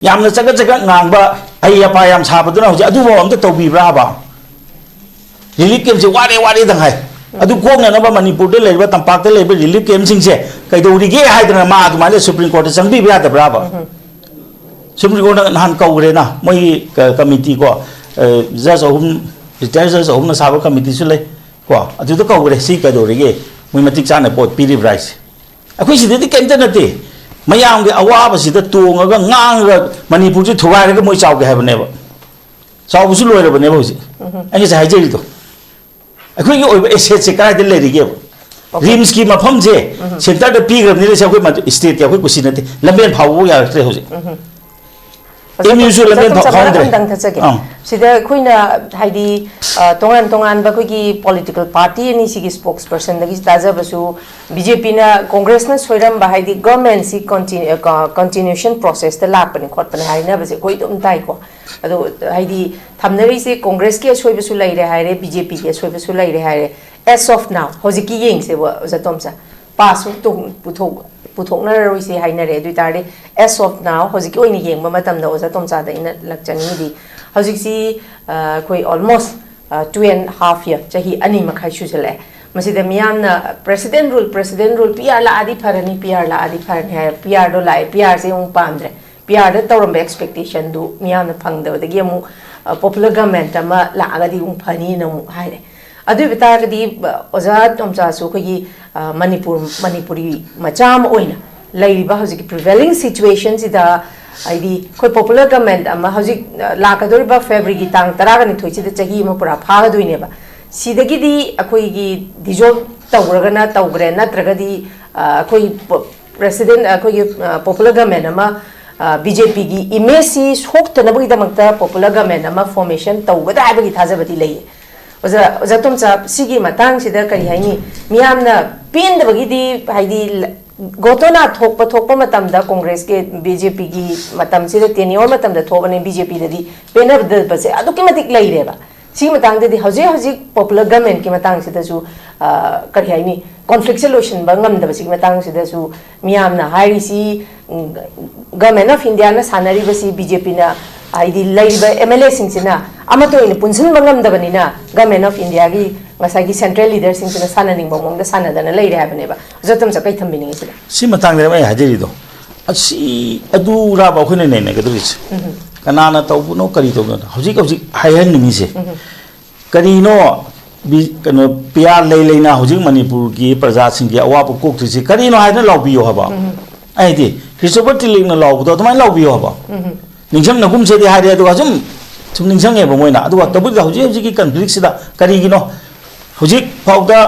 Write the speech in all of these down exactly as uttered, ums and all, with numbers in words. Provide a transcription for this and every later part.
ꯌꯥꯝꯅ ꯆꯒꯠ ꯆꯒꯠ ꯉꯥꯡꯕ, ꯑꯍꯩ ꯑꯄꯥ ꯌꯥꯝ ꯁꯥꯕꯗꯨꯅ ꯍꯧꯖꯤꯛ ꯑꯗꯨꯐꯥꯎ ꯑꯝꯇ ꯇꯧꯕꯤꯕ꯭ꯔꯥꯕ? ꯔꯤꯂꯤꯐ ꯀꯦꯝꯞꯁꯦ ꯋꯥꯔꯦ ꯋꯥꯔꯦꯗꯪ ꯍꯥꯏ꯫ ꯑꯗꯨ ꯀꯣꯛꯅꯅꯕ ꯃꯅꯤꯄꯨꯔꯗ ꯂꯩꯔꯤꯕ, ꯇꯝꯄꯥꯛꯇ ꯂꯩꯔꯤꯕ ꯔꯤꯂꯤꯐ ꯀꯦꯝꯞꯁꯤꯡꯁꯦ ꯀꯩꯗꯧꯔꯤꯒꯦ ꯍꯥꯏꯗꯅ ꯃꯥ ꯑꯗꯨꯃꯥꯏꯅ ꯁꯨꯄ꯭ꯔꯤꯝ ꯀꯣꯔꯠꯇ ꯆꯪꯕꯤꯕ ꯌꯥꯗꯕ꯭ꯔꯥꯕ? ꯁꯨꯄ꯭ꯔꯤꯝ ꯀꯣꯔꯠꯅ ꯅꯍꯥꯟ ꯀꯧꯈ꯭ꯔꯦꯅ, ꯃꯣꯏꯒꯤ ꯀ-, ꯀꯃꯤꯇꯤ ꯀꯣ, ꯑ, ꯖꯖ ꯑꯍꯨꯝ, ꯔꯤꯇꯥꯌꯔ ꯖꯖ ꯑꯍꯨꯝꯅ ꯁꯥꯕ ꯀꯃꯤꯇꯤꯁꯨ ꯂꯩ ꯀꯣ, ꯑꯗꯨꯗ ꯀꯧꯈ꯭ꯔꯦ꯫ ꯁꯤ ꯀꯩꯗꯧꯔꯤꯒꯦ? ꯃꯣꯏ ꯃꯇꯤꯛ ꯆꯥꯅ ꯄꯣꯠ ꯄꯤꯔꯤꯕ꯭ꯔꯥ ꯍꯥꯏꯁꯦ? ꯑꯩꯈꯣꯏ ꯁꯤꯗꯗꯤ ꯀꯩꯝꯇ ꯅꯠꯇꯦ꯫ ꯃꯌꯥꯝꯒꯤ ꯑꯋꯥꯕꯁꯤꯗ ꯇꯣꯡꯉꯒ ꯉꯥꯡꯉꯒ ꯃꯅꯤꯄꯨꯔꯁꯤ ꯊꯨꯒꯥꯏꯔꯒ ꯃꯣꯏ ꯆꯥꯎꯒꯦ ꯍꯥꯏꯕꯅꯦꯕ꯫ ꯆꯥꯎꯕꯁꯨ ꯂꯣꯏꯔꯕꯅꯦꯕ ꯍꯧꯖꯤꯛ꯫ ꯑꯩ ꯉꯁꯥꯏ ꯍꯥꯏꯖꯔꯤꯗꯣ꯫ ꯑꯩꯈꯣꯏꯒꯤ ꯑꯣꯏꯕ ꯑꯦꯁꯦꯠꯁꯦ ꯀꯗꯥꯏꯗ ꯂꯩꯔꯤꯒꯦꯕ? ꯑꯣꯀꯦ꯫ ꯔꯤꯝꯁꯀꯤ ꯃꯐꯝꯁꯦ ꯁꯦꯟꯇꯔꯗ ꯄꯤꯈ꯭ꯔꯕꯅꯤꯅ ꯁꯤ ꯑꯩꯈꯣꯏ ꯃꯗꯨ ꯁ꯭ꯇꯦꯠꯀꯤ ꯑꯩꯈꯣꯏ ꯀꯨꯁꯤ ꯅꯠꯇꯦ꯫ ꯂꯝꯕꯦꯟ ꯐꯥꯎꯕꯐꯥꯎ ꯌꯥꯔꯛꯇ꯭ꯔꯦ ꯍꯧꯖꯤꯛ꯫ ꯑꯦꯝ ꯌꯨꯁꯨ ꯂꯝꯕꯦꯟ ꯐꯥꯎ ꯆꯞ ꯆꯥꯅ ꯐꯥꯎꯗ꯭ꯔꯦ꯫ ꯑꯝꯇꯪ ꯊꯠꯆꯒꯦ꯫ ꯑꯥ꯫ ꯁꯤꯗ ꯑꯩꯈꯣꯏꯅ ꯍꯥꯏꯗꯤ, ꯑ, ꯇꯣꯉꯥꯟ ꯇꯣꯉꯥꯟꯕ ꯑꯩꯈꯣꯏꯒꯤ ꯄꯣꯂꯤꯇꯤꯀꯦꯜ ꯄꯥꯔꯇꯤ ꯑꯅꯤꯁꯤꯒꯤ ꯁ꯭ꯄꯣꯛꯁ ꯄꯔꯁꯟꯗꯒꯤ ꯇꯥꯖꯕꯁꯨ, ꯕꯤ ꯖꯦ ꯄꯤꯅ, ꯀꯣꯡꯒ꯭ꯔꯦꯁꯅ ꯁꯣꯏꯔꯝꯕ ꯍꯥꯏꯗꯤ ꯒꯚꯔꯟꯃꯦꯟꯁꯤ ꯀꯟꯇꯤꯅ꯭ꯌꯨ-, ꯑ, ꯀꯟꯇꯤꯅ꯭ꯌꯨꯁꯟ ꯄ꯭ꯔꯣꯁꯦꯁꯇ ꯂꯥꯛꯄꯅꯤ ꯈꯣꯠꯄꯅꯤ ꯍꯥꯏꯅꯕꯁꯦ ꯑꯩꯈꯣꯏ ꯑꯗꯨꯝ ꯇꯥꯏꯀꯣ꯫ ꯑꯗꯣ ꯍꯥꯏꯗꯤ ꯊꯝꯅꯔꯤꯁꯦ ꯀꯣꯡꯒ꯭ꯔꯦꯁꯀꯤ ꯑꯁꯣꯏꯕꯁꯨ ꯂꯩꯔꯦ ꯍꯥꯏꯔꯦ, ꯕꯤ ꯖꯦ ꯄꯤꯒꯤ ꯑꯁꯣꯏꯕꯁꯨ ꯂꯩꯔꯦ ꯍꯥꯏꯔꯦ꯫ As of now, ꯍꯧꯖꯤꯛꯀꯤ ꯌꯦꯡꯁꯦꯕ ꯑꯣꯖꯥ ꯇꯣꯝꯆꯥ꯫ ꯄꯥꯁꯁꯨ ꯇꯣꯡ-, ꯄꯨꯊꯣꯛ-, ꯄꯨꯊꯣꯛꯅꯔꯔꯣꯏꯁꯦ ꯍꯥꯏꯅꯔꯦ꯫ ꯑꯗꯨ ꯑꯣꯏ ꯇꯥꯔꯗꯤ, as of now, ꯍꯧꯖꯤꯛꯀꯤ ꯑꯣꯏꯅ ꯌꯦꯡꯕ ꯃꯇꯝꯗ ꯑꯣꯖꯥ ꯇꯣꯝꯆꯥꯗ ꯑꯩꯅ ꯂꯥꯛꯆꯅꯤꯡꯉꯤꯗꯤ, ꯍꯧꯖꯤꯛꯁꯤ, ꯑ, ꯑꯩꯈꯣꯏ almost, ꯑ, two and half year, ꯆꯍꯤ ꯑꯅꯤ ꯃꯈꯥꯏ ꯁꯨꯖꯜꯂꯛꯑꯦ꯫ ꯃꯁꯤꯗ ꯃꯤꯌꯥꯝꯅ president rule, president rule, P R ꯂꯥꯛꯑꯗꯤ ꯐꯔꯅꯤ, ꯄꯤ ꯑꯥꯔ ꯂꯥꯛꯑꯗꯤ ꯐꯔꯅꯤ ꯍꯥꯏ, ꯄꯤ ꯑꯥꯔꯗꯣ ꯂꯥꯛꯑꯦ, ꯄꯤ ꯑꯥꯔꯁꯦ ꯑꯃꯨꯛ ꯄꯥꯝꯗ꯭ꯔꯦ꯫ ꯄꯤ ꯑꯥꯔꯗ ꯇꯧꯔꯝꯕ expectationꯗꯨ ꯃꯤꯌꯥꯝꯅ ꯐꯪꯗꯕꯗꯒꯤ ꯑꯃꯨꯛ, ꯑ, popular government ꯑꯃ ꯂꯥꯛꯑꯒꯗꯤ ꯑꯃꯨꯛ ꯐꯅꯤꯅ ꯑꯃꯨꯛ ꯍꯥꯏꯔꯦ꯫ ꯑꯗꯨ ꯑꯣꯏꯕ ꯇꯥꯔꯒꯗꯤ, ꯑ, ꯑꯣꯖꯥ ꯇꯣꯝꯆꯥꯁꯨ ꯑꯩꯈꯣꯏꯒꯤ, ꯑ, ꯃꯅꯤꯄꯨꯔ, ꯃꯅꯤꯄꯨꯔꯤ ꯃꯆꯥ ꯑꯃ ꯑꯣꯏꯅ ꯂꯩꯔꯤꯕ ꯍꯧꯖꯤꯛꯀꯤ prevailing situationꯁꯤꯗ, ꯍꯥꯏꯗꯤ ꯑꯩꯈꯣꯏ popular government ꯑꯃ ꯍꯧꯖꯤꯛ, ꯑ, ꯂꯥꯛꯀꯗꯧꯔꯤꯕ Februaryꯒꯤ ꯇꯥꯡ ꯇꯔꯥꯒ ꯅꯤꯊꯣꯏꯁꯤꯗ ꯆꯍꯤ ꯑꯃ ꯄꯨꯔꯥ ꯐꯥꯒꯗꯣꯏꯅꯦꯕ꯫ ꯁꯤꯗꯒꯤꯗꯤ ꯑꯩꯈꯣꯏꯒꯤ dissolve ꯇꯧꯈ꯭ꯔꯒꯅ ꯇꯧꯈ꯭ꯔꯦ, ꯅꯠꯇ꯭ꯔꯒꯗꯤ, ꯑ, ꯑꯩꯈꯣꯏ ꯄꯣ-, president, ꯑꯩꯈꯣꯏꯒꯤ, ꯑ, popular government ꯑꯃ, ꯑ, ꯕꯤ ꯖꯦ ꯄꯤꯒꯤ imageꯁꯤ ꯁꯣꯛꯇꯅꯕꯒꯤꯗꯃꯛꯇ popular government ꯑꯃ formation ꯇꯧꯒꯗ꯭ꯔꯥ ꯍꯥꯏꯕꯒꯤ ꯊꯥꯖꯕꯗꯤ ꯂꯩꯌꯦ꯫ ꯑꯣꯖꯥ, ꯑꯣꯖꯥ ꯇꯣꯝꯆꯥ, ꯁꯤꯒꯤ ꯃꯇꯥꯡꯁꯤꯗ ꯀꯔꯤ ꯍꯥꯏꯅꯤ? ꯃꯤꯌꯥꯝꯅ ꯄꯦꯟꯗꯕꯒꯤꯗꯤ, ꯍꯥꯏꯗꯤ, ꯂ-, ꯘꯣꯇꯣꯅꯥ ꯊꯣꯛꯄ, ꯊꯣꯛꯄ ꯃꯇꯝꯗ ꯀꯣꯡꯒ꯭ꯔꯦꯁꯀꯤ, ꯕꯤ ꯖꯦ ꯄꯤꯒꯤ ꯃꯇꯝꯁꯤꯗ, tenure ꯃꯇꯝꯗ ꯊꯣꯛꯄꯅꯤ, ꯕꯤ ꯖꯦ ꯄꯤꯗꯗꯤ ꯄꯦꯟꯅꯗꯕꯁꯦ ꯑꯗꯨꯛꯀꯤ ꯃꯇꯤꯛ ꯂꯩꯔꯦꯕ꯫ ꯁꯤꯒꯤ ꯃꯇꯥꯡꯗꯗꯤ ꯍꯧꯖꯤꯛ ꯍꯧꯖꯤꯛ ꯄꯣꯄꯨꯂꯔ ꯒꯃꯦꯟꯀꯤ ꯃꯇꯥꯡꯁꯤꯗꯁꯨ, ꯑ, ꯀꯔꯤ ꯍꯥꯏꯅꯤ, ꯀꯣꯟꯐ꯭ꯂꯤꯛꯁꯦ ꯂꯣꯏꯁꯤꯟꯕ ꯉꯝꯗꯕꯁꯤꯒꯤ ꯃꯇꯥꯡꯁꯤꯗꯁꯨ ꯃꯤꯌꯥꯝꯅ ꯍꯥꯏꯔꯤꯁꯤ, ꯎꯝ, ꯒꯃꯦꯟ ꯑꯣꯐ ꯏꯟꯗꯤꯌꯥꯅ ꯁꯥꯟꯅꯔꯤꯕꯁꯤ ꯕꯤ ꯖꯦ ꯄꯤꯅ, ꯍꯥꯏꯗꯤ ꯂꯩꯔꯤꯕ ꯑꯦꯝ ꯑꯦꯜ ꯑꯦꯁꯤꯡꯁꯤꯅ ꯑꯃꯠꯇ ꯑꯣꯏꯅ ꯄꯨꯟꯁꯤꯟꯕ ꯉꯝꯗꯕꯅꯤꯅ ꯒꯃꯦꯟ ꯑꯣꯐ ꯏꯟꯗꯤꯌꯥꯒꯤ ꯉꯁꯥꯏꯒꯤ ꯁꯦꯟꯇ꯭ꯔꯦꯜ ꯂꯤꯗꯔꯁꯤꯡꯁꯤꯅ ꯁꯥꯟꯅꯅꯤꯡꯕ ꯃꯑꯣꯡꯗ ꯁꯥꯟꯅꯗꯅ ꯂꯩꯔꯦ ꯍꯥꯏꯕꯅꯦꯕ꯫ ꯑꯣꯖꯥ ꯇꯣꯝꯆꯥ, ꯀꯩ ꯊꯝꯕꯤꯅꯤꯡꯉꯤ ꯁꯤꯗ? ꯁꯤ ꯃꯇꯥꯡꯗ ꯑꯩ ꯍꯥꯏꯖꯔꯤꯗꯣ, ꯑꯁꯤ ꯑꯗꯨꯔꯥꯕ ꯑꯩꯈꯣꯏꯅ ꯅꯩꯅꯒꯗꯧꯔꯤꯁꯦ꯫ ꯎꯝ꯫ ꯀꯅꯥꯅ ꯇꯧꯕꯅꯣ, ꯀꯔꯤ ꯇꯧꯕꯅꯣ? ꯍꯧꯖꯤꯛ ꯍꯧꯖꯤꯛ ꯍꯥꯏꯍꯟꯅꯤꯡꯉꯤꯁꯦ, ꯎꯝ꯫ ꯀꯔꯤꯅꯣ ꯕꯤ-, ꯀꯩꯅꯣ, ꯄꯤꯌꯥꯔ ꯂꯩ ꯂꯩꯅ ꯍꯧꯖꯤꯛ ꯃꯅꯤꯄꯨꯔꯒꯤ ꯄ꯭ꯔꯖꯥꯁꯤꯡꯒꯤ ꯑꯋꯥꯕ ꯀꯣꯛꯇ꯭ꯔꯤꯁꯦ ꯀꯔꯤꯅꯣ ꯍꯥꯏꯗꯅ ꯂꯥꯎꯕꯤꯌꯣ ꯍꯥꯏꯕ꯫ ꯎꯝ꯫ ꯑꯩꯗꯤ ꯈ꯭ꯔꯤꯁꯇꯣꯐꯔ ꯇꯤꯂꯤꯛꯅ ꯂꯥꯎꯕꯗꯣ ꯑꯗꯨꯃꯥꯏꯅ ꯂꯥꯎꯕꯤꯌꯣ ꯍꯥꯏꯕ꯫ ꯎꯝ꯫ ꯅꯤꯡꯁꯤꯡꯅꯒꯨꯝꯁꯦꯗꯤ ꯍꯥꯏꯔꯦ, ꯑꯗꯨꯒ ꯁꯨꯝ, ꯁꯨꯝ ꯅꯤꯡꯁꯤꯡꯉꯦꯕ ꯃꯣꯏꯅ꯫ ꯑꯗꯨꯒ ꯇꯧꯕꯗ ꯍꯧꯖꯤꯛ ꯍꯧꯖꯤꯛꯀꯤ ꯀꯟꯐ꯭ꯂꯤꯛꯁꯤꯗ ꯀꯔꯤꯒꯤꯅꯣ ꯍꯧꯖꯤꯛ ꯐꯥꯎꯗ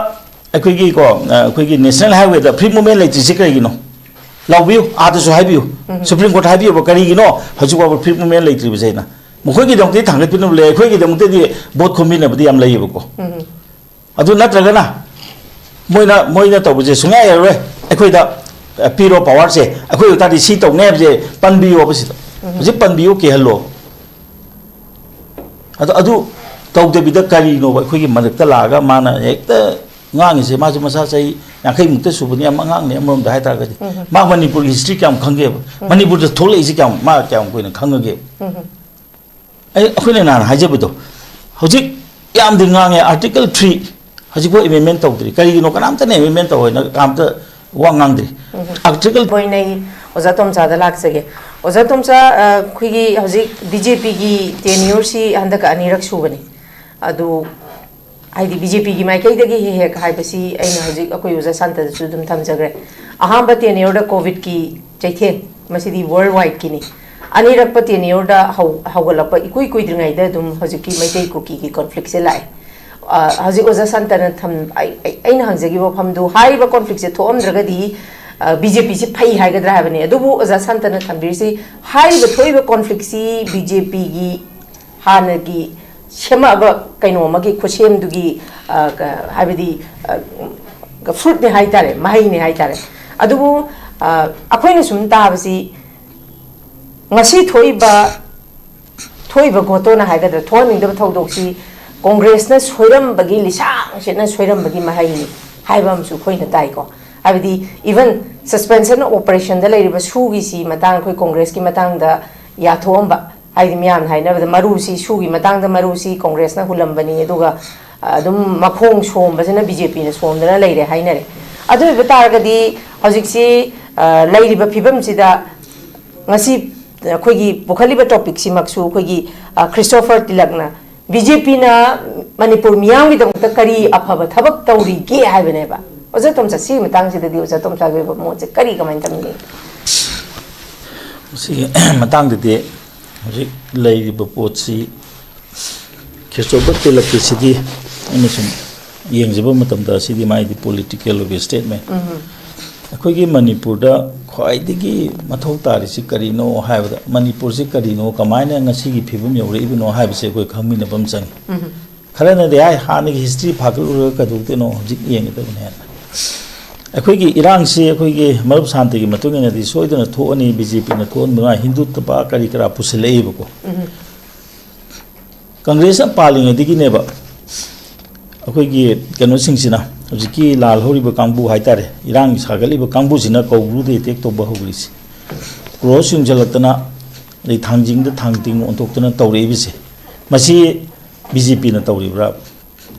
ꯑꯩꯈꯣꯏꯒꯤꯀꯣ, ꯑ, ꯑꯩꯈꯣꯏꯒꯤ ꯅꯦꯁꯅꯦꯜ ꯍꯥꯏꯋꯦꯗ ꯐ꯭ꯔꯤ ꯃꯨꯚꯃꯦꯟ ꯂꯩꯇ꯭ꯔꯤꯁꯦ ꯀꯔꯤꯒꯤꯅꯣ? ꯂꯥꯎꯕꯤꯌꯨ, ꯑꯥꯗꯁꯨ ꯍꯥꯏꯕꯤꯌꯨ, ꯎꯝ꯫ ꯁꯨꯄ꯭ꯔꯤꯝ ꯀꯣꯔꯠꯇ ꯍꯥꯏꯕꯤꯌꯨꯕ, ꯀꯔꯤꯒꯤꯅꯣ ꯍꯧꯖꯤꯛ ꯐꯥꯎꯕ ꯐ꯭ꯔꯤ ꯃꯨꯚꯃꯦꯟ ꯂꯩꯇ꯭ꯔꯤꯕꯁꯦ? ꯍꯥꯏꯅ ꯃꯈꯣꯏꯒꯤꯗꯃꯛꯇꯗꯤ ꯊꯥꯡꯒꯠꯄꯤꯅꯕ ꯂꯩ, ꯑꯩꯈꯣꯏꯒꯤꯗꯃꯛꯇꯗꯤ ꯚꯣꯠ ꯈꯣꯝꯕꯤꯅꯕꯗꯤ ꯌꯥꯝ ꯂꯩꯌꯦꯕꯀꯣ꯫ ꯎꯝ꯫ ꯑꯗꯨ ꯅꯠꯇ꯭ꯔꯒꯅ ꯃꯣꯏꯅ, ꯃꯣꯏꯅ ꯇꯧꯕꯁꯦ ꯁꯨꯡꯌꯥ ꯌꯥꯔꯔꯣꯏ, ꯑꯩꯈꯣꯏꯗ, ꯑ, ꯄꯤꯔꯣ ꯄꯋꯥꯔꯁꯦ, ꯑꯩꯈꯣꯏ ꯑꯣꯏꯇꯥꯔꯗꯤ ꯁꯤ ꯇꯧꯅꯤ ꯍꯥꯏꯕꯁꯦ ꯄꯟꯕꯤꯌꯣꯕ ꯁꯤꯗ꯫ ꯎꯝ꯫ ꯍꯧꯖꯤꯛ ꯄꯟꯕꯤꯌꯣ, ꯀꯤꯍꯜꯂꯣ꯫ ꯑꯗꯣ ꯑꯗꯨ ꯇꯧꯗꯕꯤꯗ ꯀꯔꯤꯅꯣꯕ ꯑꯩꯈꯣꯏꯒꯤ ꯃꯔꯛꯇ ꯂꯥꯛꯑꯒ ꯃꯥꯅ ꯍꯦꯛꯇ ꯉꯥꯡꯉꯤꯁꯦ? ꯃꯥꯁꯨ ꯃꯁꯥ ꯆꯍꯤ ꯌꯥꯡꯈꯩ ꯃꯨꯛꯇ ꯁꯨꯕꯅꯤ, ꯌꯥꯝ ꯑꯉꯥꯡꯅꯤ ꯑꯃꯔꯣꯝꯗ ꯍꯥꯏꯇꯥꯔꯒꯗꯤ꯫ ꯎꯝ꯫ ꯃꯥ ꯃꯅꯤꯄꯨꯔꯒꯤ ꯍꯤꯁꯇ꯭ꯔꯤ ꯀꯌꯥꯝ ꯈꯪꯒꯦꯕ? ꯎꯝ꯫ ꯃꯅꯤꯄꯨꯔꯗ ꯊꯣꯛꯂꯛꯏꯁꯦ ꯀꯌꯥꯝ, ꯃꯥ ꯀꯌꯥꯝ ꯀꯨꯏꯅ ꯈꯪꯉꯒꯦꯕ? ꯎꯝ꯫ ꯑꯩ, ꯑꯩꯈꯣꯏꯅ ꯅꯍꯥꯟ ꯍꯥꯏꯖꯕꯗꯣ, ꯍꯧꯖꯤꯛ ꯌꯥꯝꯗꯤ ꯉꯥꯡꯉꯦ, ꯑꯥꯔꯇꯤꯀꯜ ꯊ꯭ꯔꯤ ꯍꯧꯖꯤꯛꯐꯥꯎ ꯑꯦꯃꯦꯟꯃꯦꯟ ꯇꯧꯗ꯭ꯔꯤ꯫ ꯀꯔꯤꯒꯤꯅꯣ? ꯀꯅꯥꯝꯇꯅ ꯑꯦꯃꯦꯟꯃꯦꯟ ꯇꯧ ꯍꯥꯏꯅ ꯀꯅꯥꯝꯇ ꯋꯥ ꯉꯥꯡꯗ꯭ꯔꯤ꯫ ꯎꯝ꯫ ꯑꯥꯔꯇꯤꯀꯜ ꯃꯣꯏꯅ ꯑꯩ ꯑꯣꯖꯥ ꯇꯣꯝꯆꯥꯗ ꯂꯥꯛꯆꯒꯦ꯫ ꯑꯣꯖꯥ ꯇꯣꯝꯆꯥ, ꯑ, ꯑꯩꯈꯣꯏꯒꯤ ꯍꯧꯖꯤꯛ ꯕꯤ ꯖꯦ ꯄꯤꯒꯤ ꯇꯦꯅ꯭ꯌꯨꯔꯁꯤ ꯍꯟꯗꯛꯀ ꯑꯅꯤꯔꯛ ꯁꯨꯕꯅꯤ꯫ ꯑꯗꯨ ꯍꯥꯏꯗꯤ ꯕꯤ ꯖꯦ ꯄꯤꯒꯤ ꯃꯥꯏꯀꯩꯗꯒꯤ ꯍꯦꯛ ꯍꯦꯛ ꯍꯥꯏꯕꯁꯤ ꯑꯩꯅ ꯍꯧꯖꯤꯛ ꯑꯩꯈꯣꯏ ꯑꯣꯖꯥ ꯁꯥꯟꯇꯗꯁꯨ ꯑꯗꯨꯝ ꯊꯝꯖꯈ꯭ꯔꯦ꯫ ꯑꯍꯥꯟꯕ ꯇꯦꯅ꯭ꯌꯨꯔꯗ ꯀꯣꯚꯤꯗꯀꯤ ꯆꯩꯊꯦꯡ, ꯃꯁꯤꯗꯤ ꯋꯥꯔꯜ ꯋꯥꯏꯗꯀꯤꯅꯤ꯫ ꯑꯅꯤꯔꯛꯄ ꯇꯦꯅ꯭ꯌꯨꯔꯗ ꯍꯧ-, ꯍꯧꯒꯠꯂꯛꯄ ꯏꯀꯨꯏ ꯀꯨꯏꯗ꯭ꯔꯤꯉꯩꯗ ꯑꯗꯨꯝ ꯍꯧꯖꯤꯛꯀꯤ ꯃꯩꯇꯩ ꯀꯨꯀꯤꯒꯤ ꯀꯣꯟꯐ꯭ꯂꯤꯛꯁꯦ ꯂꯥꯛꯑꯦ꯫ ꯑ, ꯍꯧꯖꯤꯛ ꯑꯣꯖꯥ ꯁꯥꯟꯇꯅ ꯊꯝ-, ꯑꯩ, ꯑꯩ, ꯑꯩꯅ ꯍꯪꯖꯈꯤꯕ ꯋꯥꯐꯝꯗꯨ, ꯍꯥꯏꯔꯤꯕ ꯀꯣꯟꯐ꯭ꯂꯤꯛꯁꯦ ꯊꯣꯛꯑꯝꯗ꯭ꯔꯒꯗꯤ, ꯑ, ꯕꯤ ꯖꯦ ꯄꯤꯁꯤ ꯐꯩ ꯍꯥꯏꯒꯗ꯭ꯔꯥ ꯍꯥꯏꯕꯅꯤ꯫ ꯑꯗꯨꯕꯨ ꯑꯣꯖꯥ ꯁꯥꯟꯇꯅ ꯊꯝꯕꯤꯔꯤꯁꯤ, ꯍꯥꯏꯔꯤꯕ ꯊꯣꯛꯏꯕ ꯀꯣꯟꯐ꯭ꯂꯤꯛꯁꯤ ꯕꯤ ꯖꯦ ꯄꯤꯒꯤ ꯍꯥꯟꯅꯒꯤ ꯁꯦꯝꯃꯛꯑꯕ ꯀꯩꯅꯣ ꯑꯃꯒꯤ ꯈꯨꯠꯁꯦꯝꯗꯨꯒꯤ, ꯑ, ꯀ-, ꯍꯥꯏꯕꯗꯤ, ꯑ, ꯐ꯭ꯔꯨꯠꯅꯦ ꯍꯥꯏꯇꯥꯔꯦ, ꯃꯍꯩꯅꯦ ꯍꯥꯏꯇꯥꯔꯦ꯫ ꯑꯗꯨꯕꯨ, ꯑ, ꯑꯩꯈꯣꯏꯅ ꯁꯨꯝ ꯇꯥꯕꯁꯤ, ꯉꯁꯤ ꯊꯣꯛꯏꯕ, ꯊꯣꯛꯏꯕ ꯒꯣꯇꯣꯅ ꯍꯥꯏꯒꯗ꯭ꯔꯥ, ꯊꯣꯛꯍꯟꯅꯤꯡꯗꯕ ꯊꯧꯗꯣꯛꯁꯤ, ꯀꯣꯡꯒ꯭ꯔꯦꯁꯅ ꯁꯣꯏꯔꯝꯕꯒꯤ, ꯂꯤꯁꯥꯡ ꯁꯤꯠꯅ ꯁꯣꯏꯔꯝꯕꯒꯤ ꯃꯍꯩꯅꯤ ꯍꯥꯏꯕ ꯑꯃꯁꯨ ꯑꯩꯈꯣꯏꯅ ꯇꯥꯏꯀꯣ꯫ ꯍꯥꯏꯕꯗꯤ, even suspension of operationꯗ ꯂꯩꯔꯤꯕ ꯁꯨꯒꯤꯁꯤ ꯃꯇꯥꯡ, ꯑꯩꯈꯣꯏ ꯀꯣꯡꯒ꯭ꯔꯦꯁꯀꯤ ꯃꯇꯥꯡꯗ ꯌꯥꯊꯣꯛꯑꯝꯕ, ꯍꯥꯏꯗꯤ, ꯃꯌꯥꯝꯅ ꯍꯥꯏꯅꯕꯗ ꯃꯔꯨꯁꯤ, ꯁꯨꯒꯤ ꯃꯇꯥꯡꯗ ꯃꯔꯨꯁꯤ ꯀꯣꯡꯒ꯭ꯔꯦꯁꯅ ꯍꯨꯜꯂꯝꯕꯅꯤ, ꯑꯗꯨꯒ, ꯑ, ꯑꯗꯨꯝ ꯃꯈꯣꯡ ꯁꯣꯝꯕꯁꯤꯅ ꯕꯤ ꯖꯦ ꯄꯤꯅ ꯁꯣꯝꯗꯅ ꯂꯩꯔꯦ ꯍꯥꯏꯅꯔꯦ꯫ ꯑꯗꯨ ꯑꯣꯏꯕ ꯇꯥꯔꯒꯗꯤ ꯍꯧꯖꯤꯛꯁꯤ, ꯑ, ꯂꯩꯔꯤꯕ ꯐꯤꯕꯝꯁꯤꯗ ꯉꯁꯤ ꯑꯩꯈꯣꯏꯒꯤ ꯄꯨꯈꯠꯂꯤꯕ topicꯁꯤꯃꯛꯁꯨ ꯑꯩꯈꯣꯏꯒꯤ, ꯑ, ꯈ꯭ꯔꯤꯁꯇꯣꯐꯔ ꯇꯤꯂꯛꯅ ꯕꯤ ꯖꯦ ꯄꯤꯅ ꯃꯅꯤꯄꯨꯔ ꯃꯤꯌꯥꯝꯒꯤꯗꯃꯛꯇ ꯀꯔꯤ ꯑꯐꯕ ꯊꯕꯛ ꯇꯧꯔꯤꯒꯦ ꯍꯥꯏꯕꯅꯦꯕ꯫ ꯑꯣꯖꯥ ꯇꯣꯝꯆꯥ, ꯁꯤꯒꯤ ꯃꯇꯥꯡꯁꯤꯗꯗꯤ ꯑꯣꯖꯥ ꯇꯣꯝꯆꯥꯒꯤ ꯑꯣꯏꯕ ꯃꯣꯠꯁꯦ ꯀꯔꯤ, ꯀꯃꯥꯏꯅ ꯇꯝꯕꯤꯅꯤꯡꯉꯤ? ꯃꯁꯤꯒꯤ ꯃꯇꯥꯡꯗꯗꯤ ꯍꯧꯖꯤꯛ ꯂꯩꯔꯤꯕ ꯄꯣꯠꯁꯤ ꯈ꯭ꯔꯤꯁꯇꯣꯐꯔ ꯇꯤꯂꯛꯀꯤꯁꯤꯗꯤ ꯑꯩꯅ ꯁꯨꯝ ꯌꯦꯡꯖꯕ ꯃꯇꯝꯗ ꯁꯤꯗꯤ ꯃꯥꯏꯗꯤ political ꯑꯣꯏꯕ statement꯫ ꯑꯩꯈꯣꯏꯒꯤ ꯃꯅꯤꯄꯨꯔꯗ ꯈ꯭ꯋꯥꯏꯗꯒꯤ ꯃꯊꯧ ꯇꯥꯔꯤꯁꯤ ꯀꯔꯤꯅꯣ ꯍꯥꯏꯕꯗ, ꯃꯅꯤꯄꯨꯔꯁꯤ ꯀꯔꯤꯅꯣ, ꯀꯃꯥꯏꯅ ꯉꯁꯤꯒꯤ ꯐꯤꯕꯝ ꯌꯧꯔꯛꯏꯕꯅꯣ ꯍꯥꯏꯕꯁꯦ ꯑꯩꯈꯣꯏ ꯈꯪꯃꯤꯟꯅꯕ ꯑꯃ ꯆꯪꯉꯤ꯫ ꯈꯔꯅꯗꯤ ꯍꯥꯏ, ꯍꯥꯟꯅꯒꯤ history ꯐꯥꯒꯠꯂꯨꯔꯒ ꯀꯩꯗꯧꯗꯣꯏꯅꯣ, ꯍꯧꯖꯤꯛ ꯌꯦꯡꯒꯗꯕꯅꯤ ꯍꯥꯏꯅ꯫ ꯑꯩꯈꯣꯏꯒꯤ ꯏꯔꯥꯡꯁꯤ ꯑꯩꯈꯣꯏꯒꯤ ꯃꯔꯨꯞ ꯁꯥꯟꯇꯤꯒꯤ ꯃꯇꯨꯡ ꯏꯟꯅꯗꯤ ꯁꯣꯏꯗꯅ ꯊꯣꯛꯑꯅꯤ, ꯕꯤ ꯖꯦ ꯄꯤꯅ ꯊꯣꯛꯍꯟꯕ ꯉꯥꯏ, ꯍꯤꯟꯗꯨꯠꯇꯕ ꯀꯔꯤ ꯀꯔꯥ ꯄꯨꯁꯤꯜꯂꯛꯏꯕꯀꯣ꯫ ꯀꯪꯒ꯭ꯔꯦꯁꯅ ꯄꯥꯜꯂꯤꯉꯩꯗꯒꯤꯅꯦꯕ ꯑꯩꯈꯣꯏꯒꯤ ꯀꯩꯅꯣꯁꯤꯡꯁꯤꯅ, ꯍꯧꯖꯤꯛꯀꯤ ꯂꯥꯜꯍꯧꯔꯤꯕ ꯀꯥꯡꯕꯨ ꯍꯥꯏꯇꯥꯔꯦ, ꯏꯔꯥꯡ ꯁꯥꯒꯠꯂꯤꯕ ꯀꯥꯡꯕꯨꯁꯤꯅ ꯀꯧꯕ꯭ꯔꯨꯗ attack ꯇꯧꯕ ꯍꯧꯔꯤꯁꯦ, ꯀ꯭ꯔꯣꯁ ꯌꯨꯡꯁꯤꯜꯂꯛꯇꯅ, ꯑꯗꯩ ꯊꯥꯡꯖꯤꯡꯗ ꯊꯥꯡ ꯇꯤꯡ ꯑꯣꯟꯊꯣꯛꯇꯅ ꯇꯧꯔꯛꯏꯕꯁꯦ, ꯃꯁꯤ ꯕꯤ ꯖꯦ ꯄꯤꯅ ꯇꯧꯔꯤꯕ꯭ꯔꯥ?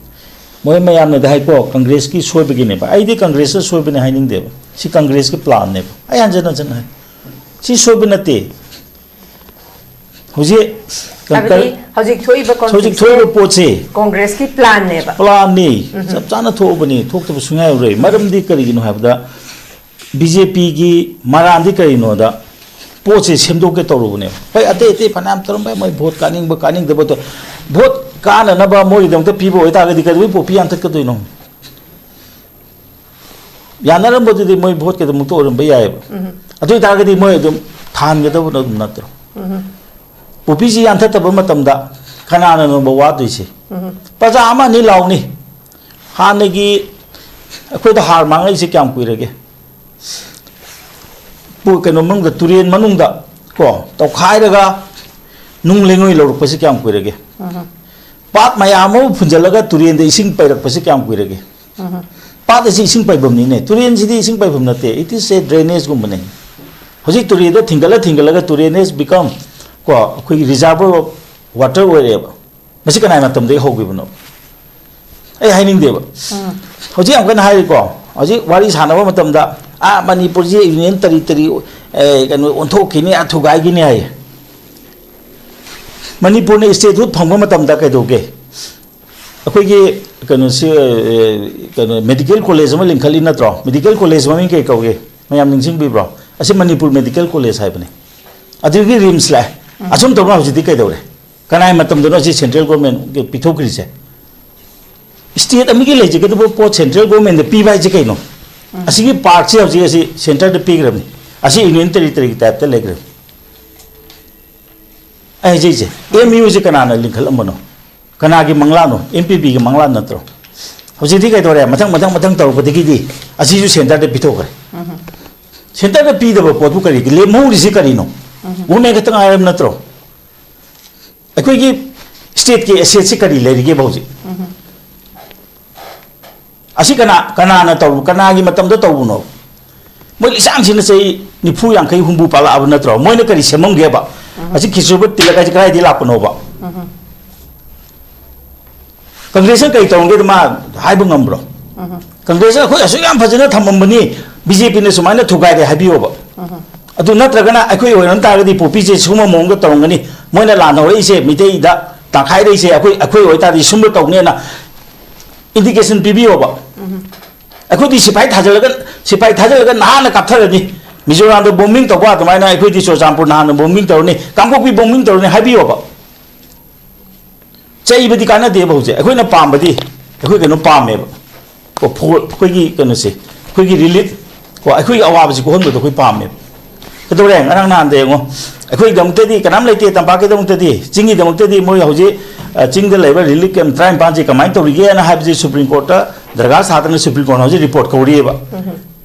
ꯃꯣꯏ ꯃꯌꯥꯝꯅꯗꯤ ꯍꯥꯏꯀꯣ, ꯀꯪꯒ꯭ꯔꯦꯁꯀꯤ ꯁꯣꯏꯕꯒꯤꯅꯦꯕ꯫ ꯑꯩꯗꯤ ꯀꯪꯒ꯭ꯔꯦꯁꯇ ꯁꯣꯏꯕꯅꯦ ꯍꯥꯏꯅꯤꯡꯗꯦꯕ꯫ ꯁꯤ ꯀꯪꯒ꯭ꯔꯦꯁꯀꯤ plan ꯅꯦꯕ꯫ ꯑꯩ ꯍꯟꯖꯟ ꯍꯟꯖꯟ ꯍꯥꯏ, ꯁꯤ ꯁꯣꯏꯕ ꯅꯠꯇꯦ꯫ ꯍꯧꯖꯤꯛ ꯍꯥꯏꯕꯗꯤ ꯍꯧꯖꯤꯛ ꯊꯣꯛꯏꯕ ꯍꯧꯖꯤꯛ conflict ꯁꯦ ꯊꯣꯛꯏꯕ ꯄꯣꯠꯁꯦ ꯀꯣꯡꯒ꯭ꯔꯦꯁꯀꯤ plan ꯅꯦꯕ꯫ plan ꯅꯤ꯫ ꯆꯞ ꯆꯥꯅ ꯊꯣꯛꯑꯕꯅꯤ, ꯊꯣꯛꯇꯕ ꯁꯨꯡꯌꯥ ꯌꯥꯔꯣꯏ꯫ ꯃꯔꯝꯗꯤ ꯀꯔꯤꯒꯤꯅꯣ ꯍꯥꯏꯕꯗ, ꯕꯤ ꯖꯦ ꯄꯤꯒꯤ ꯃꯔꯥꯟꯗꯤ ꯀꯔꯤꯅꯣꯗ, ꯄꯣꯠꯁꯦ ꯁꯦꯝꯗꯣꯛꯀꯦ ꯇꯧꯔꯨꯕꯅꯦꯕ꯫ ꯍꯣꯏ, ꯑꯇꯩ ꯑꯇꯩ ꯐꯅꯌꯥꯝ ꯇꯧꯔꯝꯕ ꯌꯥꯏ, ꯃꯣꯏ vote ꯀꯥꯅꯤꯡꯕ ꯀꯥꯅꯤꯡꯗꯕ ꯇꯧ-, vote ꯀꯥꯅꯅꯕ ꯃꯣꯏꯒꯤꯗꯃꯛꯇ ꯄꯤꯕ ꯑꯣꯏꯇꯥꯔꯒꯗꯤ ꯀꯩꯗꯧꯕꯩ ꯄꯣꯄꯤ ꯌꯥꯟꯊꯠꯀꯗꯣꯏꯅꯣ? ꯌꯥꯅꯔꯝꯕꯗꯨꯗꯤ ꯃꯣꯏ vote ꯀꯩꯗꯃꯛꯇ ꯑꯣꯏꯔꯝꯕ ꯌꯥꯏꯑꯕ꯫ ꯑꯗꯨ ꯑꯣꯏꯇꯥꯔꯒꯗꯤ ꯃꯣꯏ ꯑꯗꯨꯝ ꯊꯥꯍꯟꯒꯗꯕ ꯑꯗꯨꯝ ꯅꯠꯇ꯭ꯔꯣ? ꯄꯣꯄꯤꯁꯤ ꯌꯥꯟꯊꯠꯇꯕ ꯃꯇꯝꯗ ꯀꯅꯥꯅꯅꯣꯕ ꯋꯥꯗꯣꯏꯁꯦ? ꯄ꯭ꯔꯖꯥ ꯑꯃ ꯑꯅꯤ ꯂꯥꯎꯅꯤ꯫ ꯍꯥꯟꯅꯒꯤ ꯑꯩꯈꯣꯏꯗ ꯍꯥꯔ ꯃꯥꯡꯉꯛꯏꯁꯦ ꯀꯌꯥꯝ ꯀꯨꯏꯔꯒꯦ? ꯄꯨ-, ꯀꯩꯅꯣ ꯃꯅꯨꯡꯗ, ꯇꯨꯔꯦꯟ ꯃꯅꯨꯡꯗ ꯀꯣ, ꯇꯧꯈꯥꯏꯔꯒ ꯅꯨꯡ ꯂꯩꯉꯣꯏ ꯂꯧꯔꯛꯄꯁꯤ ꯀꯌꯥꯝ ꯀꯨꯏꯔꯒꯦ? ꯄꯥꯠ ꯃꯌꯥꯝ ꯑꯃ ꯐꯨꯟꯖꯜꯂꯒ ꯇꯨꯔꯦꯟꯗ ꯏꯁꯤꯡ ꯄꯩꯔꯛꯄꯁꯤ ꯀꯌꯥꯝ ꯀꯨꯏꯔꯒꯦ? ꯄꯥꯠ ꯑꯁꯤ ꯏꯁꯤꯡ ꯄꯩꯐꯝꯅꯤꯅꯦ꯫ ꯇꯨꯔꯦꯟꯁꯤꯗꯤ ꯏꯁꯤꯡ ꯄꯩꯐꯝ ꯅꯠꯇꯦ, it is a drainage ꯒꯨꯝꯕꯅꯦ꯫ ꯍꯧꯖꯤꯛ ꯇꯨꯔꯦꯟꯗ ꯊꯤꯡꯒꯠꯂ ꯊꯤꯡꯒꯠꯂꯒ ꯇꯨꯔꯦꯟ has become, ꯀꯣ, ꯑꯩꯈꯣꯏꯒꯤ reservoir of water ꯑꯣꯏꯔꯦꯕ꯫ ꯃꯁꯤ ꯀꯅꯥꯏ ꯃꯇꯝꯗꯒꯤ ꯍꯧꯈꯤꯕꯅꯣ? ꯑꯩ ꯍꯥꯏꯅꯤꯡꯗꯦꯕ꯫ ꯍꯧꯖꯤꯛ ꯌꯥꯝ ꯀꯟꯅ ꯍꯥꯏꯔꯤꯀꯣ, ꯍꯧꯖꯤꯛ ꯋꯥꯔꯤ ꯁꯥꯟꯅꯕ ꯃꯇꯝꯗ, "ꯑꯥ, ꯃꯅꯤꯄꯨꯔꯁꯤ ꯌꯨꯅꯤꯌꯟ ꯇꯔꯤ ꯇꯔꯤ, ꯑꯦ, ꯀꯩꯅꯣ, ꯑꯣꯟꯊꯣꯛꯈꯤꯅꯤ, ꯑꯥ, ꯊꯨꯒꯥꯏꯈꯤꯅꯤ" ꯍꯥꯏꯌꯦ꯫ ꯃꯅꯤꯄꯨꯔꯅ statehood ꯐꯪꯕ ꯃꯇꯝꯗ ꯀꯩꯗꯧꯒꯦ? ꯑꯩꯈꯣꯏꯒꯤ ꯀꯩꯅꯣꯁꯤ, ꯑꯦ, ꯀꯩꯅꯣ, ꯃꯦꯗꯤꯀꯦꯜ ꯀꯣꯂꯦꯖ ꯑꯃ ꯂꯤꯡꯈꯠꯂꯤ ꯅꯠꯇ꯭ꯔꯣ? ꯃꯦꯗꯤꯀꯦꯜ ꯀꯣꯂꯦꯖ ꯃꯃꯤꯡ ꯀꯩ ꯀꯧꯒꯦ? ꯃꯌꯥꯝ ꯅꯤꯡꯁꯤꯡꯕꯤꯕ꯭ꯔꯣ? ꯑꯁꯤ ꯃꯅꯤꯄꯨꯔ ꯃꯦꯗꯤꯀꯦꯜ ꯀꯣꯂꯦꯖ ꯍꯥꯏꯕꯅꯤ꯫ ꯑꯗꯨꯒꯤ ꯔꯤꯝꯁ ꯂꯥꯛꯑꯦ꯫ ꯑꯁꯨꯝ ꯇꯧꯅ ꯍꯧꯖꯤꯛꯇꯤ ꯀꯩꯗꯧꯔꯦ? ꯀꯅꯥꯏ ꯃꯇꯝꯗꯅꯣ ꯑꯁꯤ central government ꯄꯤꯊꯣꯛꯈ꯭ꯔꯤꯁꯦ? State ꯑꯃꯒꯤ ꯂꯩꯖꯒꯗꯕ ꯄꯣꯠ central government ꯗ ꯄꯤꯕ ꯍꯥꯏꯁꯦ ꯀꯩꯅꯣ? ꯑꯁꯤꯒꯤ ꯄꯥꯔꯛꯁꯦ ꯍꯧꯖꯤꯛ ꯑꯁꯤ centre ꯗ ꯄꯤꯈ꯭ꯔꯕꯅꯤ꯫ ꯑꯁꯤ ꯌꯨꯅꯤꯌꯟ ꯇꯦꯔꯤꯇꯣꯔꯤꯒꯤ ꯇꯥꯏꯞꯇ ꯂꯩꯈ꯭ꯔꯕꯅꯤ꯫ ꯑꯩ ꯍꯥꯏꯖꯩꯁꯦ, ꯑꯦꯝ ꯌꯨꯁꯦ ꯀꯅꯥꯅ ꯂꯤꯡꯈꯠꯂꯝꯕꯅꯣ? ꯀꯅꯥꯒꯤ ꯃꯪꯂꯥꯅꯣ? ꯑꯦꯝ ꯄꯤ ꯕꯤꯒꯤ ꯃꯪꯂꯥ ꯅꯠꯇ꯭ꯔꯣ? ꯍꯧꯖꯤꯛꯇꯤ ꯀꯩꯗꯧꯔꯦ? ꯃꯊꯪ, ꯃꯊꯪ, ꯃꯊꯪ ꯇꯧꯔꯛꯄꯗꯒꯤꯗꯤ ꯑꯁꯤꯁꯨ centre ꯗ ꯄꯤꯊꯣꯛꯈ꯭ꯔꯦ꯫ Centre ꯗ ꯄꯤꯗꯕ ꯄꯣꯠꯄꯨ ꯀꯔꯤꯒꯤ ꯂꯦꯝꯍꯧꯔꯤꯁꯤ ꯀꯔꯤꯅꯣ? ꯒꯣꯔꯃꯦꯟ ꯈꯛꯇ ꯉꯥꯏꯔꯕ ꯅꯠꯇ꯭ꯔꯣ? ꯑꯩꯈꯣꯏꯒꯤ state ꯀꯤ asset ꯁꯤ ꯀꯔꯤ ꯂꯩꯔꯤꯒꯦꯕ ꯍꯧꯖꯤꯛ? ꯑꯁꯤ ꯀꯅꯥ, ꯀꯅꯥꯅ ꯇꯧ-, ꯀꯅꯥꯒꯤ ꯃꯇꯝꯗ ꯇꯧꯕꯅꯣ? ꯃꯣꯏ ꯂꯤꯁꯥꯡꯁꯤꯟꯅ ꯆꯍꯤ ꯅꯤꯐꯨ, ꯌꯥꯡꯈꯩ, ꯍꯨꯝꯐꯨ ꯄꯥꯜꯂꯛꯑꯕ ꯅꯠꯇ꯭ꯔꯣ? ꯃꯣꯏꯅ ꯀꯔꯤ ꯁꯦꯝꯃꯝꯒꯦꯕ? ꯑꯁꯤ ꯈꯤꯆꯨꯕ ꯇꯤꯂꯛ ꯍꯥꯏꯁꯦ ꯀꯗꯥꯏꯗꯒꯤ ꯂꯥꯛꯄꯅꯣꯕ? ꯀꯪꯒ꯭ꯔꯦꯁꯅ ꯀꯔꯤ ꯇꯧꯔꯝꯒꯦꯗ ꯃꯥ ꯍꯥꯏꯕ ꯉꯝꯕ꯭ꯔꯣ? ꯀꯪꯒ꯭ꯔꯦꯁꯅ ꯑꯩꯈꯣꯏ ꯑꯁꯨꯛ ꯌꯥꯝ ꯐꯖꯅ ꯊꯝꯃꯝꯕꯅꯤ, ꯕꯤ ꯖꯦ ꯄꯤꯅ ꯁꯨꯃꯥꯏꯅ ꯊꯨꯒꯥꯏꯔꯦ ꯍꯥꯏꯕꯤꯌꯣꯕ꯫ ꯑꯗꯨ ꯅꯠꯇ꯭ꯔꯒꯅ ꯑꯩꯈꯣꯏ ꯑꯣꯏꯔꯝ ꯇꯥꯔꯒꯗꯤ ꯄꯣꯄꯤꯁꯦ ꯁꯨꯝꯕ ꯃꯑꯣꯡꯗ ꯇꯧꯔꯝꯒꯅꯤ, ꯃꯣꯏꯅ ꯂꯥꯟ ꯍꯧꯔꯛꯏꯁꯦ ꯃꯤꯇꯩꯗ ꯇꯥꯡꯈꯥꯏꯔꯛꯏꯁꯦ ꯑꯩꯈꯣꯏ, ꯑꯩꯈꯣꯏ ꯑꯣꯏꯇꯥꯔꯗꯤ ꯁꯨꯝꯕ ꯇꯧꯅꯦꯅ indication ꯄꯤꯕꯤꯌꯣꯕ꯫ ꯑꯩꯈꯣꯏꯗꯤ ꯁꯤꯐꯥꯏ ꯊꯥꯖꯤꯜꯂꯒ, ꯁꯤꯐꯥꯏ ꯊꯥꯖꯤꯜꯂꯒ ꯅꯍꯥꯟꯅ ꯀꯥꯞꯊꯔꯅꯤ꯫ ꯃꯤꯖꯣꯔꯥꯝꯗ bombing ꯇꯧꯕ ꯑꯗꯨꯃꯥꯏꯅ ꯑꯩꯈꯣꯏꯗꯤ ꯆꯨꯔꯆꯥꯟꯄꯨꯔ ꯅꯍꯥꯟꯅ bombing ꯇꯧꯔꯅꯤ, ꯀꯥꯡꯄꯣꯛꯄꯤ bombing ꯇꯧꯔꯅꯤ ꯍꯥꯏꯕꯤꯌꯣꯕ꯫ ꯆꯩꯕꯗꯤ ꯀꯥꯟꯅꯗꯦꯕ꯫ ꯍꯧꯖꯤꯛ ꯑꯩꯈꯣꯏꯅ ꯄꯥꯝꯕꯗꯤ, ꯑꯩꯈꯣꯏ ꯀꯩꯅꯣ ꯄꯥꯝꯃꯦꯕ꯫ ꯀꯣ, ꯐꯣ-, ꯑꯩꯈꯣꯏꯒꯤ ꯀꯩꯅꯣꯁꯦ, ꯑꯩꯈꯣꯏꯒꯤ relief, ꯀꯣ, ꯑꯩꯈꯣꯏꯒꯤ ꯑꯋꯥꯕꯁꯤ ꯀꯣꯛꯍꯟꯕꯗꯣ ꯑꯩꯈꯣꯏ ꯄꯥꯝꯃꯦꯕ꯫ ꯀꯩꯗꯧꯔꯦ? ꯉꯔꯥꯡ ꯅꯍꯥꯟꯗ ꯌꯦꯡꯉꯣ, ꯑꯩꯈꯣꯏꯒꯤꯗꯃꯛꯇꯗꯤ ꯀꯅꯥꯝ ꯂꯩꯇꯦ, ꯇꯝꯄꯥꯛꯀꯤꯗꯃꯛꯇꯗꯤ, ꯆꯤꯡꯒꯤꯗꯃꯛꯇꯗꯤ ꯃꯣꯏ ꯍꯧꯖꯤꯛ, ꯑ, ꯆꯤꯡꯗ ꯂꯩꯕ relief camp ꯇꯔꯥꯅꯤꯄꯥꯟꯁꯤ ꯀꯃꯥꯏꯅ ꯇꯧꯔꯤꯒꯦꯅ ꯍꯥꯏꯕꯁꯤ Supreme Court ꯇ ꯗꯔꯈꯥꯁ ꯊꯥꯗꯅ Supreme Court ꯅ ꯍꯧꯖꯤꯛ report ꯀꯧꯔꯤꯑꯕ꯫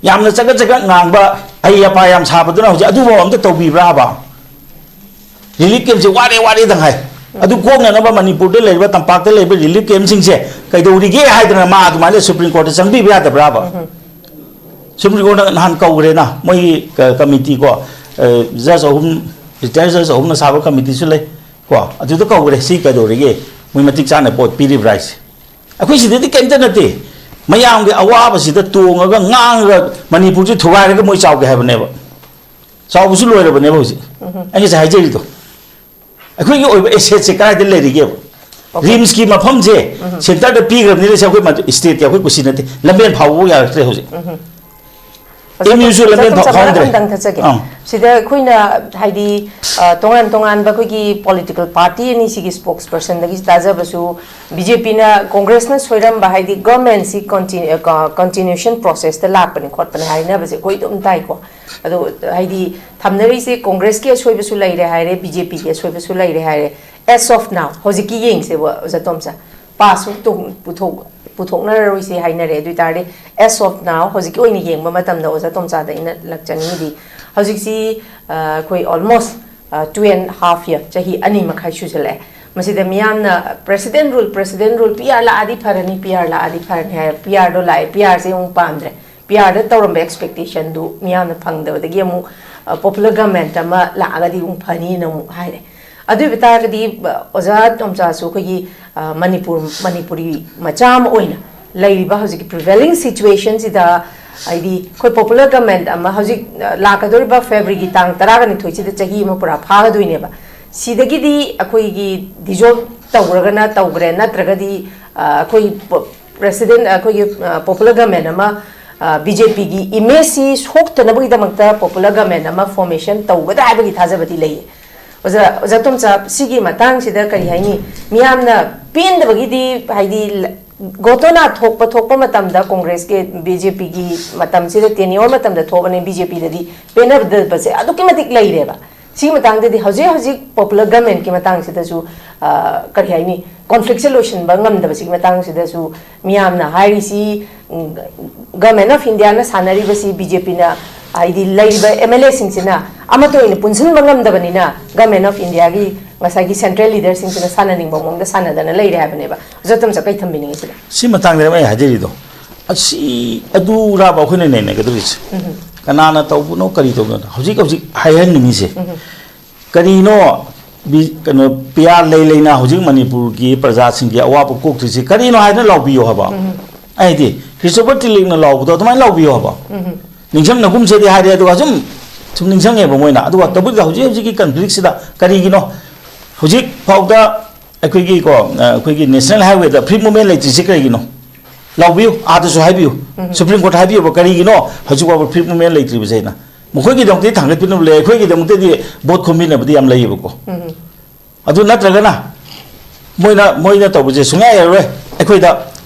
ꯌꯥꯝꯅ ꯆꯒꯠ ꯆꯒꯠ ꯉꯥꯡꯕ, ꯑꯍꯩ ꯑꯄꯥ ꯌꯥꯝ ꯁꯥꯕꯗꯨꯅ ꯍꯧꯖꯤꯛ ꯑꯗꯨꯐꯥꯎ ꯑꯝꯇ ꯇꯧꯕꯤꯕ꯭ꯔꯥ ꯍꯥꯏꯕ? Relief camp ꯁꯦ ꯋꯥꯔꯦ, ꯋꯥꯔꯦꯗꯪ ꯍꯥꯏ꯫ ꯑꯗꯨ ꯀꯣꯛꯅꯅꯕ ꯃꯅꯤꯄꯨꯔꯗ ꯂꯩꯔꯤꯕ, ꯇꯝꯄꯥꯛꯇ ꯂꯩꯔꯤꯕ ꯔꯤꯂꯤꯐ ꯀꯦꯝꯁꯤꯡꯁꯦ ꯀꯩꯗꯧꯔꯤꯒꯦ ꯍꯥꯏꯗꯅ ꯃꯥ ꯑꯗꯨꯃꯥꯏꯅ ꯁꯨꯄ꯭ꯔꯤꯝ ꯀꯣꯔꯠꯇ ꯆꯪꯕꯤꯕ ꯌꯥꯗꯕ꯭ꯔꯥꯕ? ꯁꯨꯄ꯭ꯔꯤꯝ ꯀꯣꯔꯠꯅ ꯅꯍꯥꯟ ꯀꯧꯈ꯭ꯔꯦꯅ, ꯃꯣꯏꯒꯤ ꯀ-, ꯀꯃꯤꯇꯤ ꯀꯣ, ꯑ, ꯖꯖ ꯑꯍꯨꯝ, ꯔꯤꯇꯥꯌꯔ ꯖꯖ ꯑꯍꯨꯝꯅ ꯁꯥꯕ ꯀꯃꯤꯇꯤꯁꯨ ꯂꯩ ꯀꯣ, ꯑꯗꯨꯗ ꯀꯧꯈ꯭ꯔꯦ꯫ ꯁꯤ ꯀꯩꯗꯧꯔꯤꯒꯦ? ꯃꯣꯏ ꯃꯇꯤꯛ ꯆꯥꯅ ꯄꯣꯠ ꯄꯤꯔꯤꯕ꯭ꯔꯥ ꯍꯥꯏꯁꯦ? ꯑꯩꯈꯣꯏ ꯁꯤꯗꯗꯤ ꯀꯩꯝꯇ ꯅꯠꯇꯦ꯫ ꯃꯌꯥꯝꯒꯤ ꯑꯋꯥꯕꯁꯤꯗ ꯇꯣꯡꯉꯒ, ꯉꯥꯡꯉꯒ, ꯃꯅꯤꯄꯨꯔꯁꯤ ꯊꯨꯒꯥꯏꯔꯒ ꯃꯣꯏ ꯆꯥꯎꯒꯦ ꯍꯥꯏꯕꯅꯦꯕ꯫ ꯆꯥꯎꯕꯁꯨ ꯂꯣꯏꯔꯕꯅꯦꯕ ꯍꯧꯖꯤꯛ꯫ ꯑꯩ ꯉꯁꯥꯏ ꯍꯥꯏꯖꯔꯤꯗꯣ꯫ ꯑꯩꯈꯣꯏꯒꯤ ꯑꯣꯏꯕ ꯑꯦꯁꯦꯠꯁꯦ ꯀꯗꯥꯏꯗ ꯂꯩꯔꯤꯒꯦꯕ? ꯑꯣꯀꯦ꯫ ꯔꯤꯝꯁꯀꯤ ꯃꯐꯝꯁꯦ ꯁꯦꯟꯇꯔꯗ ꯄꯤꯈ꯭ꯔꯕꯅꯤꯅ, ꯁꯦ ꯑꯩꯈꯣꯏ ꯃ-, ꯁ꯭ꯇꯦꯠꯀꯤ ꯑꯩꯈꯣꯏ ꯀꯨꯁꯤ ꯅꯠꯇꯦ꯫ ꯂꯝꯕꯦꯟ ꯐꯥꯎꯕ ꯌꯥꯔꯛꯇ꯭ꯔꯦ ꯍꯧꯖꯤꯛ꯫ ꯑꯦꯝ ꯌꯨꯁꯨ ꯂꯝꯕꯦꯟ ꯐꯥꯎ-, ꯆꯥꯎꯈꯠ-, ꯆꯥꯎꯈꯠ-, ꯐꯥꯎꯗ꯭ꯔꯦ꯫ ꯑꯝꯇꯪ ꯊꯠꯆꯒꯦ꯫ ꯑꯥ꯫ ꯁꯤꯗ ꯑꯩꯈꯣꯏꯅ, ꯍꯥꯏꯗꯤ, ꯑ, ꯇꯣꯉꯥꯟ ꯇꯣꯉꯥꯟꯕ ꯑꯩꯈꯣꯏꯒꯤ ꯄꯣꯂꯤꯇꯤꯀꯦꯜ ꯄꯥꯔꯇꯤ ꯑꯅꯤꯁꯤꯒꯤ ꯁ꯭ꯄꯣꯛꯁ ꯄꯔꯁꯟꯗꯒꯤ ꯇꯥꯖꯕꯁꯨ, ꯕꯤ ꯖꯦ ꯄꯤꯅ, ꯀꯣꯡꯒ꯭ꯔꯦꯁꯅ ꯁꯣꯏꯔꯝꯕ, ꯍꯥꯏꯗꯤ, ꯒꯚꯔꯟꯃꯦꯟꯁꯤ ꯀꯟꯇꯤ-, ꯑ, ꯀ-, ꯀꯟꯇꯤꯅ꯭ꯌꯨꯁꯟ ꯄ꯭ꯔꯣꯁꯦꯁꯇ ꯂꯥꯛꯄꯅꯤ ꯈꯣꯠꯄꯅꯤ ꯍꯥꯏꯅꯕꯁꯦ ꯑꯩꯈꯣꯏ ꯑꯗꯨꯝ ꯇꯥꯏꯀꯣ꯫ ꯑꯗꯣ, ꯍꯥꯏꯗꯤ, ꯊꯝꯅꯔꯤꯁꯦ ꯀꯣꯡꯒ꯭ꯔꯦꯁꯀꯤ ꯑꯁꯣꯏꯕꯁꯨ ꯂꯩꯔꯦ ꯍꯥꯏꯔꯦ, ꯕꯤ ꯖꯦ ꯄꯤꯒꯤ ꯑꯁꯣꯏꯕꯁꯨ ꯂꯩꯔꯦ ꯍꯥꯏꯔꯦ꯫ As of now, ꯍꯧꯖꯤꯛꯀꯤ ꯌꯦꯡꯁꯦꯕ, ꯑꯣꯖꯥ ꯇꯣꯝꯆꯥ, ꯄꯥꯁꯁꯨ ꯇꯣꯡ-, ꯄꯨꯊꯣꯛ-, ꯄꯨꯊꯣꯛꯅꯔꯔꯣꯏꯁꯦ ꯍꯥꯏꯅꯔꯦ꯫ ꯑꯗꯨ ꯑꯣꯏ ꯇꯥꯔꯗꯤ, as of now, ꯍꯧꯖꯤꯛꯀꯤ ꯑꯣꯏꯅ ꯌꯦꯡꯕ ꯃꯇꯝꯗ, ꯑꯣꯖꯥ ꯇꯣꯝꯆꯥꯗ ꯑꯩꯅ ꯂꯥꯛꯆꯅꯤꯡꯉꯤꯗꯤ, ꯍꯧꯖꯤꯛꯁꯤ, ꯑ, ꯑꯩꯈꯣꯏ almost, ꯑ, two and half year, ꯆꯍꯤ ꯑꯅꯤ ꯃꯈꯥꯏ ꯁꯨꯖꯜꯂꯛꯑꯦ꯫ ꯃꯁꯤꯗ ꯃꯤꯌꯥꯝꯅ "President rule, President rule, P R ꯂꯥꯛꯑꯗꯤ ꯐꯔꯅꯤ, ꯄꯤ ꯑꯥꯔ ꯂꯥꯛꯑꯗꯤ ꯐꯔꯅꯤ" ꯍꯥꯏ꯫ ꯄꯤ ꯑꯥꯔꯗꯣ ꯂꯥꯛꯑꯦ, ꯄꯤ ꯑꯥꯔꯁꯦ ꯑꯃꯨꯛ ꯄꯥꯝꯗ꯭ꯔꯦ꯫ ꯄꯤ ꯑꯥꯔꯗ ꯇꯧꯔꯝꯕ expectationꯗꯨ ꯃꯤꯌꯥꯝꯅ ꯐꯪꯗꯕꯗꯒꯤ ꯑꯃꯨꯛ, ꯑ, popular government ꯑꯃ ꯂꯥꯛꯑꯒꯗꯤ ꯑꯃꯨꯛ ꯐꯅꯤꯅ ꯑꯃꯨꯛ ꯍꯥꯏꯔꯦ꯫ ꯑꯗꯨ ꯑꯣꯏꯕ ꯇꯥꯔꯒꯗꯤ, ꯑ, ꯑꯣꯖꯥ ꯇꯣꯝꯆꯥꯁꯨ ꯑꯩꯈꯣꯏꯒꯤ, ꯑ, ꯃꯅꯤꯄꯨꯔ, ꯃꯅꯤꯄꯨꯔꯤ ꯃꯆꯥ ꯑꯃ ꯑꯣꯏꯅ ꯂꯩꯔꯤꯕ ꯍꯧꯖꯤꯛꯀꯤ prevailing situationꯁꯤꯗ, ꯍꯥꯏꯗꯤ, ꯑꯩꯈꯣꯏ popular government ꯑꯃ ꯍꯧꯖꯤꯛ, ꯑ, ꯂꯥꯛꯀꯗꯧꯔꯤꯕ Februaryꯒꯤ ꯇꯥꯡ ꯇꯔꯥꯒ ꯅꯤꯊꯣꯏꯁꯤꯗ ꯆꯍꯤ ꯑꯃ ꯄꯨꯔꯥ ꯐꯥꯒꯗꯣꯏꯅꯦꯕ꯫ ꯁꯤꯗꯒꯤꯗꯤ ꯑꯩꯈꯣꯏꯒꯤ dissolve ꯇꯧꯈ꯭ꯔꯒꯅ ꯇꯧꯈ꯭ꯔꯦ, ꯅꯠꯇ꯭ꯔꯒꯗꯤ, ꯑ, ꯑꯩꯈꯣꯏ ꯄ-, president, ꯑꯩꯈꯣꯏꯒꯤ, ꯑ, popular government ꯑꯃ, ꯑ, ꯕꯤ ꯖꯦ ꯄꯤꯒꯤ imageꯁꯤ ꯁꯣꯛꯇꯅꯕꯒꯤꯗꯃꯛꯇ popular government ꯑꯃ formation ꯇꯧꯒꯗ꯭ꯔꯥ ꯍꯥꯏꯕꯒꯤ ꯊꯥꯖꯕꯗꯤ ꯂꯩꯌꯦ꯫ ꯑꯣꯖꯥ, ꯑꯣꯖꯥ ꯇꯣꯝꯆꯥ, ꯁꯤꯒꯤ ꯃꯇꯥꯡꯁꯤꯗ ꯀꯔꯤ ꯍꯥꯏꯅꯤ? ꯃꯤꯌꯥꯝꯅ ꯄꯦꯟꯗꯕꯒꯤꯗꯤ, ꯍꯥꯏꯗꯤ, ꯂ-, ꯘꯣꯇꯣꯅꯥ ꯊꯣꯛꯄ, ꯊꯣꯛꯄ ꯃꯇꯝꯗ ꯀꯣꯡꯒ꯭ꯔꯦꯁꯀꯤ, ꯕꯤ ꯖꯦ ꯄꯤꯒꯤ ꯃꯇꯝꯁꯤꯗ tenure ꯃꯇꯝꯗ ꯊꯣꯛꯑꯕꯅꯤ, ꯕꯤ ꯖꯦ ꯄꯤꯗꯗꯤ ꯄꯦꯟꯅꯗꯕꯁꯦ ꯑꯗꯨꯛꯀꯤ ꯃꯇꯤꯛ ꯂꯩꯔꯦꯕ꯫ ꯁꯤꯒꯤ ꯃꯇꯥꯡꯗꯗꯤ ꯍꯧꯖꯤꯛ ꯍꯧꯖꯤꯛ popular governmentꯀꯤ ꯃꯇꯥꯡꯁꯤꯗꯁꯨ, ꯑ, ꯀꯔꯤ ꯍꯥꯏꯅꯤ, conflictꯁꯦ ꯂꯣꯏꯁꯤꯟꯕ ꯉꯝꯗꯕꯁꯤꯒꯤ ꯃꯇꯥꯡꯁꯤꯗꯁꯨ ꯃꯤꯌꯥꯝꯅ ꯍꯥꯏꯔꯤꯁꯤ, ꯎꯝ, Government of Indiaꯅ ꯁꯥꯟꯅꯔꯤꯕꯁꯤ ꯕꯤ ꯖꯦ ꯄꯤꯅ ꯍꯥꯏꯗꯤ ꯂꯩꯔꯤꯕ ꯑꯦꯝ ꯑꯦꯜ ꯑꯦꯁꯤꯡꯁꯤꯅ ꯑꯃꯠꯇ ꯑꯣꯏꯅ ꯄꯨꯟꯁꯤꯟꯕ ꯉꯝꯗꯕꯅꯤꯅ, ꯒꯃꯦꯟ ꯑꯣꯐ ꯏꯟꯗꯤꯌꯥꯒꯤ ꯉꯁꯥꯏꯒꯤ ꯁꯦꯟꯇ꯭ꯔꯦꯜ ꯂꯤꯗꯔꯁꯤꯡꯁꯤꯅ ꯁꯥꯟꯅꯅꯤꯡꯕ ꯃꯑꯣꯡꯗ ꯁꯥꯟꯅꯗꯅ ꯂꯩꯔꯦ ꯍꯥꯏꯕꯅꯦꯕ꯫ ꯑꯣꯖꯥ ꯇꯝꯆꯥ, ꯀꯩ ꯊꯝꯕꯤꯅꯤꯡꯉꯤ ꯁꯤꯗ? ꯁꯤ ꯃꯇꯥꯡꯗꯅꯦꯕ ꯑꯩ ꯍꯥꯏꯖꯔꯤꯗꯣ꯫ ꯑꯁꯤ ꯑꯗꯨꯔꯥꯕ ꯑꯩꯈꯣꯏꯅ ꯅꯩꯅꯒꯗꯧꯔꯤꯁꯦ? ꯎꯝ꯫ ꯀꯅꯥꯅ ꯇꯧꯕꯅꯣ, ꯀꯔꯤ ꯇꯧꯕꯅꯣ? ꯍꯧꯖꯤꯛ ꯍꯧꯖꯤꯛ ꯍꯥꯏꯍꯟꯅꯤꯡꯉꯤꯁꯦ, ꯎꯝ꯫ ꯀꯔꯤꯅꯣ ꯕꯤ-, ꯀꯩꯅꯣ, ꯄꯤꯌꯥꯔ ꯂꯩ ꯂꯩꯅ ꯍꯧꯖꯤꯛ ꯃꯅꯤꯄꯨꯔꯒꯤ ꯄ꯭ꯔꯖꯥꯁꯤꯡꯒꯤ ꯑꯋꯥꯕ ꯀꯣꯛꯇ꯭ꯔꯤꯁꯤ ꯀꯔꯤꯅꯣ ꯍꯥꯏꯗꯅ ꯂꯥꯎꯕꯤꯌꯣ ꯍꯥꯏꯕ꯫ ꯎꯝ꯫ ꯑꯩꯗꯤ ꯈ꯭ꯔꯤꯁꯇꯣꯐꯔ ꯇꯤꯂꯤꯛꯅ ꯂꯥꯎꯕꯗꯣ ꯑꯗꯨꯃꯥꯏꯅ ꯂꯥꯎꯕꯤꯌꯣ ꯍꯥꯏꯕ꯫ ꯎꯝ꯫ ꯅꯤꯡꯁꯤꯡꯅꯒꯨꯝꯁꯦꯗꯤ ꯍꯥꯏꯔꯦ, ꯑꯗꯨꯒ ꯁꯨꯝ, ꯁꯨꯝ ꯅꯤꯡꯁꯤꯡꯉꯦꯕ ꯃꯣꯏꯅ꯫ ꯑꯗꯨꯒ ꯇꯧꯕꯗ ꯍꯧꯖꯤꯛ ꯍꯧꯖꯤꯛꯀꯤ ꯀꯟꯐ꯭ꯂꯤꯛꯁꯤꯗ ꯀꯔꯤꯒꯤꯅꯣ ꯍꯧꯖꯤꯛ ꯐꯥꯎꯗ ꯑꯩꯈꯣꯏꯒꯤꯀꯣ, ꯑ, ꯑꯩꯈꯣꯏꯒꯤ ꯅꯦꯁꯅꯦꯜ ꯍꯥꯏꯋꯦꯗ ꯐ꯭ꯔꯤ ꯃꯨꯚꯃꯦꯟ ꯂꯩꯇ꯭ꯔꯤꯁꯤ ꯀꯔꯤꯒꯤꯅꯣ? ꯂꯥꯎꯕꯤꯌꯨ, ꯑꯥꯗꯁꯨ ꯍꯥꯏꯕꯤꯌꯨ, ꯎꯝ꯫ ꯁꯨꯄ꯭ꯔꯤꯝ ꯀꯣꯔꯠꯇ ꯍꯥꯏꯕꯤꯌꯨꯕ, ꯀꯔꯤꯒꯤꯅꯣ ꯍꯧꯖꯤꯛ ꯐꯥꯎꯕ ꯐ꯭ꯔꯤ ꯃꯨꯚꯃꯦꯟ ꯂꯩꯇ꯭ꯔꯤꯕꯁꯦ ꯍꯥꯏꯅ꯫ ꯃꯈꯣꯏꯒꯤꯗꯃꯛꯇꯗꯤ ꯊꯥꯡꯒꯠꯄꯤꯅꯕ ꯂꯩ, ꯑꯩꯈꯣꯏꯒꯤꯗꯃꯛꯇꯗꯤ ꯚꯣꯠ ꯈꯣꯝꯕꯤꯅꯕꯗꯤ ꯌꯥꯝ ꯂꯩꯌꯦꯕꯀꯣ꯫ ꯎꯝ꯫ ꯑꯗꯨ ꯅꯠꯇ꯭ꯔꯒꯅ ꯃꯣꯏꯅ, ꯃꯣꯏꯅ ꯇꯧꯕꯁꯦ ꯁꯨꯡꯌꯥ ꯌꯥꯔꯔꯣꯏ, ꯑꯩꯈꯣꯏꯗ,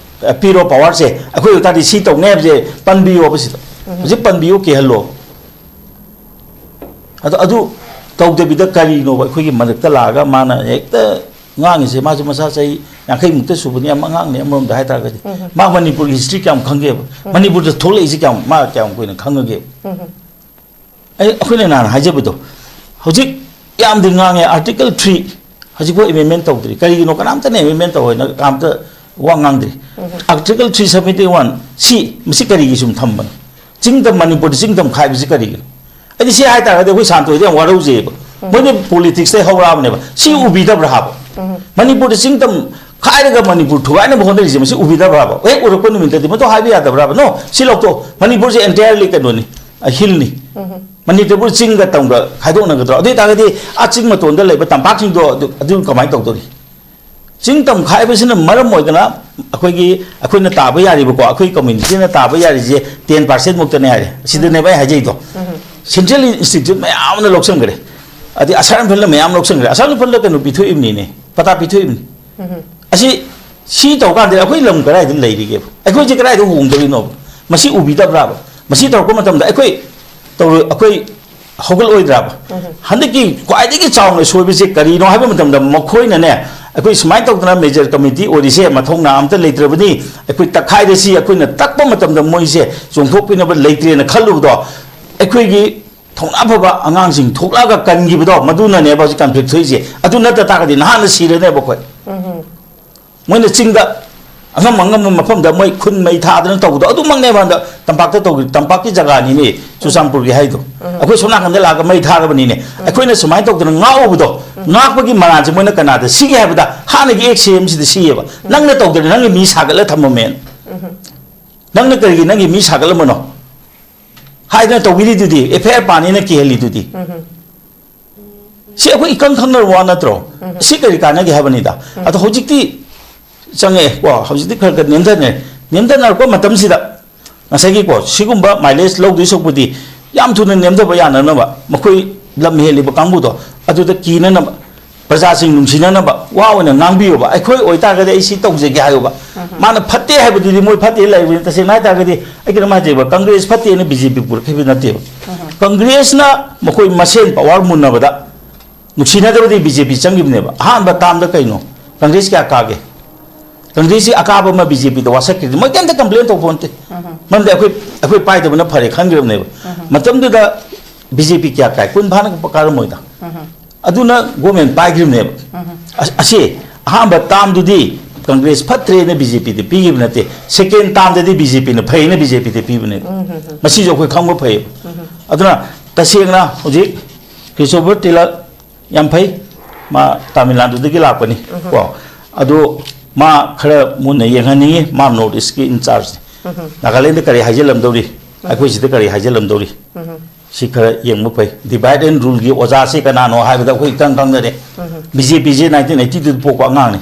ꯑ, ꯄꯤꯔꯣ ꯄꯋꯥꯔꯁꯦ, ꯑꯩꯈꯣꯏ ꯑꯣꯏꯇꯥꯔꯗꯤ ꯁꯤ ꯇꯧꯅꯤ ꯍꯥꯏꯕꯁꯦ ꯄꯟꯕꯤꯌꯣꯕ ꯁꯤꯗ꯫ ꯎꯝ꯫ ꯍꯧꯖꯤꯛ ꯄꯟꯕꯤꯌꯨ, ꯀꯤꯍꯜꯂꯣ꯫ ꯑꯗꯣ ꯑꯗꯨ ꯇꯧꯗꯕꯤꯗ ꯀꯔꯤꯅꯣꯕ ꯑꯩꯈꯣꯏꯒꯤ ꯃꯔꯛꯇ ꯂꯥꯛꯑꯒ ꯃꯥꯅ ꯍꯦꯛꯇ ꯉꯥꯡꯉꯤꯁꯦ? ꯃꯥꯁꯨ ꯃꯁꯥ ꯆꯍꯤ ꯌꯥꯡꯈꯩꯃꯨꯛꯇ ꯁꯨꯕꯅꯤ, ꯌꯥꯝ ꯑꯉꯥꯡꯅꯤ ꯑꯃꯔꯣꯝꯗ ꯍꯥꯏꯇꯥꯔꯒꯗꯤ꯫ ꯎꯝ꯫ ꯃꯥ ꯃꯅꯤꯄꯨꯔꯒꯤ ꯍꯤꯁꯇ꯭ꯔꯤ ꯀꯌꯥꯝ ꯈꯪꯒꯦꯕ? ꯎꯝ꯫ ꯃꯅꯤꯄꯨꯔꯗ ꯊꯣꯛꯂꯛꯏꯁꯦ ꯀꯌꯥꯝ, ꯃꯥ ꯀꯌꯥꯝ ꯀꯨꯏꯅ ꯈꯪꯉꯒꯦꯕ? ꯎꯝ꯫ ꯑꯩ, ꯑꯩꯈꯣꯏꯅ ꯅꯍꯥꯟ ꯍꯥꯏꯖꯕꯗꯣ, ꯍꯧꯖꯤꯛ ꯌꯥꯝꯗꯤ ꯉꯥꯡꯉꯦ, ꯑꯥꯔꯇꯤꯀꯜ ꯊ꯭ꯔꯤ ꯍꯧꯖꯤꯛꯐꯥꯎ ꯑꯦꯃꯦꯟꯃꯦꯟ ꯇꯧꯗ꯭ꯔꯤ꯫ ꯀꯔꯤꯒꯤꯅꯣ? ꯀꯅꯥꯝꯇꯅ ꯑꯦꯃꯦꯟꯃꯦꯟ ꯇꯧ ꯍꯥꯏꯅ ꯀꯅꯥꯝꯇ ꯋꯥ ꯉꯥꯡꯗ꯭ꯔꯤ꯫ ꯎꯝ꯫ ꯑꯥꯔꯇꯤꯀꯜ ꯊ꯭ꯔꯤ ꯁꯕꯦꯟꯇꯤ ꯋꯥꯟ ꯁꯤ, ꯃꯁꯤ ꯀꯔꯤꯒꯤ ꯁꯨꯝ ꯊꯝꯕꯅꯣ? ꯆꯤꯡꯗꯝ, ꯃꯅꯤꯄꯨꯔꯗ ꯆꯤꯡꯗꯝ ꯈꯥꯏꯕꯁꯤ ꯀꯔꯤꯒꯤꯅꯣ? ꯑꯩꯗꯤ ꯁꯤ ꯍꯥꯏꯇꯥꯔꯒꯗꯤ ꯑꯩꯈꯣꯏ ꯁꯥꯟꯇꯣꯏꯗ ꯌꯥꯝ ꯋꯥꯔꯧꯖꯩꯑꯕ꯫ ꯎꯝ꯫ ꯃꯣꯏꯗꯤ ꯄꯣꯂꯤꯇꯤꯛꯁꯇꯩ ꯍꯧꯔꯛꯑꯕꯅꯦꯕ꯫ ꯁꯤ ꯎꯕꯤꯗꯕ꯭ꯔꯥ ꯍꯥꯏꯕ? ꯎꯝ꯫ ꯃꯅꯤꯄꯨꯔꯗ ꯆꯤꯡꯗꯝ ꯈꯥꯏꯔꯒ ꯃꯅꯤꯄꯨꯔ ꯊꯨꯒꯥꯏꯅꯕ ꯍꯣꯠꯅꯔꯤꯁꯦ ꯃꯁꯤ ꯎꯕꯤꯗꯕ꯭ꯔꯥ ꯍꯥꯏꯕ? ꯍꯦꯛ ꯎꯔꯛꯄ ꯅꯨꯃꯤꯠꯇꯗꯤ ꯃꯗꯨ ꯍꯥꯏꯕ ꯌꯥꯗꯕ꯭ꯔꯥ ꯍꯥꯏꯕ? No, ꯁꯤ ꯂꯧꯊꯣꯛ꯫ ꯃꯅꯤꯄꯨꯔꯁꯦ entirely ꯀꯩꯅꯣꯅꯤ, ꯑ, hillꯅꯤ꯫ ꯎꯝ꯫ ꯃꯅꯤꯄꯨꯔ ꯆꯤꯡꯒ ꯇꯝꯒ ꯈꯥꯏꯗꯣꯛꯅꯒꯗ꯭ꯔꯣ? ꯑꯗꯨ ꯑꯣꯏꯇꯥꯔꯒꯗꯤ ꯑꯥ ꯆꯤꯡ ꯃꯇꯣꯟꯗ ꯂꯩꯕ ꯇꯝꯄꯥꯛꯁꯤꯡꯗꯣ ꯑꯗꯨ, ꯑꯗꯨ ꯀꯃꯥꯏꯅ ꯇꯧꯗꯣꯔꯤ? ꯆꯤꯡ ꯇꯝ ꯈꯥꯏꯕꯁꯤꯅ ꯃꯔꯝ ꯑꯣꯏꯗꯅ ꯑꯩꯈꯣꯏꯒꯤ, ꯑꯩꯈꯣꯏꯅ ꯇꯥꯕ ꯌꯥꯔꯤꯕꯀꯣ, ꯑꯩꯈꯣꯏ communityꯅ ꯇꯥꯕ ꯌꯥꯔꯤꯁꯦ ten percent ꯃꯨꯛꯇꯅꯦ ꯍꯥꯏꯔꯦ꯫ ꯁꯤꯗꯅꯦꯕ ꯑꯩ ꯍꯥꯏꯖꯩꯗꯣ꯫ ꯎꯝ꯫ Central institute ꯃꯌꯥꯝꯅ ꯂꯧꯁꯤꯟꯈ꯭ꯔꯦ꯫ ꯑꯗꯩ ꯑꯁꯥꯝ ꯔꯥꯏꯐꯜꯅ ꯃꯌꯥꯝ ꯂꯧꯁꯤꯟꯈ꯭ꯔꯦ꯫ ꯑꯁꯥꯝ ꯔꯥꯏꯐꯜꯗ ꯀꯩꯅꯣ ꯄꯤꯊꯣꯛꯏꯕꯅꯤꯅꯦ, ꯄꯇꯥ ꯄꯤꯊꯣꯛꯏꯕꯅꯤ꯫ ꯎꯝ꯫ ꯑꯁꯤ, ꯁꯤ ꯇꯧꯀꯥꯟꯗ ꯑꯩꯈꯣꯏ ꯂꯝ ꯀꯗꯥꯏꯗ ꯂꯩꯔꯤꯒꯦꯕ? ꯑꯩꯈꯣꯏꯁꯦ ꯀꯗꯥꯏꯗ ꯍꯣꯡꯗꯣꯔꯤꯅꯣꯕ? ꯃꯁꯤ ꯎꯕꯤꯗꯕ꯭ꯔꯥꯕ? ꯃꯁꯤ ꯇꯧꯔꯛꯄ ꯃꯇꯝꯗ ꯑꯩꯈꯣꯏ ꯇꯧꯔ-, ꯑꯩꯈꯣꯏ ꯍꯧꯒꯠꯂꯣꯏꯗ꯭ꯔꯥꯕ? ꯎꯝ꯫ ꯍꯟꯗꯛꯀꯤ ꯈ꯭ꯋꯥꯏꯗꯒꯤ ꯆꯥꯎꯅ ꯁꯣꯏꯕꯁꯦ ꯀꯔꯤꯅꯣ ꯍꯥꯏꯕ ꯃꯇꯝꯗ, ꯃꯈꯣꯏꯅꯅꯦ, ꯑꯩꯈꯣꯏ ꯁꯨꯃꯥꯏꯅ ꯇꯧꯗꯅ major committee ꯑꯣꯏꯔꯤꯁꯦ ꯃꯊꯧꯅꯥ ꯑꯝꯇ ꯂꯩꯇ꯭ꯔꯕꯅꯤ, ꯑꯩꯈꯣꯏ ꯇꯛꯈꯥꯏꯔꯁꯤ, ꯑꯩꯈꯣꯏꯅ ꯇꯛꯄ ꯃꯇꯝꯗ ꯃꯣꯏꯁꯦ ꯆꯣꯡꯊꯣꯛꯄꯤꯅꯕ ꯂꯩꯇ꯭ꯔꯦꯅ ꯈꯜꯂꯨꯕꯗꯣ, ꯑꯩꯈꯣꯏꯒꯤ ꯊꯧꯅꯥ ꯐꯕ ꯑꯉꯥꯡꯁꯤꯡ ꯊꯣꯛꯂꯛꯑꯒ ꯀꯟꯈꯤꯕꯗꯣ, ꯃꯗꯨꯅꯅꯦꯕ ꯍꯧꯖꯤꯛ ꯀꯟꯐ꯭ꯂꯤꯛ ꯊꯣꯛꯏꯁꯦ꯫ ꯑꯗꯨ ꯅꯠꯇ ꯇꯥꯔꯒꯗꯤ ꯅꯍꯥꯟꯅ ꯁꯤꯔꯅꯦꯕ ꯑꯩꯈꯣꯏ꯫ ꯃꯣꯏꯅ ꯆꯤꯡꯗ ꯑꯉꯝ ꯑꯉꯝꯕ ꯃꯐꯝꯗ ꯃꯣꯏ ꯈꯨꯟ ꯃꯩ ꯊꯥꯗꯅ ꯇꯧꯕꯗꯣ, ꯑꯗꯨꯃꯛꯅꯦꯕ ꯍꯟꯗꯛ ꯇꯝꯄꯥꯛꯇ ꯇꯧꯈꯤ꯫ ꯇꯝꯄꯥꯛꯀꯤ ꯖꯒꯥꯅꯤꯅꯦ ꯆꯨꯔꯆꯥꯟꯄꯨꯔꯒꯤ ꯍꯥꯏꯗꯣ꯫ ꯑꯩꯈꯣꯏ ꯁꯣꯝ ꯅꯥꯀꯟꯗ ꯂꯥꯛꯑꯒ ꯃꯩ ꯊꯥꯔꯕꯅꯤꯅꯦ꯫ ꯑꯩꯈꯣꯏꯅ ꯁꯨꯃꯥꯏꯅ ꯇꯧꯗꯅ ꯉꯥꯛꯎꯕꯗꯣ, ꯉꯥꯛꯄꯒꯤ ꯃꯔꯥꯜꯁꯦ ꯃꯣꯏꯅ ꯀꯅꯥꯗ ꯁꯤꯒꯦ ꯍꯥꯏꯕꯗ, ꯍꯥꯟꯅꯒꯤ ꯑꯦꯛꯁ ꯁꯤ ꯑꯦꯝꯁꯤꯗ ꯁꯤꯌꯦꯕ꯫ ꯅꯪꯅ ꯇꯧꯗꯅ ꯅꯪꯒꯤ ꯃꯤ ꯁꯥꯒꯠꯂ ꯊꯝꯃꯝꯃꯦꯅ꯫ ꯅꯪꯅ ꯀꯔꯤꯒꯤ ꯅꯪꯒꯤ ꯃꯤ ꯁꯥꯒꯠꯂꯝꯕꯅꯣ ꯍꯥꯏꯗꯅ ꯇꯧꯕꯤꯔꯤꯗꯨꯗꯤ? ꯑꯦꯐ ꯑꯥꯏ ꯑꯥꯔ ꯄꯥꯅꯤꯅ ꯀꯤꯍꯜꯂꯤꯗꯨꯗꯤ? ꯁꯤ ꯑꯩꯈꯣꯏ ꯏꯀꯪ ꯈꯪꯅꯔꯕ ꯋꯥ ꯅꯠꯇ꯭ꯔꯣ? ꯁꯤ ꯀꯔꯤ ꯀꯥꯟꯅꯒꯦ ꯍꯥꯏꯕꯅꯤꯗ꯫ ꯑꯗꯣ ꯍꯧꯖꯤꯛꯇꯤ ꯆꯪꯉꯛꯑꯦ ꯀꯣ, ꯍꯧꯖꯤꯛꯇꯤ ꯈꯔ ꯈꯔ ꯅꯦꯝꯊꯅꯔꯦ꯫ ꯅꯦꯝꯊꯅꯔꯛꯄ ꯃꯇꯝꯁꯤꯗ ꯉꯁꯥꯏꯒꯤꯀꯣ, ꯁꯤꯒꯨꯝꯕ ꯃꯥꯏꯂꯦꯖ ꯂꯧꯗꯣꯏ ꯁꯔꯨꯛꯄꯨꯗꯤ ꯌꯥꯝ ꯊꯨꯅ ꯅꯦꯝꯊꯕ ꯌꯥꯅꯅꯕ, ꯃꯈꯣꯏ ꯂꯝ ꯍꯦꯜꯂꯤꯕ ꯀꯥꯡꯕꯨꯗꯣ ꯑꯗꯨꯗ ꯀꯤꯅꯅꯕ, ꯄ꯭ꯔꯖꯥꯁꯤꯡ ꯅꯨꯡꯁꯤꯅꯅꯕ ꯋꯥ ꯑꯣꯏꯅ ꯉꯥꯡꯕꯤꯌꯣꯕ꯫ ꯑꯩꯈꯣꯏ ꯑꯣꯏꯇꯥꯔꯒꯗꯤ ꯑꯩ ꯁꯤ ꯇꯧꯖꯒꯦ ꯍꯥꯏꯌꯣꯕ꯫ ꯃꯥꯅ ꯐꯠꯇꯦ ꯍꯥꯏꯕꯗꯨꯗꯤ ꯃꯣꯏ ꯐꯠꯇꯦ ꯂꯩꯕꯅꯤ꯫ ꯇꯁꯦꯡꯅ ꯍꯥꯏꯇꯥꯔꯒꯗꯤ ꯑꯩ ꯀꯩꯅꯣꯝ ꯍꯥꯏꯖꯩꯕ, ꯀꯪꯒ꯭ꯔꯦꯁ ꯐꯠꯇꯦꯅ ꯕꯤ ꯖꯦ ꯄꯤ ꯄꯨꯔꯛꯈꯤꯕ ꯅꯠꯇꯦꯕ꯫ ꯀꯪꯒ꯭ꯔꯦꯁꯅ ꯃꯈꯣꯏ ꯃꯁꯦꯟ ꯄꯋꯥꯔ ꯃꯨꯟꯅꯕꯗ ꯅꯨꯡꯁꯤꯅꯗꯕꯗꯤ ꯕꯤ ꯖꯦ ꯄꯤ ꯆꯪꯈꯤꯕꯅꯦꯕ꯫ ꯑꯍꯥꯟꯕ ꯇꯥꯝꯗ ꯀꯩꯅꯣ ꯀꯪꯒ꯭ꯔꯦꯁ ꯀꯌꯥ ꯀꯥꯒꯦ? ꯀꯪꯒ꯭ꯔꯦꯁꯀꯤ ꯑꯀꯥꯕ ꯑꯃ ꯕꯤ ꯖꯦ ꯄꯤꯗ ꯋꯥꯁꯛꯈꯤꯕꯗꯤ ꯃꯣꯏ ꯀꯩꯝꯇ ꯀꯝꯄ꯭ꯂꯦꯟ ꯇꯧꯕ ꯅꯠꯇꯦ꯫ ꯃꯔꯝꯗꯤ ꯑꯩꯈꯣꯏ, ꯑꯩꯈꯣꯏ ꯄꯥꯏꯗꯕꯅ ꯐꯔꯦ ꯈꯟꯈ꯭ꯔꯕꯅꯦꯕ꯫ ꯃꯇꯝꯗꯨꯗ ꯕꯤ ꯖꯦ ꯄꯤ ꯀꯌꯥ ꯀꯥꯏ? ꯀꯨꯟ ꯐꯥꯅ ꯀꯥꯔꯝꯃꯣꯏꯗ꯫ ꯑꯗꯨꯅ ꯒꯣꯔꯃꯦꯟ ꯄꯥꯏꯈ꯭ꯔꯤꯕꯅꯦꯕ꯫ ꯑ-, ꯑꯁꯤ ꯑꯍꯥꯟꯕ ꯇꯥꯝꯗꯨꯗꯤ ꯀꯪꯒ꯭ꯔꯦꯁ ꯐꯠꯇ꯭ꯔꯦꯅ ꯕꯤ ꯖꯦ ꯄꯤꯗ ꯄꯤꯈꯤꯕ ꯅꯠꯇꯦ, ꯁꯦꯀꯦꯟ ꯇꯥꯝꯗꯗꯤ ꯕꯤ ꯖꯦ ꯄꯤꯅ ꯐꯩꯅ ꯕꯤ ꯖꯦ ꯄꯤꯗ ꯄꯤꯕꯅꯦꯕ꯫ ꯃꯁꯤꯁꯨ ꯑꯩꯈꯣꯏ ꯈꯪꯕ ꯐꯩꯌꯦꯕ꯫ ꯑꯗꯨꯅ ꯇꯁꯦꯡꯅ ꯍꯧꯖꯤꯛ ꯈ꯭ꯔꯤꯁꯇꯣꯐꯔ ꯇꯤꯂꯛ ꯌꯥꯝ ꯐꯩ, ꯃꯥ ꯇꯥꯃꯤꯜ ꯅꯥꯗꯨꯗꯒꯤ ꯂꯥꯛꯄꯅꯤ ꯀꯣ꯫ ꯑꯗꯨ ꯃꯥ ꯈꯔ ꯃꯨꯟꯅ ꯌꯦꯡꯍꯟꯅꯤꯡꯉꯤ꯫ ꯃꯥ ꯅꯣꯔꯠ ꯏꯁꯀꯤ ꯏꯟꯆꯥꯔꯖꯅꯤ꯫ ꯅꯥꯒꯥꯂꯦꯟꯗ ꯀꯔꯤ ꯍꯥꯏꯖꯤꯜꯂꯝꯗꯧꯔꯤ, ꯑꯩꯈꯣꯏ ꯁꯤꯗ ꯀꯔꯤ ꯍꯥꯏꯖꯤꯜꯂꯝꯗꯧꯔꯤ? ꯁꯤ ꯈꯔ ꯌꯦꯡꯕ ꯐꯩ꯫ ꯗꯤꯚꯥꯏꯠ ꯑꯦꯟ ꯔꯨꯜꯒꯤ ꯑꯣꯖꯥꯁꯤ ꯀꯅꯥꯅꯣ ꯍꯥꯏꯕꯗ ꯑꯩꯈꯣꯏ ꯏꯈꯪ ꯈꯪꯗꯔꯦ꯫ ꯕꯤ ꯖꯦ ꯄꯤꯁꯦ ꯅꯥꯏꯟꯇꯤꯟ ꯑꯩꯠꯇꯤꯗꯨꯗ ꯄꯣꯛꯄ ꯑꯉꯥꯡꯅꯤ꯫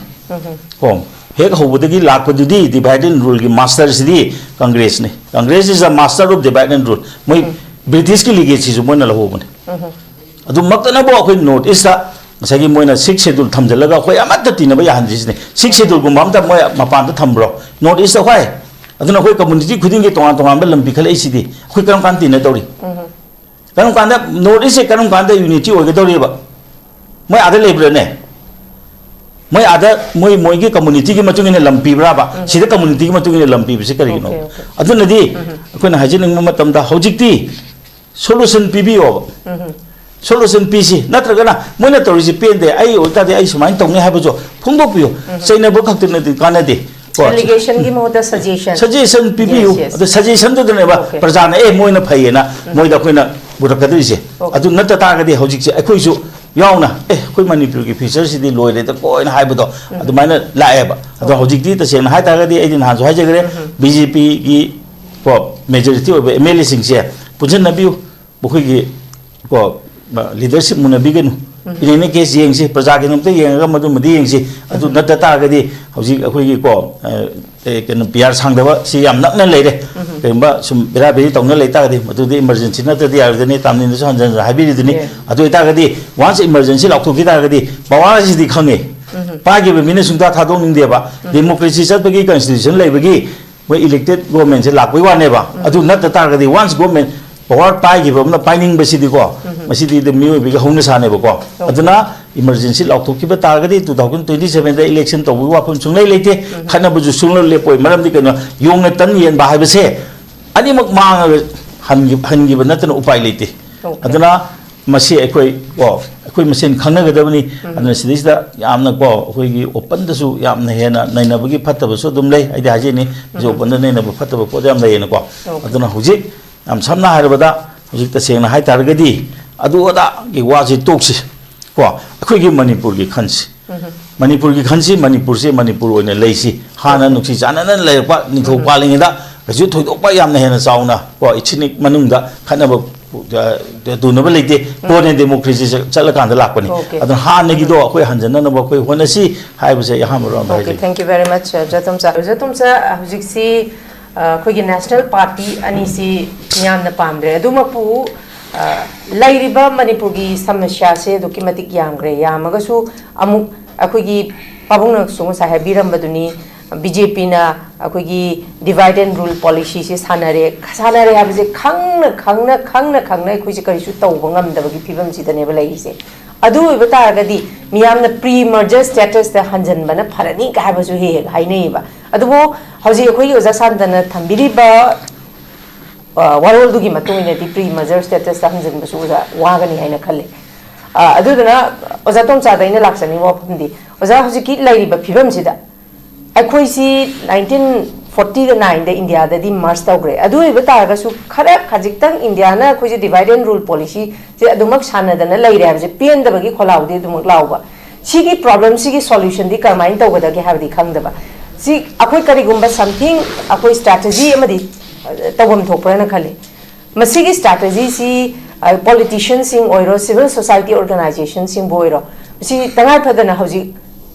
ꯀꯣ, ꯍꯦꯛ ꯍꯧꯕꯗꯒꯤ ꯂꯥꯛꯄꯗꯨꯗꯤ ꯗꯤꯚꯥꯏꯠ ꯑꯦꯟ ꯔꯨꯜꯒꯤ ꯃꯥꯁꯇꯔꯁꯤꯗꯤ ꯀꯪꯒ꯭ꯔꯦꯁꯅꯤ꯫ Congress is the master of divide and rule. ꯃꯣꯏ ꯕ꯭ꯔꯤꯇꯤꯁꯀꯤ ꯂꯤꯒꯦꯁꯤꯁꯨ ꯃꯣꯏꯅ ꯂꯧꯍꯧꯕꯅꯤ꯫ ꯑꯗꯨꯃꯛꯇꯅꯕꯨ ꯑꯩꯈꯣꯏ ꯅꯣꯔꯠ ꯏꯁꯇ ꯉꯁꯥꯏꯒꯤ ꯃꯣꯏꯅ ꯁꯤꯛꯁ ꯁꯦꯗꯨꯜ ꯊꯝꯖꯤꯜꯂꯒ ꯑꯩꯈꯣꯏ ꯑꯃꯠꯇ ꯇꯤꯟꯅꯕ ꯌꯥꯍꯟꯗ꯭ꯔꯤꯁꯤꯅꯤ꯫ ꯁꯤꯛꯁ ꯁꯦꯗꯨꯜꯒꯨꯝꯕ ꯑꯝꯇ ꯃꯣꯏ ꯃꯄꯥꯟꯗ ꯊꯝꯕ꯭ꯔꯣ? ꯅꯣꯔꯠ ꯏꯁꯇ ꯍꯣꯏ꯫ ꯑꯗꯨꯅ ꯑꯩꯈꯣꯏ ꯀꯝꯃꯨꯅꯤꯇꯤ ꯈꯨꯗꯤꯡꯒꯤ ꯇꯣꯉꯥꯟ ꯇꯣꯉꯥꯟꯕ ꯂꯝ ꯄꯤꯈꯠꯂꯛꯏꯁꯤꯗꯤ ꯑꯩꯈꯣꯏ ꯀꯔꯝ ꯀꯥꯟꯗ ꯇꯤꯟꯅꯗꯧꯔꯤ? ꯀꯔꯝ ꯀꯥꯟꯗ ꯅꯣꯔꯠ ꯏꯁꯁꯦ ꯀꯔꯝ ꯀꯥꯟꯗ ꯌꯨꯅꯤꯇꯤ ꯑꯣꯏꯒꯗꯧꯔꯤꯕ? ꯃꯣꯏ ꯑꯥꯗ ꯂꯩꯕ꯭ꯔꯥꯅꯦ? ꯃꯣꯏ ꯑꯥꯗ ꯃꯣꯏ, ꯃꯣꯏꯒꯤ ꯀꯝꯃꯨꯅꯤꯇꯤꯒꯤ ꯃꯇꯨꯡ ꯏꯟꯅ ꯂꯝ ꯄꯤꯕ꯭ꯔꯥꯕ? ꯁꯤꯗ ꯀꯝꯃꯨꯅꯤꯇꯤꯒꯤ ꯃꯇꯨꯡ ꯏꯟꯅ ꯂꯝ ꯄꯤꯕꯁꯤ ꯀꯔꯤꯒꯤꯅꯣ? Okay, okay. ꯑꯗꯨꯅꯗꯤ ꯑꯩꯈꯣꯏꯅ ꯍꯥꯏꯖꯅꯤꯡꯕ ꯃꯇꯝꯗ ꯍꯧꯖꯤꯛꯇꯤ ꯁꯣꯂꯨꯁꯟ ꯄꯤꯕꯤꯌꯣꯕ꯫ ꯁꯣꯂꯨꯁꯟ ꯄꯤꯁꯤ, ꯅꯠꯇ꯭ꯔꯒꯅ ꯃꯣꯏꯅ ꯇꯧꯔꯤꯁꯤ ꯄꯦꯟꯗꯦ, ꯑꯩ ꯑꯣꯏꯇꯥꯔꯗꯤ ꯑꯩ ꯁꯨꯃꯥꯏꯅ ꯇꯧꯅꯤ ꯍꯥꯏꯕꯁꯨ ꯐꯣꯡꯗꯣꯛꯄꯤꯌꯨ꯫ ꯆꯩꯅꯕ ꯈꯛꯇꯅꯗꯤ ꯀꯥꯟꯅꯗꯦ꯫ ꯀꯣ, ꯑꯦꯂꯤꯒꯦꯁꯟꯒꯤ ꯃꯍꯨꯠꯇ ꯁꯖꯦꯁꯟ꯫ ꯁꯖꯦꯁꯟ ꯄꯤꯕꯤꯌꯨ꯫ Yes, yes. ꯑꯗꯣ ꯁꯖꯦꯁꯟꯗꯨꯗꯅꯦꯕ Okay. ꯄ꯭ꯔꯖꯥꯅ ꯑꯦ ꯃꯣꯏꯅ ꯐꯩꯌꯦꯅ ꯃꯣꯏꯗ ꯑꯩꯈꯣꯏꯅ ꯄꯨꯔꯛꯀꯗꯣꯏꯁꯦ꯫ Okay. ꯑꯗꯨ ꯅꯠꯇ ꯇꯥꯔꯒꯗꯤ ꯍꯧꯖꯤꯛꯁꯦ ꯑꯩꯈꯣꯏꯁꯨ ꯌꯥꯎꯅ ꯑꯦ ꯑꯩꯈꯣꯏ ꯃꯅꯤꯄꯨꯔꯒꯤ ꯐ꯭ꯌꯨꯆꯔꯁꯤꯗꯤ ꯂꯣꯏꯔꯦꯗ ꯀꯣꯏꯅ ꯍꯥꯏꯕꯗꯣ ꯑꯗꯨꯃꯥꯏꯅ ꯂꯥꯛꯑꯦꯕ꯫ ꯑꯗꯣ ꯍꯧꯖꯤꯛꯇꯤ ꯇꯁꯦꯡꯅ ꯍꯥꯏꯇꯥꯔꯒꯗꯤ ꯑꯩꯗꯤ ꯅꯍꯥꯟꯁꯨ ꯍꯥꯏꯖꯈ꯭ꯔꯦ, ꯕꯤ ꯖꯦ ꯄꯤꯒꯤ ꯀꯣ ꯃꯦꯖꯣꯔꯤꯇꯤ ꯑꯣꯏꯕ ꯑꯦꯝ ꯑꯦꯜ ꯑꯦꯁꯤꯡꯁꯦ ꯄꯨꯟꯁꯤꯟꯅꯕꯤꯌꯨ꯫ ꯃꯈꯣꯏꯒꯤ ꯀꯣ ꯂꯤꯗꯔꯁꯤꯞ ꯃꯨꯟꯅꯕꯤꯒꯅꯨ꯫ ꯏꯟ ꯑꯦꯅꯤ ꯀꯦꯁ ꯌꯦꯡꯁꯤ, ꯄ꯭ꯔꯖꯥꯒꯤꯗꯃꯛꯇ ꯌꯦꯡꯉꯒ ꯃꯗꯨꯃꯗꯤ ꯌꯦꯡꯁꯤ꯫ ꯑꯗꯨ ꯅꯠꯇ ꯇꯥꯔꯒꯗꯤ ꯍꯧꯖꯤꯛ ꯑꯩꯈꯣꯏꯒꯤ ꯀꯣ ꯑ, ꯑꯦ, ꯀꯩꯅꯣ ꯄꯤ ꯑꯥꯔ ꯁꯥꯡꯗꯕ ꯁꯤ ꯌꯥꯝ ꯅꯛꯅ ꯂꯩꯔꯦ꯫ ꯀꯔꯤꯒꯨꯝꯕ ꯁꯨꯝ ꯕꯦꯔꯥ ꯕꯦꯔꯤ ꯇꯧꯅ ꯂꯩ ꯇꯥꯔꯒꯗꯤ ꯃꯗꯨꯗꯤ ꯏꯃꯔꯖꯦꯟꯁꯤ ꯅꯠꯇ꯭ꯔꯗꯤ ꯌꯥꯔꯣꯏꯗꯅꯤ, ꯇꯥꯝꯅꯤꯅꯁꯨ ꯍꯟꯖꯟ ꯍꯟꯖꯟ ꯍꯥꯏꯕꯤꯔꯤꯗꯨꯅꯤ꯫ Yeah. ꯑꯗꯨ ꯑꯣꯏꯇꯥꯔꯒꯗꯤ ꯋꯥꯟꯁ ꯏꯃꯔꯖꯦꯟꯁꯤ ꯂꯥꯎꯊꯣꯛꯈꯤ ꯇꯥꯔꯒꯗꯤ ꯄꯋꯥꯔꯁꯤꯗꯤ ꯈꯪꯉꯦ, ꯄꯥꯏꯈꯤꯕ ꯃꯤꯅ ꯁꯨꯡꯊꯥ ꯊꯥꯗꯣꯛꯅꯤꯡꯗꯦꯕ꯫ ꯗꯦꯃꯣꯀ꯭ꯔꯦꯁꯤ ꯆꯠꯄꯒꯤ ꯀꯟꯁꯇꯤꯇ꯭ꯌꯨꯁꯟ ꯂꯩꯕꯒꯤ ꯃꯣꯏ ꯏꯂꯦꯛꯇꯦꯠ ꯒꯣꯔꯃꯦꯟꯁꯦ ꯂꯥꯛꯄꯩ ꯋꯥꯅꯦꯕ꯫ ꯑꯗꯨ ꯅꯠꯇ ꯇꯥꯔꯒꯗꯤ ꯋꯥꯟꯁ ꯒꯣꯔꯃꯦꯟ ꯄꯋꯥꯔ ꯄꯥꯏꯈꯤꯕ ꯑꯃꯅ ꯄꯥꯏꯅꯤꯡꯕꯁꯤꯗꯤꯀꯣ ꯃꯁꯤꯗꯤ ꯑꯗꯨꯝ ꯃꯤꯑꯣꯏꯕꯒꯤ ꯍꯧꯅꯁꯥꯅꯦꯕꯀꯣ꯫ ꯑꯗꯨꯅ ꯏꯃꯔꯖꯦꯟꯁꯤ ꯂꯥꯎꯊꯣꯛꯈꯤꯕ ꯇꯥꯔꯒꯗꯤ ꯇꯨ ꯊꯥꯎꯖꯟ ꯇ꯭ꯋꯦꯟꯇꯤ ꯁꯚꯦꯟꯗ ꯏꯂꯦꯛꯁꯟ ꯇꯧꯕꯒꯤ ꯋꯥꯐꯝ ꯁꯨꯡꯂꯩ ꯂꯩꯇꯦ꯫ ꯈꯠꯅꯕꯁꯨ ꯁꯨꯡꯂꯦꯞ ꯂꯦꯞꯄꯣꯏ꯫ ꯃꯔꯝꯗꯤ ꯀꯩꯅꯣ, ꯌꯣꯡꯅ ꯇꯟ ꯌꯦꯟꯕ ꯍꯥꯏꯕꯁꯦ ꯑꯅꯤꯃꯛ ꯃꯥꯡꯉꯒ ꯍꯟꯈꯤ-, ꯍꯟꯈꯤꯕ ꯅꯠꯇꯅ ꯎꯄꯥꯏ ꯂꯩꯇꯦ꯫ Okay. ꯑꯗꯨꯅ ꯃꯁꯤ ꯑꯩꯈꯣꯏ ꯀꯣ ꯑꯩꯈꯣꯏ ꯃꯁꯦꯟ ꯈꯪꯅꯒꯗꯕꯅꯤ꯫ ꯑꯗꯨꯅ ꯁꯤꯗꯩꯁꯤꯗ ꯌꯥꯝꯅ ꯀꯣ ꯑꯩꯈꯣꯏꯒꯤ ꯑꯣꯄꯟꯗꯁꯨ ꯌꯥꯝꯅ ꯍꯦꯟꯅ ꯅꯩꯅꯕꯒꯤ ꯐꯠꯇꯕꯁꯨ ꯑꯗꯨꯝ ꯂꯩ꯫ ꯑꯩꯗꯤ ꯍꯥꯏꯖꯩꯅꯤ, ꯍꯧꯖꯤꯛ ꯑꯣꯄꯟꯗ ꯅꯩꯅꯕ ꯐꯠꯇꯕ ꯄꯣꯠ ꯌꯥꯝ ꯂꯩꯌꯦꯅꯀꯣ꯫ Okay. ꯑꯗꯨꯅ ꯍꯧꯖꯤꯛ ꯌꯥꯝ ꯁꯝꯅ ꯍꯥꯏꯔꯕꯗ ꯍꯧꯖꯤꯛ ꯇꯁꯦꯡꯅ ꯍꯥꯏꯇꯥꯔꯒꯗꯤ ꯑꯗꯨ ꯑꯗꯥꯒꯤ ꯋꯥꯁꯤ ꯇꯣꯛꯁꯤ꯫ ꯀꯣ ꯑꯩꯈꯣꯏꯒꯤ ꯃꯅꯤꯄꯨꯔꯒꯤ ꯈꯟꯁꯤ꯫ ꯃꯅꯤꯄꯨꯔꯒꯤ ꯈꯟꯁꯤ, ꯃꯅꯤꯄꯨꯔꯁꯦ ꯃꯅꯤꯄꯨꯔ ꯑꯣꯏꯅ ꯂꯩꯁꯤ꯫ ꯍꯥꯟꯅ ꯅꯨꯡꯁꯤ ꯆꯥꯟꯅꯅ ꯂꯩꯔꯛꯄ ꯅꯤꯡꯊꯧ ꯄꯥꯜꯂꯤꯉꯩꯗ ꯀꯩꯁꯨ ꯊꯣꯏꯗꯣꯛꯄ ꯌꯥꯝꯅ ꯍꯦꯟꯅ ꯆꯥꯎꯅ ꯀꯣ ꯏꯊꯤꯅꯤꯛ ꯃꯅꯨꯡꯗ ꯈꯠꯅꯕ ꯑ, ꯇꯨꯅꯕ ꯂꯩꯇꯦ꯫ ꯀꯣꯟꯅ ꯗꯦꯃꯣꯀ꯭ꯔꯦꯁꯤ ꯆꯠ-, ꯆꯠꯂꯀꯥꯟꯗ ꯂꯥꯛꯄꯅꯤ꯫ Okay. ꯑꯗꯨꯅ ꯍꯥꯟꯅꯒꯤꯗꯣ ꯑꯩꯈꯣꯏ ꯍꯟꯖꯅꯅꯕ ꯑꯩꯈꯣꯏ ꯍꯣꯠꯅꯁꯤ ꯍꯥꯏꯕꯁꯦ ꯑꯍꯥꯟꯕ ꯔꯥꯎꯟꯗ Okay, ꯍꯥꯏꯖꯒꯦ꯫ Thank you very much, uh, ꯖꯣꯇꯣꯝꯆꯥ꯫ ꯖꯣꯇꯣꯝꯆꯥ, ꯍꯧꯖꯤꯛꯁꯤ, uh, ꯑꯩꯈꯣꯏꯒꯤ ꯅꯦꯁꯅꯦꯜ ꯄꯥꯔꯇꯤ ꯑꯅꯤꯁꯤ ꯃꯤꯌꯥꯝꯅ ꯄꯥꯝꯗ꯭ꯔꯦ꯫ ꯑꯗꯨꯃꯛꯄꯨ, uh, ꯂꯩꯔꯤꯕ ꯃꯅꯤꯄꯨꯔꯒꯤ ꯁꯃꯁ꯭ꯌꯥꯁꯦ ꯑꯗꯨꯛꯀꯤ ꯃꯇꯤꯛ ꯌꯥꯝꯈ꯭ꯔꯦ꯫ ꯌꯥꯝꯃꯒꯁꯨ ꯑꯃꯨꯛ ꯑꯩꯈꯣꯏꯒꯤ ꯄꯥꯕꯨꯡꯅꯁꯨ ꯉꯁꯥꯏ ꯍꯥꯏꯕꯤꯔꯝꯕꯗꯨꯅꯤ, ꯕꯤ ꯖꯦ ꯄꯤꯅ ꯑꯩꯈꯣꯏꯒꯤ divide and rule policyꯁꯦ ꯁꯥꯟꯅꯔꯦ꯫ ꯁꯥꯟꯅꯔꯦ ꯍꯥꯏꯕꯁꯦ ꯈꯪꯅ, ꯈꯪꯅ, ꯈꯪꯅ, ꯈꯪꯅ ꯑꯩꯈꯣꯏꯁꯦ ꯀꯔꯤꯁꯨ ꯇꯧꯕ ꯉꯝꯗꯕꯒꯤ ꯐꯤꯕꯝꯁꯤꯗꯅꯦꯕ ꯂꯩꯔꯤꯁꯦ꯫ ꯑꯗꯨ ꯑꯣꯏꯕ ꯇꯥꯔꯒꯗꯤ ꯃꯤꯌꯥꯝꯅ pre merger statusꯇ ꯍꯟꯖꯟꯕꯅ ꯐꯔꯅꯤ ꯀꯥꯏ ꯍꯥꯏꯕꯁꯨ ꯍꯦꯛ ꯍꯦꯛ ꯍꯥꯏꯅꯩꯌꯦꯕ꯫ ꯑꯗꯨꯕꯨ ꯍꯧꯖꯤꯛ ꯑꯩꯈꯣꯏꯒꯤ ꯑꯣꯖꯥ ꯁꯥꯟꯇꯅ ꯊꯝꯕꯤꯔꯤꯕ ꯋꯥꯔꯣꯜꯗꯨꯒꯤ ꯃꯇꯨꯡ ꯏꯟꯅꯗꯤ ꯄ꯭ꯔꯤ ꯃꯔꯖꯔ ꯁ꯭ꯇꯦꯇꯁꯇ ꯍꯟꯖꯤꯟꯕꯁꯨ ꯑꯣꯖꯥ ꯋꯥꯒꯅꯤ ꯍꯥꯏꯅ ꯈꯜꯂꯤ꯫ ꯑ, ꯑꯗꯨꯗꯨꯅ ꯑꯣꯖꯥ ꯇꯣꯝꯆꯥꯗ ꯑꯩꯅ ꯂꯥꯛꯆꯅꯤꯡꯕ ꯋꯥꯐꯝꯗꯤ, ꯑꯣꯖꯥ, ꯍꯧꯖꯤꯛꯀꯤ ꯂꯩꯔꯤꯕ ꯐꯤꯕꯝꯁꯤꯗ ꯑꯩꯈꯣꯏꯁꯤ ꯅꯥꯏꯟꯇꯤꯟ ꯐꯣꯔꯇꯤꯒ ꯅꯥꯏꯟꯗ ꯏꯟꯗꯤꯌꯥꯗꯗꯤ ꯃꯔꯖ ꯇꯧꯈ꯭ꯔꯦ꯫ ꯑꯗꯨ ꯑꯣꯏꯕ ꯇꯥꯔꯒꯁꯨ ꯈꯔ ꯈꯖꯤꯛꯇꯪ ꯏꯟꯗꯤꯌꯥꯅ ꯑꯩꯈꯣꯏꯁꯦ ꯗꯤꯚꯥꯏꯠ ꯑꯦꯟ ꯔꯨꯜ ꯄꯣꯂꯤꯁꯤꯁꯦ ꯑꯗꯨꯃꯛ ꯁꯥꯟꯅꯗꯅ ꯂꯩꯔꯦ ꯍꯥꯏꯕꯁꯦ ꯄꯦꯟꯗꯕꯒꯤ ꯈꯣꯜꯂꯥꯎꯗꯤ ꯑꯗꯨꯃꯛ ꯂꯥꯎꯕ꯫ ꯁꯤꯒꯤ ꯄ꯭ꯔꯣꯕ꯭ꯂꯦꯝꯁꯤꯒꯤ ꯁꯣꯂꯨꯁꯟꯗꯤ ꯀꯔꯝꯍꯥꯏꯅ ꯇꯧꯒꯗꯒꯦ ꯍꯥꯏꯕꯗꯤ ꯈꯪꯗꯕ꯫ ꯁꯤ ꯑꯩꯈꯣꯏ ꯀꯔꯤꯒꯨꯝꯕ ꯁꯝꯊꯤꯡ ꯑꯩꯈꯣꯏ ꯁ꯭ꯇ꯭ꯔꯦꯇꯦꯖꯤ ꯑꯃꯗꯤ, ꯑ, ꯇꯧꯐꯝ ꯊꯣꯛꯄ꯭ꯔꯅ ꯈꯜꯂꯤ꯫ ꯃꯁꯤꯒꯤ ꯁ꯭ꯇ꯭ꯔꯦꯇꯦꯖꯤꯁꯤ, ꯑ, ꯄꯣꯂꯤꯇꯤꯁꯤꯌꯟꯁꯤꯡ ꯑꯣꯏꯔꯣ, ꯁꯤꯚꯤꯜ ꯁꯣꯁꯥꯏꯇꯤ ꯑꯣꯔꯒꯅꯥꯏꯖꯦꯁꯟꯁꯤꯡꯕꯨ ꯑꯣꯏꯔꯣ, ꯃꯁꯤ ꯇꯉꯥꯏ ꯐꯗꯅ ꯍꯧꯖꯤꯛ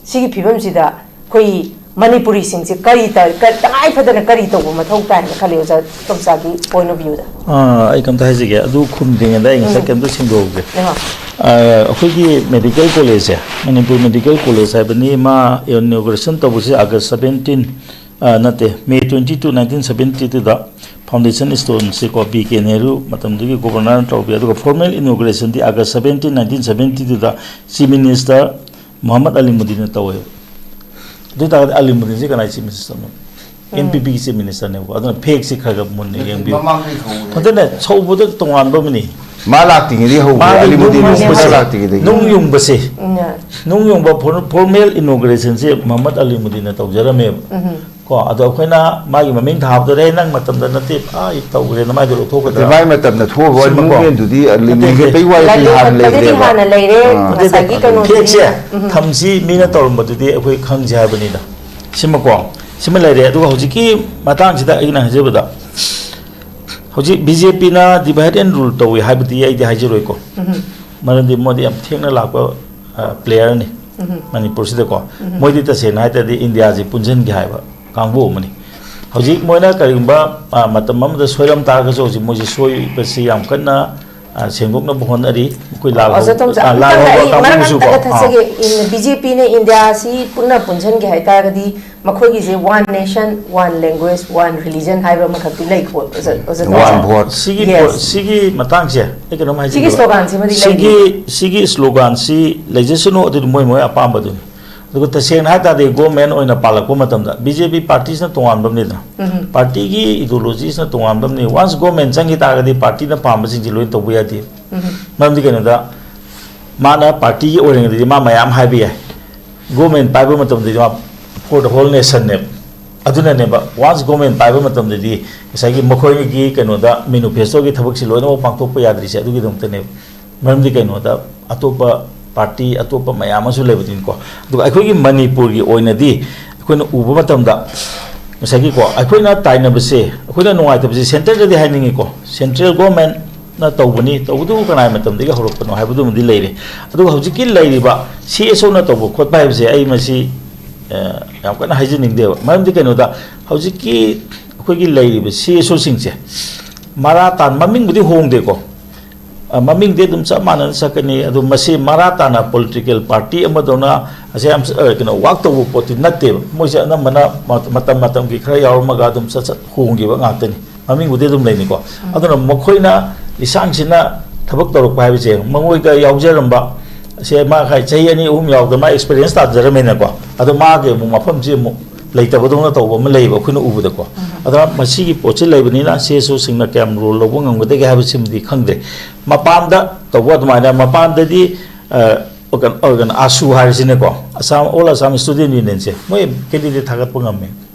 ꯁꯤꯒꯤ ꯐꯤꯕꯝꯁꯤꯗ ꯑꯩꯈꯣꯏ ꯃꯅꯤꯄꯨꯔꯤꯁꯤꯡꯁꯦ ꯀꯔꯤ ꯇ-, ꯀ-, ꯇꯉꯥꯏ ꯐꯗꯅ ꯀꯔꯤ ꯇꯧꯕ ꯃꯊꯧ ꯇꯥꯏꯅ ꯈꯜꯂꯤ, ꯑꯣꯖꯥ ꯇꯣꯝꯆꯥꯒꯤ ꯄꯣꯏꯟ ꯑꯣꯐ ꯚ꯭ꯌꯨꯗ? ꯑꯥ, ꯑꯩ ꯀꯝꯇ ꯍꯥꯏꯖꯒꯦ꯫ ꯑꯗꯨ ꯈꯨꯝꯗ꯭ꯔꯤꯉꯩꯗ ꯑꯩ ꯉꯁꯥꯏ ꯎꯝ꯫ ꯀꯩꯝꯇ ꯁꯦꯡꯗꯣꯛꯍꯧꯒꯦ꯫ ꯑꯥ꯫ ꯑꯥ, ꯑꯩꯈꯣꯏꯒꯤ ꯃꯦꯗꯤꯀꯦꯜ ꯀꯣꯂꯦꯖꯁꯦ, ꯃꯅꯤꯄꯨꯔ ꯃꯦꯗꯤꯀꯦꯜ ꯀꯣꯂꯦꯖ ꯍꯥꯏꯕꯅꯤ, ꯃꯥ ꯏꯅꯣꯒ꯭ꯔꯦꯁꯟ ꯇꯧꯕꯁꯦ ꯑꯥꯒꯁ ꯁꯕꯦꯟꯇꯤꯟ, ꯑꯥ, ꯅꯠꯇꯦ, May twenty two, nineteen seventy ꯇꯨꯗ ꯐꯥꯎꯟꯗꯦꯁꯟ ꯁ꯭ꯇꯣꯟꯁꯦꯀꯣ, ꯕꯤ ꯀꯦ ꯅꯦꯍꯔꯨ ꯃꯇꯝꯗꯨꯒꯤ ꯒꯣꯕꯔꯅꯔꯅ ꯇꯧꯕꯤ, ꯑꯗꯨꯒ ꯐꯣꯔꯃꯦꯜ ꯏꯅꯣꯒ꯭ꯔꯦꯁꯟꯗꯤ ꯑꯥꯒꯁ ꯁꯕꯦꯟꯇꯤꯟ, ꯅꯥꯏꯟꯇꯤꯟ ꯁꯕꯦꯟꯇꯤ ꯇꯨꯗ ꯆꯤꯐ ꯃꯤꯅꯤꯁꯇꯔ ꯃꯣꯍꯝꯃꯗ ꯑꯂꯤ ꯃꯨꯗꯤꯅ ꯇꯧꯋꯦꯕ꯫ ꯑꯗꯨ ꯑꯣꯏ ꯇꯥꯔꯒꯗꯤ ꯑꯂꯤ ꯃꯨꯗꯤꯟꯁꯤ ꯀꯅꯥꯏ ꯆꯤꯐ ꯃꯤꯅꯤꯁꯇꯔꯅꯣ? ꯎꯝ꯫ ꯑꯦꯟ ꯄꯤ ꯄꯤꯒꯤ ꯆꯤꯐ ꯃꯤꯅꯤꯁꯇꯔꯅꯦꯕꯀꯣ꯫ ꯑꯗꯨꯅ ꯐꯦꯛꯁꯤ ꯈꯔ ꯈꯔ ꯃꯨꯟꯅ ꯌꯦꯡꯕꯤꯌꯨ꯫ ꯃꯃꯥꯡꯗꯒꯤ ꯍꯧꯔꯦ꯫ ꯐꯖꯅ ꯁꯧꯕꯗ ꯇꯣꯉꯥꯟꯕ ꯑꯃꯅꯤ꯫ ꯃꯥ ꯂꯥꯛꯇ꯭ꯔꯤꯉꯩꯗꯒꯤ ꯍꯧꯕꯅꯦ, ꯃꯥꯒꯤ ꯑꯂꯤ ꯅꯨꯡ ꯃꯨꯗꯤꯟ ꯌꯨꯡꯕꯁꯦ, ꯃꯥ ꯂꯥꯛꯇ꯭ꯔꯤꯉꯩꯗꯒꯤ꯫ ꯅꯨꯡ ꯌꯨꯡꯕꯁꯦ, ꯎꯝ꯫ ꯅꯨꯡ ꯌꯨꯡꯕ ꯐꯣꯔ-, ꯐꯣꯔꯃꯦꯜ ꯏꯅꯣꯒ꯭ꯔꯦꯁꯟꯁꯦ ꯃꯣꯍꯝꯃꯗ ꯑꯂꯤ ꯃꯨꯗꯤꯟꯅ ꯇꯧꯖꯔꯝꯃꯦꯕ꯫ ꯎꯝ꯫ ꯀꯣ, ꯑꯗꯣ ꯑꯩꯈꯣꯏꯅ ꯃꯥꯒꯤ ꯃꯃꯤꯡ ꯊꯥꯕꯗꯨꯗ, "ꯑꯦ, ꯅꯪ ꯃꯇꯝꯗ ꯅꯠꯇꯦ, ꯑꯥ, ꯑꯩ ꯇꯧꯈ꯭ꯔꯦꯅ ꯃꯥꯏꯗꯣ ꯂꯧꯊꯣꯛꯀꯗ꯭ꯔꯥ?" ꯅꯠꯇꯦ, ꯃꯥꯏ ꯃꯇꯝꯗ ꯊꯣꯛꯑꯕ ꯁꯤꯃꯀꯣ꯫ ꯃꯨꯚꯃꯦꯟꯗꯨꯗꯤ ꯑꯂꯤ ꯅꯠꯇꯦ, ꯃꯨꯗꯤꯟ ꯅꯠꯇꯦ꯫ ꯍꯦꯛꯄꯩ ꯋꯥꯔꯤꯗꯨꯗꯤ ꯂꯥꯏꯔꯤꯛ ꯍꯥꯟꯅ ꯈꯛꯇꯗꯤ ꯂꯩꯈ꯭ꯔꯦꯕ꯫ ꯍꯥꯟꯅ ꯂꯩꯔꯦ, ꯑꯥ꯫ ꯉꯁꯥꯏꯒꯤ ꯀꯩꯅꯣꯗꯨꯗꯤ꯫ ꯐꯦꯛꯁꯦ ꯎꯝ꯫ ꯊꯝꯁꯤ ꯃꯤꯅ ꯇꯧꯔꯝꯕꯗꯨꯗꯤ ꯑꯩꯈꯣꯏ ꯈꯪꯁꯦ ꯍꯥꯏꯕꯅꯤꯗ꯫ ꯁꯤꯃꯀꯣ, ꯁꯤꯃ ꯂꯩꯔꯦ꯫ ꯑꯗꯨꯒ ꯍꯧꯖꯤꯛꯀꯤ ꯃꯇꯥꯡꯁꯤꯗ ꯑꯩꯅ ꯍꯥꯏꯖꯕꯗ, ꯍꯧꯖꯤꯛ ꯕꯤ ꯖꯦ ꯄꯤꯅ divide and rule ꯇꯧꯏ ꯍꯥꯏꯕꯗꯤ ꯑꯩꯗꯤ ꯍꯥꯏꯖꯔꯣꯏꯀꯣ꯫ ꯎꯝ꯫ ꯃꯔꯝꯗꯤ ꯃꯣꯏꯗꯤ ꯌꯥꯝ ꯊꯦꯡꯅ ꯂꯥꯛꯄ, ꯑ, ꯄ꯭ꯂꯦꯌꯔꯅꯤ ꯎꯝ꯫ ꯃꯅꯤꯄꯨꯔꯁꯤꯗꯀꯣ꯫ ꯎꯝ꯫ ꯃꯣꯏꯗꯤ ꯇꯁꯦꯡꯅ ꯍꯥꯏ ꯇꯥꯔꯗꯤ ꯏꯟꯗꯤꯌꯥꯁꯤ ꯄꯨꯟꯁꯤꯟꯒꯦ ꯍꯥꯏꯕ ꯀꯥꯡꯕꯨ ꯑꯃꯅꯤ꯫ ꯍꯧꯖꯤꯛ ꯃꯣꯏꯅ ꯀꯔꯤꯒꯨꯝꯕ, ꯑ, ꯃꯇꯝ ꯑꯃꯗ ꯁꯣꯏꯔꯝ ꯇꯥꯔꯒꯁꯨ ꯍꯧꯖꯤꯛ ꯃꯣꯏꯁꯦ ꯁꯣꯏꯕꯁꯤ ꯌꯥꯝ ꯀꯟꯅ, ꯑ, ꯁꯦꯡꯗꯣꯛꯅꯕ ꯍꯣꯠꯅꯔꯤ꯫ ꯑꯩꯈꯣꯏ ꯂꯥꯜ ꯑꯣꯖꯥ ꯍꯧꯕ, ꯇꯣꯝꯆꯥ, ꯑ, ꯂꯥꯜ ꯑꯃꯇꯪꯒ ꯍꯧꯕ ꯑꯩ ꯃꯔꯛ ꯀꯥꯡꯕꯨꯁꯨꯀꯣ꯫ ꯑꯃꯇꯒ ꯑꯥ꯫ ꯊꯠꯆꯒꯦ꯫ ꯏꯟ-, ꯕꯤ ꯖꯦ ꯄꯤꯅ ꯏꯟꯗꯤꯌꯥꯁꯤ ꯄꯨꯟꯅ ꯄꯨꯟꯁꯤꯟꯒꯦ ꯍꯥꯏ ꯇꯥꯔꯒꯗꯤ ꯃꯈꯣꯏꯒꯤꯁꯦ one nation, one language, one religion ꯍꯥꯏꯕ ꯑꯃꯈꯛꯇꯤ ꯂꯩꯀꯣ, ꯑꯣꯖꯥ, ꯑꯣꯖꯥ ꯇꯣꯝꯆꯥ? One vote꯫ ꯁꯤꯒꯤ Yes꯫ ꯄꯣ-, ꯁꯤꯒꯤ ꯃꯇꯥꯡꯁꯦ ꯑꯩ ꯀꯩꯅꯣꯝ ꯁꯤꯒꯤ ꯍꯥꯏꯖꯒꯦꯕ꯫ ꯁ꯭ꯂꯣꯒꯥꯟꯁꯤꯃꯗꯤ ꯁꯤꯒꯤ, ꯂꯩꯔꯤ꯫ ꯁꯤꯒꯤ ꯁ꯭ꯂꯣꯒꯥꯟꯁꯤ ꯂꯩꯖꯁꯅꯨ, ꯑꯗꯨꯗꯤ ꯃꯣꯏ ꯃꯣꯏ ꯑꯄꯥꯝꯕꯗꯨꯅꯤ꯫ ꯑꯗꯨꯒ ꯇꯁꯦꯡꯅ ꯍꯥꯏ ꯇꯥꯔꯗꯤ ꯒꯣꯔꯃꯦꯟ ꯑꯣꯏꯅ ꯄꯥꯜꯂꯛꯄ ꯃꯇꯝꯗ ꯕꯤ ꯖꯦ ꯄꯤ ꯄꯥꯔꯇꯤꯁꯤꯅ ꯇꯣꯉꯥꯟꯕ ꯑꯃꯅꯤꯗꯅ, ꯎꯝ꯫ ꯄꯥꯔꯇꯤꯒꯤ ꯏꯗꯤꯑꯣꯂꯣꯖꯤꯁꯤꯅ ꯇꯣꯉꯥꯟꯕ ꯑꯃꯅꯤ꯫ ꯋꯥꯟꯁ ꯒꯣꯔꯃꯦꯟ ꯆꯪꯈꯤ ꯇꯥꯔꯒꯗꯤ ꯄꯥꯔꯇꯤꯅ ꯄꯥꯝꯕꯁꯤꯡꯁꯤ ꯂꯣꯏꯅ ꯇꯧꯕ ꯌꯥꯗꯦ꯫ ꯎꯝ꯫ ꯃꯔꯝꯗꯤ ꯀꯩꯅꯣꯗ, ꯃꯥꯅ ꯄꯥꯔꯇꯤꯒꯤ ꯑꯣꯏꯔꯤꯉꯩꯗꯗꯤ ꯃꯥ ꯃꯌꯥꯝ ꯍꯥꯏꯕ ꯌꯥꯏ, ꯒꯣꯔꯃꯦꯟ ꯄꯥꯏꯕ ꯃꯇꯝꯗꯗꯤ ꯃꯥ for the whole nationꯅꯦꯕ꯫ ꯑꯗꯨꯅꯅꯦꯕ, ꯋꯥꯟꯁ ꯒꯣꯔꯃꯦꯟ ꯄꯥꯏꯕ ꯃꯇꯝꯗꯗꯤ ꯉꯁꯥꯏꯒꯤ ꯃꯈꯣꯏꯒꯤ ꯀꯩꯅꯣꯗ, ꯃꯦꯅꯤꯐꯦꯁꯇꯣꯒꯤ ꯊꯕꯛꯁꯤ ꯂꯣꯏꯅꯃꯛ ꯄꯥꯡꯊꯣꯛꯄ ꯌꯥꯗ꯭ꯔꯤꯁꯦ ꯑꯗꯨꯒꯤꯗꯃꯛꯇꯅꯦꯕ꯫ ꯃꯔꯝꯗꯤ ꯀꯩꯅꯣꯗ, ꯑꯇꯣꯞꯄ ꯄꯥꯔꯇꯤ, ꯑꯇꯣꯞꯄ ꯃꯌꯥꯝ ꯑꯃꯁꯨ ꯂꯩꯕꯅꯤꯅꯀꯣ꯫ ꯑꯗꯨꯒ ꯑꯩꯈꯣꯏꯒꯤ ꯃꯅꯤꯄꯨꯔꯒꯤ ꯑꯣꯏꯅꯗꯤ ꯑꯩꯈꯣꯏꯅ ꯎꯕ ꯃꯇꯝꯗ, ꯉꯁꯥꯏꯒꯤꯀꯣ, ꯑꯩꯈꯣꯏꯅ ꯇꯥꯏꯅꯕꯁꯦ, ꯑꯩꯈꯣꯏꯅ ꯅꯨꯡꯉꯥꯏꯇꯕꯁꯦ ꯁꯦꯟꯇꯔꯗꯗꯤ ꯍꯥꯏꯅꯤꯡꯉꯤꯀꯣ, ꯁꯦꯟꯇ꯭ꯔꯦꯜ ꯒꯣꯔꯃꯦꯟꯅ ꯇꯧꯕꯅꯤ, ꯇꯧꯕꯗꯨꯕꯨ ꯀꯅꯥꯒꯤ ꯃꯇꯝꯗꯒꯤ ꯍꯧꯔꯛꯄꯅꯣ ꯍꯥꯏꯕꯗꯨꯃꯗꯤ ꯂꯩꯔꯦ꯫ ꯑꯗꯨꯒ ꯍꯧꯖꯤꯛꯀꯤ ꯂꯩꯔꯤꯕ ꯁꯤ ꯑꯦꯁ ꯑꯣꯅ ꯇꯧꯕ ꯈꯣꯠꯄ ꯍꯥꯏꯕꯁꯦ ꯑꯩ ꯃꯁꯤ, ꯑ, ꯌꯥꯝ ꯀꯟꯅ ꯍꯥꯏꯖꯅꯤꯡꯗꯦꯕ꯫ ꯃꯔꯝꯗꯤ ꯀꯩꯅꯣꯗ, ꯍꯧꯖꯤꯛꯀꯤ ꯑꯩꯈꯣꯏꯒꯤ ꯂꯩꯔꯤꯕ ꯁꯤ ꯑꯦꯁ ꯑꯣꯁꯤꯡꯁꯦ ꯃꯔꯥ ꯇꯥꯟ-, ꯃꯃꯤꯡꯕꯨꯗꯤ ꯍꯣꯡꯗꯦꯀꯣ, ꯑ, ꯃꯃꯤꯡꯗꯤ ꯑꯗꯨꯝ ꯆꯞ ꯃꯥꯟꯅꯅ ꯆꯠꯀꯅꯤ꯫ ꯑꯗꯨ ꯃꯁꯤ ꯃꯔꯥ ꯇꯥꯅ ꯄꯣꯂꯤꯇꯤꯀꯦꯜ ꯄꯥꯔꯇꯤ ꯑꯃꯗꯧꯅ ꯑꯁꯤ ꯌꯥꯝ, ꯑ, ꯀꯩꯅꯣ, ꯋꯥꯛ ꯇꯧꯕ ꯄꯣꯠꯇꯤ ꯅꯠꯇꯦꯕ꯫ ꯃꯣꯏꯁꯦ ꯑꯅꯝꯕꯅ ꯃ-, ꯃꯇꯝ ꯃꯇꯝꯒꯤ ꯈꯔ ꯌꯥꯎꯔꯝꯃꯒ ꯑꯗꯨꯝ ꯆꯠ ꯆꯠ ꯍꯣꯡꯈꯤꯕ ꯉꯥꯛꯇꯅꯤ꯫ ꯃꯃꯤꯡꯕꯨꯗꯤ ꯑꯗꯨꯝ ꯂꯩꯅꯤꯀꯣ꯫ ꯎꯝ꯫ ꯑꯗꯨꯅ ꯃꯈꯣꯏꯅ ꯂꯤꯁꯥꯡꯁꯤꯟꯅ ꯊꯕꯛ ꯇꯧꯔꯛꯄ ꯍꯥꯏꯕꯁꯦ, ꯃꯉꯣꯏꯗ ꯌꯥꯎꯖꯔꯝꯕ, ꯁꯦ ꯃꯥ ꯍꯥꯏ ꯆꯍꯤ ꯑꯅꯤ ꯑꯍꯨꯝ ꯌꯥꯎꯗ ꯃꯥ ꯑꯦꯛꯁꯄꯤꯔꯤꯌꯦꯟꯁ ꯇꯥꯟꯖꯔꯝꯃꯦꯅꯀꯣ꯫ ꯑꯗꯣ ꯃꯥꯒꯤ ꯑꯃꯨꯛ ꯃꯐꯝꯁꯤ ꯑꯃꯨꯛ ꯂꯩꯇꯕꯗꯧꯅ ꯇꯧꯕ ꯑꯃ ꯂꯩꯌꯦꯕ ꯑꯩꯈꯣꯏꯅ ꯎꯕꯗꯀꯣ꯫ ꯎꯝ꯫ ꯑꯗꯨꯅ ꯃꯁꯤꯒꯤ ꯄꯣꯠꯁꯤ ꯂꯩꯕꯅꯤꯅ ꯁꯤ ꯑꯦꯁ ꯑꯣꯁꯤꯡꯅ ꯀꯌꯥꯝ ꯔꯣꯜ ꯂꯧꯕ ꯉꯝꯒꯗꯒꯦ ꯍꯥꯏꯕꯁꯤꯃꯗꯤ ꯈꯪꯗ꯭ꯔꯦ꯫ ꯃꯄꯥꯟꯗ ꯇꯧꯕ ꯑꯗꯨꯃꯥꯏꯅ, ꯃꯄꯥꯟꯗꯗꯤ, ꯑ, ꯑꯣꯔꯒꯥꯟ-, ꯑꯣꯔꯒꯥꯟ-, ꯑꯥꯁꯨ ꯍꯥꯏꯔꯤꯁꯤꯅꯀꯣ, ꯑꯁꯥꯝ, ꯑꯣꯜ ꯑꯁꯥꯝ ꯁ꯭ꯇꯨꯗꯦꯟ ꯌꯨꯅꯤꯌꯟꯁꯦ, ꯃꯣꯏ ꯀꯦꯟꯗꯤꯗꯦꯠ ꯊꯥꯒꯠꯄ ꯉꯝꯃꯦ꯫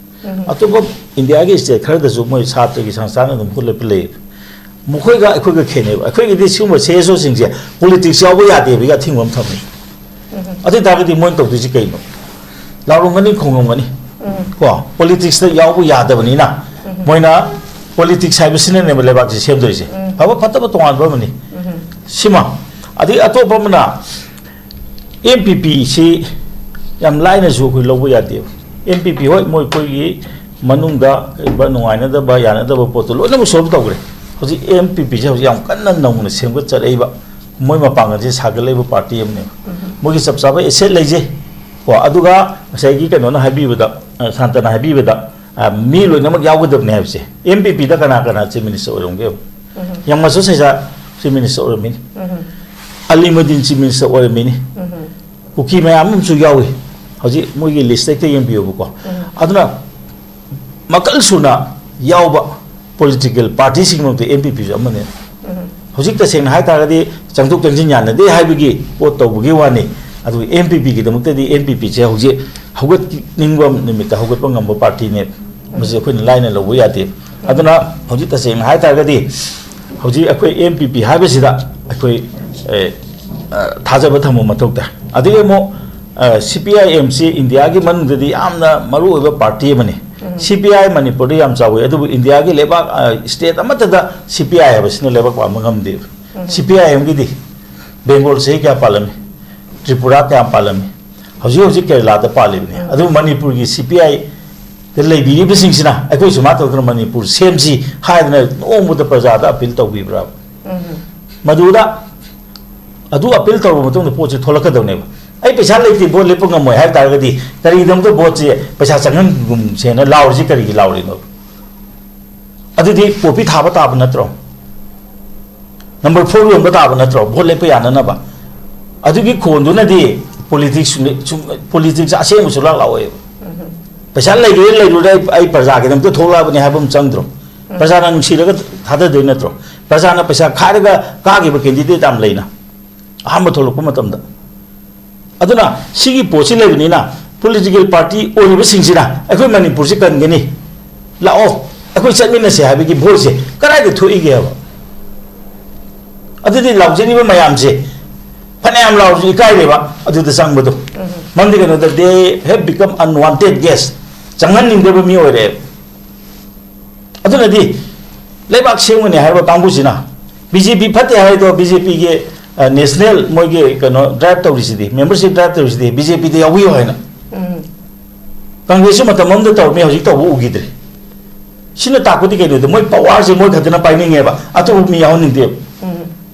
ꯎꯝ꯫ ꯑꯇꯣꯞꯄ ꯏꯟꯗꯤꯌꯥꯒꯤ ꯁ꯭ꯇꯦꯠ ꯈꯔꯗꯁꯨ ꯃꯣꯏ ꯁꯥꯇ꯭ꯔꯒꯤ ꯁꯪꯁꯊꯥꯟ ꯑꯗꯨꯝ ꯍꯨꯠꯂꯛꯄ ꯂꯩꯌꯦꯕ꯫ ꯃꯈꯣꯏꯒ ꯑꯩꯈꯣꯏꯒ ꯈꯦꯠꯅꯩꯕ꯫ ꯑꯩꯈꯣꯏꯒꯤꯗꯤ ꯁꯤꯒꯨꯝꯕ ꯁꯤ ꯑꯦꯁ ꯑꯣꯁꯤꯡꯁꯦ ꯄꯣꯂꯤꯇꯤꯛꯁ ꯌꯥꯎꯕ ꯌꯥꯗꯦꯕꯒꯤ ꯑꯊꯤꯡꯕ ꯑꯃ ꯊꯝꯃꯤ꯫ ꯎꯝ꯫ ꯑꯗꯨ ꯑꯣꯏ ꯇꯥꯔꯒꯗꯤ ꯃꯣꯏꯅ ꯇꯧꯗꯣꯏꯁꯤ ꯀꯩꯅꯣ? ꯂꯥꯎꯔꯝꯒꯅꯤ, ꯈꯣꯡꯉꯝꯒꯅꯤ꯫ ꯎꯝ꯫ ꯀꯣ, ꯄꯣꯂꯤꯇꯤꯛꯁꯇ ꯌꯥꯎꯕ ꯌꯥꯗꯕꯅꯤꯅ, ꯎꯝ꯫ ꯃꯣꯏꯅ ꯄꯣꯂꯤꯇꯤꯛꯁ ꯍꯥꯏꯕꯁꯤꯅꯅꯦꯕ ꯂꯩꯕꯥꯛꯁꯦ ꯁꯦꯝꯗꯣꯏꯁꯦ꯫ ꯎꯝ꯫ ꯐꯕ ꯐꯠꯇꯕ ꯇꯣꯉꯥꯟꯕ ꯑꯃꯅꯤ꯫ ꯎꯝ꯫ ꯁꯤꯃ꯫ ꯑꯗꯩ ꯑꯇꯣꯞꯄ ꯑꯃꯅ ꯑꯦꯝ ꯄꯤ ꯄꯤꯁꯤ ꯌꯥꯝ ꯂꯥꯏꯅꯁꯨ ꯑꯩꯈꯣꯏ ꯂꯧꯕ ꯌꯥꯗꯦꯕ꯫ ꯑꯦꯝ ꯄꯤ ꯄꯤ, ꯍꯣꯏ, ꯃꯣꯏ ꯑꯩꯈꯣꯏꯒꯤ ꯃꯅꯨꯡꯗ ꯀꯩꯒꯨꯝꯕ ꯅꯨꯡꯉꯥꯏꯅꯗꯕ, ꯌꯥꯅꯗꯕ ꯄꯣꯠꯇꯣ ꯂꯣꯏꯅꯃꯛ ꯁꯣꯜꯕ ꯇꯧꯈ꯭ꯔꯦ꯫ ꯍꯧꯖꯤꯛ ꯑꯦꯝ ꯄꯤ ꯄꯤꯁꯦ ꯍꯧꯖꯤꯛ ꯌꯥꯝ ꯀꯟꯅ ꯅꯧꯅ ꯁꯦꯝꯒꯠꯆꯔꯛꯏꯕ, ꯃꯣꯏ ꯃꯄꯥꯡꯒꯜꯁꯦ ꯁꯥꯒꯠꯂꯛꯏꯕ ꯄꯥꯔꯇꯤ ꯑꯃꯅꯦꯕ꯫ ꯎꯝ꯫ ꯃꯣꯏꯒꯤ ꯆꯞ ꯆꯥꯕ ꯑꯦꯁꯦꯠ ꯂꯩꯖꯩ꯫ ꯀꯣ, ꯑꯗꯨꯒ ꯉꯁꯥꯏꯒꯤ ꯀꯩꯅꯣꯅ ꯍꯥꯏꯕꯤꯕꯗ, ꯑ, ꯁꯥꯟꯇꯅ ꯍꯥꯏꯕꯤꯕꯗ, ꯑ, ꯃꯤ ꯂꯣꯏꯅꯃꯛ ꯌꯥꯎꯒꯗꯕꯅꯤ ꯍꯥꯏꯕꯁꯦ꯫ ꯑꯦꯝ ꯄꯤ ꯄꯤꯗ ꯀꯅꯥ ꯀꯅꯥ ꯆꯤꯐ ꯃꯤꯅꯤꯁꯇꯔ ꯑꯣꯏꯔꯝꯒꯦ? ꯎꯝ꯫ ꯌꯥꯝ ꯃꯁꯨ ꯁꯩꯖꯥ ꯆꯤꯐ ꯃꯤꯅꯤꯁꯇꯔ ꯑꯣꯏꯔꯝꯃꯤꯅꯤ꯫ ꯎꯝ꯫ ꯑꯂꯤ ꯃꯗꯤꯟ ꯆꯤꯐ ꯃꯤꯅꯤꯁꯇꯔ ꯑꯣꯏꯔꯝꯃꯤꯅꯤ꯫ ꯎꯝ꯫ ꯀꯨꯀꯤ ꯃꯌꯥꯝ ꯑꯃꯁꯨ ꯌꯥꯎꯏ꯫ ꯍꯧꯖꯤꯛ ꯃꯣꯏꯒꯤ ꯂꯤꯁꯇ ꯍꯦꯛꯇ ꯌꯦꯡꯕꯤꯌꯨꯕꯀꯣ꯫ ꯎꯝ꯫ ꯑꯗꯨꯅ ꯃꯈꯜ ꯁꯨꯅ ꯌꯥꯎꯕ ꯄꯣꯂꯤꯇꯤꯀꯦꯜ ꯄꯥꯔꯇꯤꯁꯤꯡꯒꯤ ꯃꯔꯛꯇ ꯑꯦꯟ ꯄꯤ ꯄꯤꯁꯨ ꯑꯃꯅꯤ꯫ ꯎꯝ꯫ ꯍꯧꯖꯤꯛ ꯇꯁꯦꯡꯅ ꯍꯥꯏꯇꯥꯔꯒꯗꯤ ꯆꯪꯊꯣꯛ ꯆꯪꯁꯤꯟ ꯌꯥꯅꯗꯦ ꯍꯥꯏꯕꯒꯤ ꯄꯣꯠ ꯇꯧꯕꯒꯤ ꯋꯥꯅꯤ꯫ ꯑꯗꯨꯒ ꯑꯦꯟ ꯄꯤ ꯄꯤꯒꯤꯗꯃꯛꯇꯗꯤ ꯑꯦꯟ ꯄꯤ ꯄꯤꯁꯦ ꯍꯧꯖꯤꯛ ꯍꯧꯒꯠꯅꯤꯡꯕ ꯅꯨꯃꯤꯠꯇ ꯍꯧꯒꯠꯄ ꯉꯝꯕ ꯄꯥꯔꯇꯤꯅꯦ꯫ ꯃꯁꯤ ꯑꯩꯈꯣꯏꯅ ꯂꯥꯏꯅ ꯂꯧꯕ ꯌꯥꯗꯦ꯫ ꯑꯗꯨꯅ ꯍꯧꯖꯤꯛ ꯇꯁꯦꯡꯅ ꯍꯥꯏꯇꯥꯔꯒꯗꯤ ꯍꯧꯖꯤꯛ ꯑꯩꯈꯣꯏ ꯑꯦꯟ ꯄꯤ ꯄꯤ ꯍꯥꯏꯕꯁꯤꯗ ꯑꯩꯈꯣꯏ, ꯑꯦ, ꯑ, ꯊꯥꯖꯕ ꯊꯝꯕ ꯃꯊꯧ ꯇꯥꯏ꯫ ꯑꯗꯒꯤ ꯑꯃꯨꯛ, ꯑ, ꯁꯤ ꯄꯤ ꯑꯥꯏ ꯑꯦꯝꯁꯤ ꯏꯟꯗꯤꯌꯥꯒꯤ ꯃꯅꯨꯡꯗꯗꯤ ꯌꯥꯝꯅ ꯃꯔꯨꯑꯣꯏꯕ ꯄꯥꯔꯇꯤ ꯑꯃꯅꯤ꯫ ꯎꯝ꯫ ꯁꯤ ꯄꯤ ꯑꯥꯏ ꯃꯅꯤꯄꯨꯔꯗ ꯌꯥꯝ ꯆꯥꯎꯋꯤ, ꯑꯗꯨꯕꯨ ꯏꯟꯗꯤꯌꯥꯒꯤ ꯂꯩꯕꯥꯛ, ꯑ, ꯁ꯭ꯇꯦꯠ ꯑꯃꯠꯇꯗ ꯁꯤ ꯄꯤ ꯑꯥꯏ ꯍꯥꯏꯕꯁꯤꯅ ꯂꯩꯕꯥꯛ ꯄꯥꯟꯕ ꯉꯝꯗꯦꯕ꯫ ꯎꯝ꯫ ꯁꯤ ꯄꯤ ꯑꯥꯏ ꯑꯦꯝꯒꯤꯗꯤ ꯕꯦꯡꯒꯣꯜ ꯆꯍꯤ ꯀꯌꯥ ꯄꯥꯜꯂꯝꯃꯤ, ꯇ꯭ꯔꯤꯄꯨꯔꯥ ꯀꯌꯥ ꯄꯥꯜꯂꯝꯃꯤ, ꯍꯧꯖꯤꯛ ꯍꯧꯖꯤꯛ ꯀꯦꯔꯂꯥꯗ ꯄꯥꯜꯂꯤꯕꯅꯤ꯫ ꯎꯝ꯫ ꯑꯗꯨꯕꯨ ꯃꯅꯤꯄꯨꯔꯒꯤ ꯁꯤ ꯄꯤ ꯑꯥꯏꯗ ꯂꯩꯕꯤꯔꯤꯕꯁꯤꯡꯁꯤꯅ ꯑꯩꯈꯣꯏ ꯁꯨꯃꯥꯏꯅ ꯇꯧꯗꯅ ꯃꯅꯤꯄꯨꯔ ꯁꯦꯝꯁꯤ ꯍꯥꯏꯗꯅ ꯅꯣꯡꯃꯗ ꯄ꯭ꯔꯖꯥꯗ ꯑꯄꯤꯜ ꯇꯧꯕꯤꯕ꯭ꯔꯥ? ꯎꯝ꯫ ꯃꯗꯨꯗ ꯑꯗꯨ ꯑꯄꯤꯜ ꯇꯧꯔꯕ ꯃꯇꯨꯡꯗ ꯄꯣꯠꯁꯤ ꯊꯣꯛꯂꯛꯀꯗꯧꯅꯦꯕ꯫ ꯑꯩ ꯄꯩꯁꯥ ꯂꯩꯇꯦ, ꯚꯣꯠ ꯂꯦꯞꯄ ꯉꯝꯃꯣꯏ ꯍꯥꯏꯕ ꯇꯥꯔꯒꯗꯤ ꯀꯔꯤꯒꯤꯗꯃꯛꯇ ꯚꯣꯠꯁꯦ ꯄꯩꯁꯥ ꯆꯪꯍꯟꯒꯨꯝꯁꯦꯅ ꯂꯥꯎꯔꯤꯁꯤ ꯀꯔꯤꯒꯤ ꯂꯥꯎꯔꯤꯅꯣ? ꯑꯗꯨꯗꯤ ꯄꯣꯄꯤ ꯊꯥꯕ ꯇꯥꯕ ꯅꯠꯇ꯭ꯔꯣ? ꯅꯝꯕꯔ ꯐꯣꯔ ꯌꯣꯟꯕ ꯇꯥꯕ ꯅꯠꯇ꯭ꯔꯣ? ꯚꯣꯠ ꯂꯦꯞꯄ ꯌꯥꯅꯅꯕ꯫ ꯑꯗꯨꯒꯤ ꯈꯣꯟꯗꯨꯅꯗꯤ ꯄꯣꯂꯤꯇꯤꯛꯁ, ꯄꯣꯂꯤꯇꯤꯛꯁ ꯑꯁꯦꯡꯕ ꯁꯨꯡꯂꯥꯛ ꯂꯥꯛꯑꯣꯏꯕ꯫ ꯎꯝ꯫ ꯄꯩꯁꯥ ꯂꯩꯒꯦꯔꯥ ꯂꯩꯔꯣꯏꯔꯥ ꯑꯩ, ꯑꯩ ꯄ꯭ꯔꯖꯥꯒꯤꯗꯃꯛꯇ ꯊꯣꯛꯂꯛꯑꯕꯅꯤ ꯍꯥꯏꯕ ꯑꯃ ꯆꯪꯗ꯭ꯔꯣ? ꯎꯝ꯫ ꯄ꯭ꯔꯖꯥꯅ ꯅꯨꯡꯁꯤꯔꯒ ꯊꯥꯗꯗꯣꯏ ꯅꯠꯇ꯭ꯔꯣ? ꯄ꯭ꯔꯖꯥꯅ ꯄꯩꯁꯥ ꯈꯥꯏꯔꯒ ꯀꯥꯈꯤꯕ ꯀꯦꯟꯗꯤꯗꯦꯠ ꯌꯥꯝ ꯂꯩꯅ ꯑꯍꯥꯟꯕ ꯊꯣꯛꯂꯛꯄ ꯃꯇꯝꯗ꯫ ꯑꯗꯨꯅ ꯁꯤꯒꯤ ꯄꯣꯠꯁꯤ ꯂꯩꯕꯅꯤꯅ ꯄꯣꯂꯤꯇꯤꯀꯦꯜ ꯄꯥꯔꯇꯤ ꯑꯣꯏꯔꯤꯕꯁꯤꯡꯁꯤꯅ ꯑꯩꯈꯣꯏ ꯃꯅꯤꯄꯨꯔꯁꯤ ꯀꯟꯒꯅꯤ, ꯂꯥꯛꯑꯣ ꯑꯩꯈꯣꯏ ꯆꯠꯃꯤꯟꯅꯁꯦ ꯍꯥꯏꯕꯒꯤ ꯚꯣꯏꯁꯁꯦ ꯀꯗꯥꯏꯗ ꯊꯣꯛꯏꯒꯦ ꯍꯥꯏꯕ? ꯑꯗꯨꯗꯤ ꯂꯥꯎꯖꯔꯤꯕ ꯃꯌꯥꯝꯁꯦ ꯐꯅꯌꯥꯝ ꯂꯥꯎꯔꯁꯨ ꯏꯀꯥꯏꯔꯦꯕ ꯑꯗꯨꯗ ꯆꯪꯕꯗꯣ꯫ ꯎꯝ꯫ ꯃꯔꯝꯗꯤ ꯀꯩꯅꯣꯗ they have become unwanted guest, ꯆꯪꯍꯟꯅꯤꯡꯗꯕ ꯃꯤ ꯑꯣꯏꯔꯦꯕ꯫ ꯑꯗꯨꯅꯗꯤ ꯂꯩꯕꯥꯛ ꯁꯦꯝꯒꯅꯤ ꯍꯥꯏꯔꯤꯕ ꯀꯥꯡꯕꯨꯁꯤꯅ ꯕꯤ ꯖꯦ ꯄꯤ ꯐꯠꯇꯦ ꯍꯥꯏꯔꯤꯗꯣ, ꯕꯤ ꯖꯦ ꯄꯤꯒꯤ, ꯑ, ꯅꯦꯁꯅꯦꯜ ꯃꯣꯏꯒꯤ ꯀꯩꯅꯣ ꯗ꯭ꯔꯥꯏꯚ ꯇꯧꯔꯤꯁꯤꯗꯤ, ꯃꯦꯝꯕꯔꯁꯤꯞ ꯗ꯭ꯔꯥꯏꯚ ꯇꯧꯔꯤꯁꯤꯗꯤ ꯕꯤ ꯖꯦ ꯄꯤꯗ ꯌꯥꯎꯕꯤꯌꯨ ꯍꯥꯏꯅ꯫ ꯎꯝ꯫ ꯀꯪꯒ꯭ꯔꯦꯁꯁꯨ ꯃꯇꯝ ꯑꯃꯗ ꯇꯧꯔꯝꯃꯤ, ꯍꯧꯖꯤꯛ ꯇꯧꯕ ꯎꯈꯤꯗ꯭ꯔꯦ꯫ ꯁꯤꯅ ꯇꯥꯛꯄꯗꯤ ꯀꯩꯅꯣꯗ ꯃꯣꯏ ꯄꯋꯥꯔꯁꯦ ꯃꯣꯏ ꯈꯛꯇꯅ ꯄꯥꯏꯅꯤꯡꯉꯦꯕ, ꯑꯇꯣꯞꯄ ꯃꯤ ꯌꯥꯎꯍꯟꯅꯤꯡꯗꯦꯕ꯫ ꯎꯝ꯫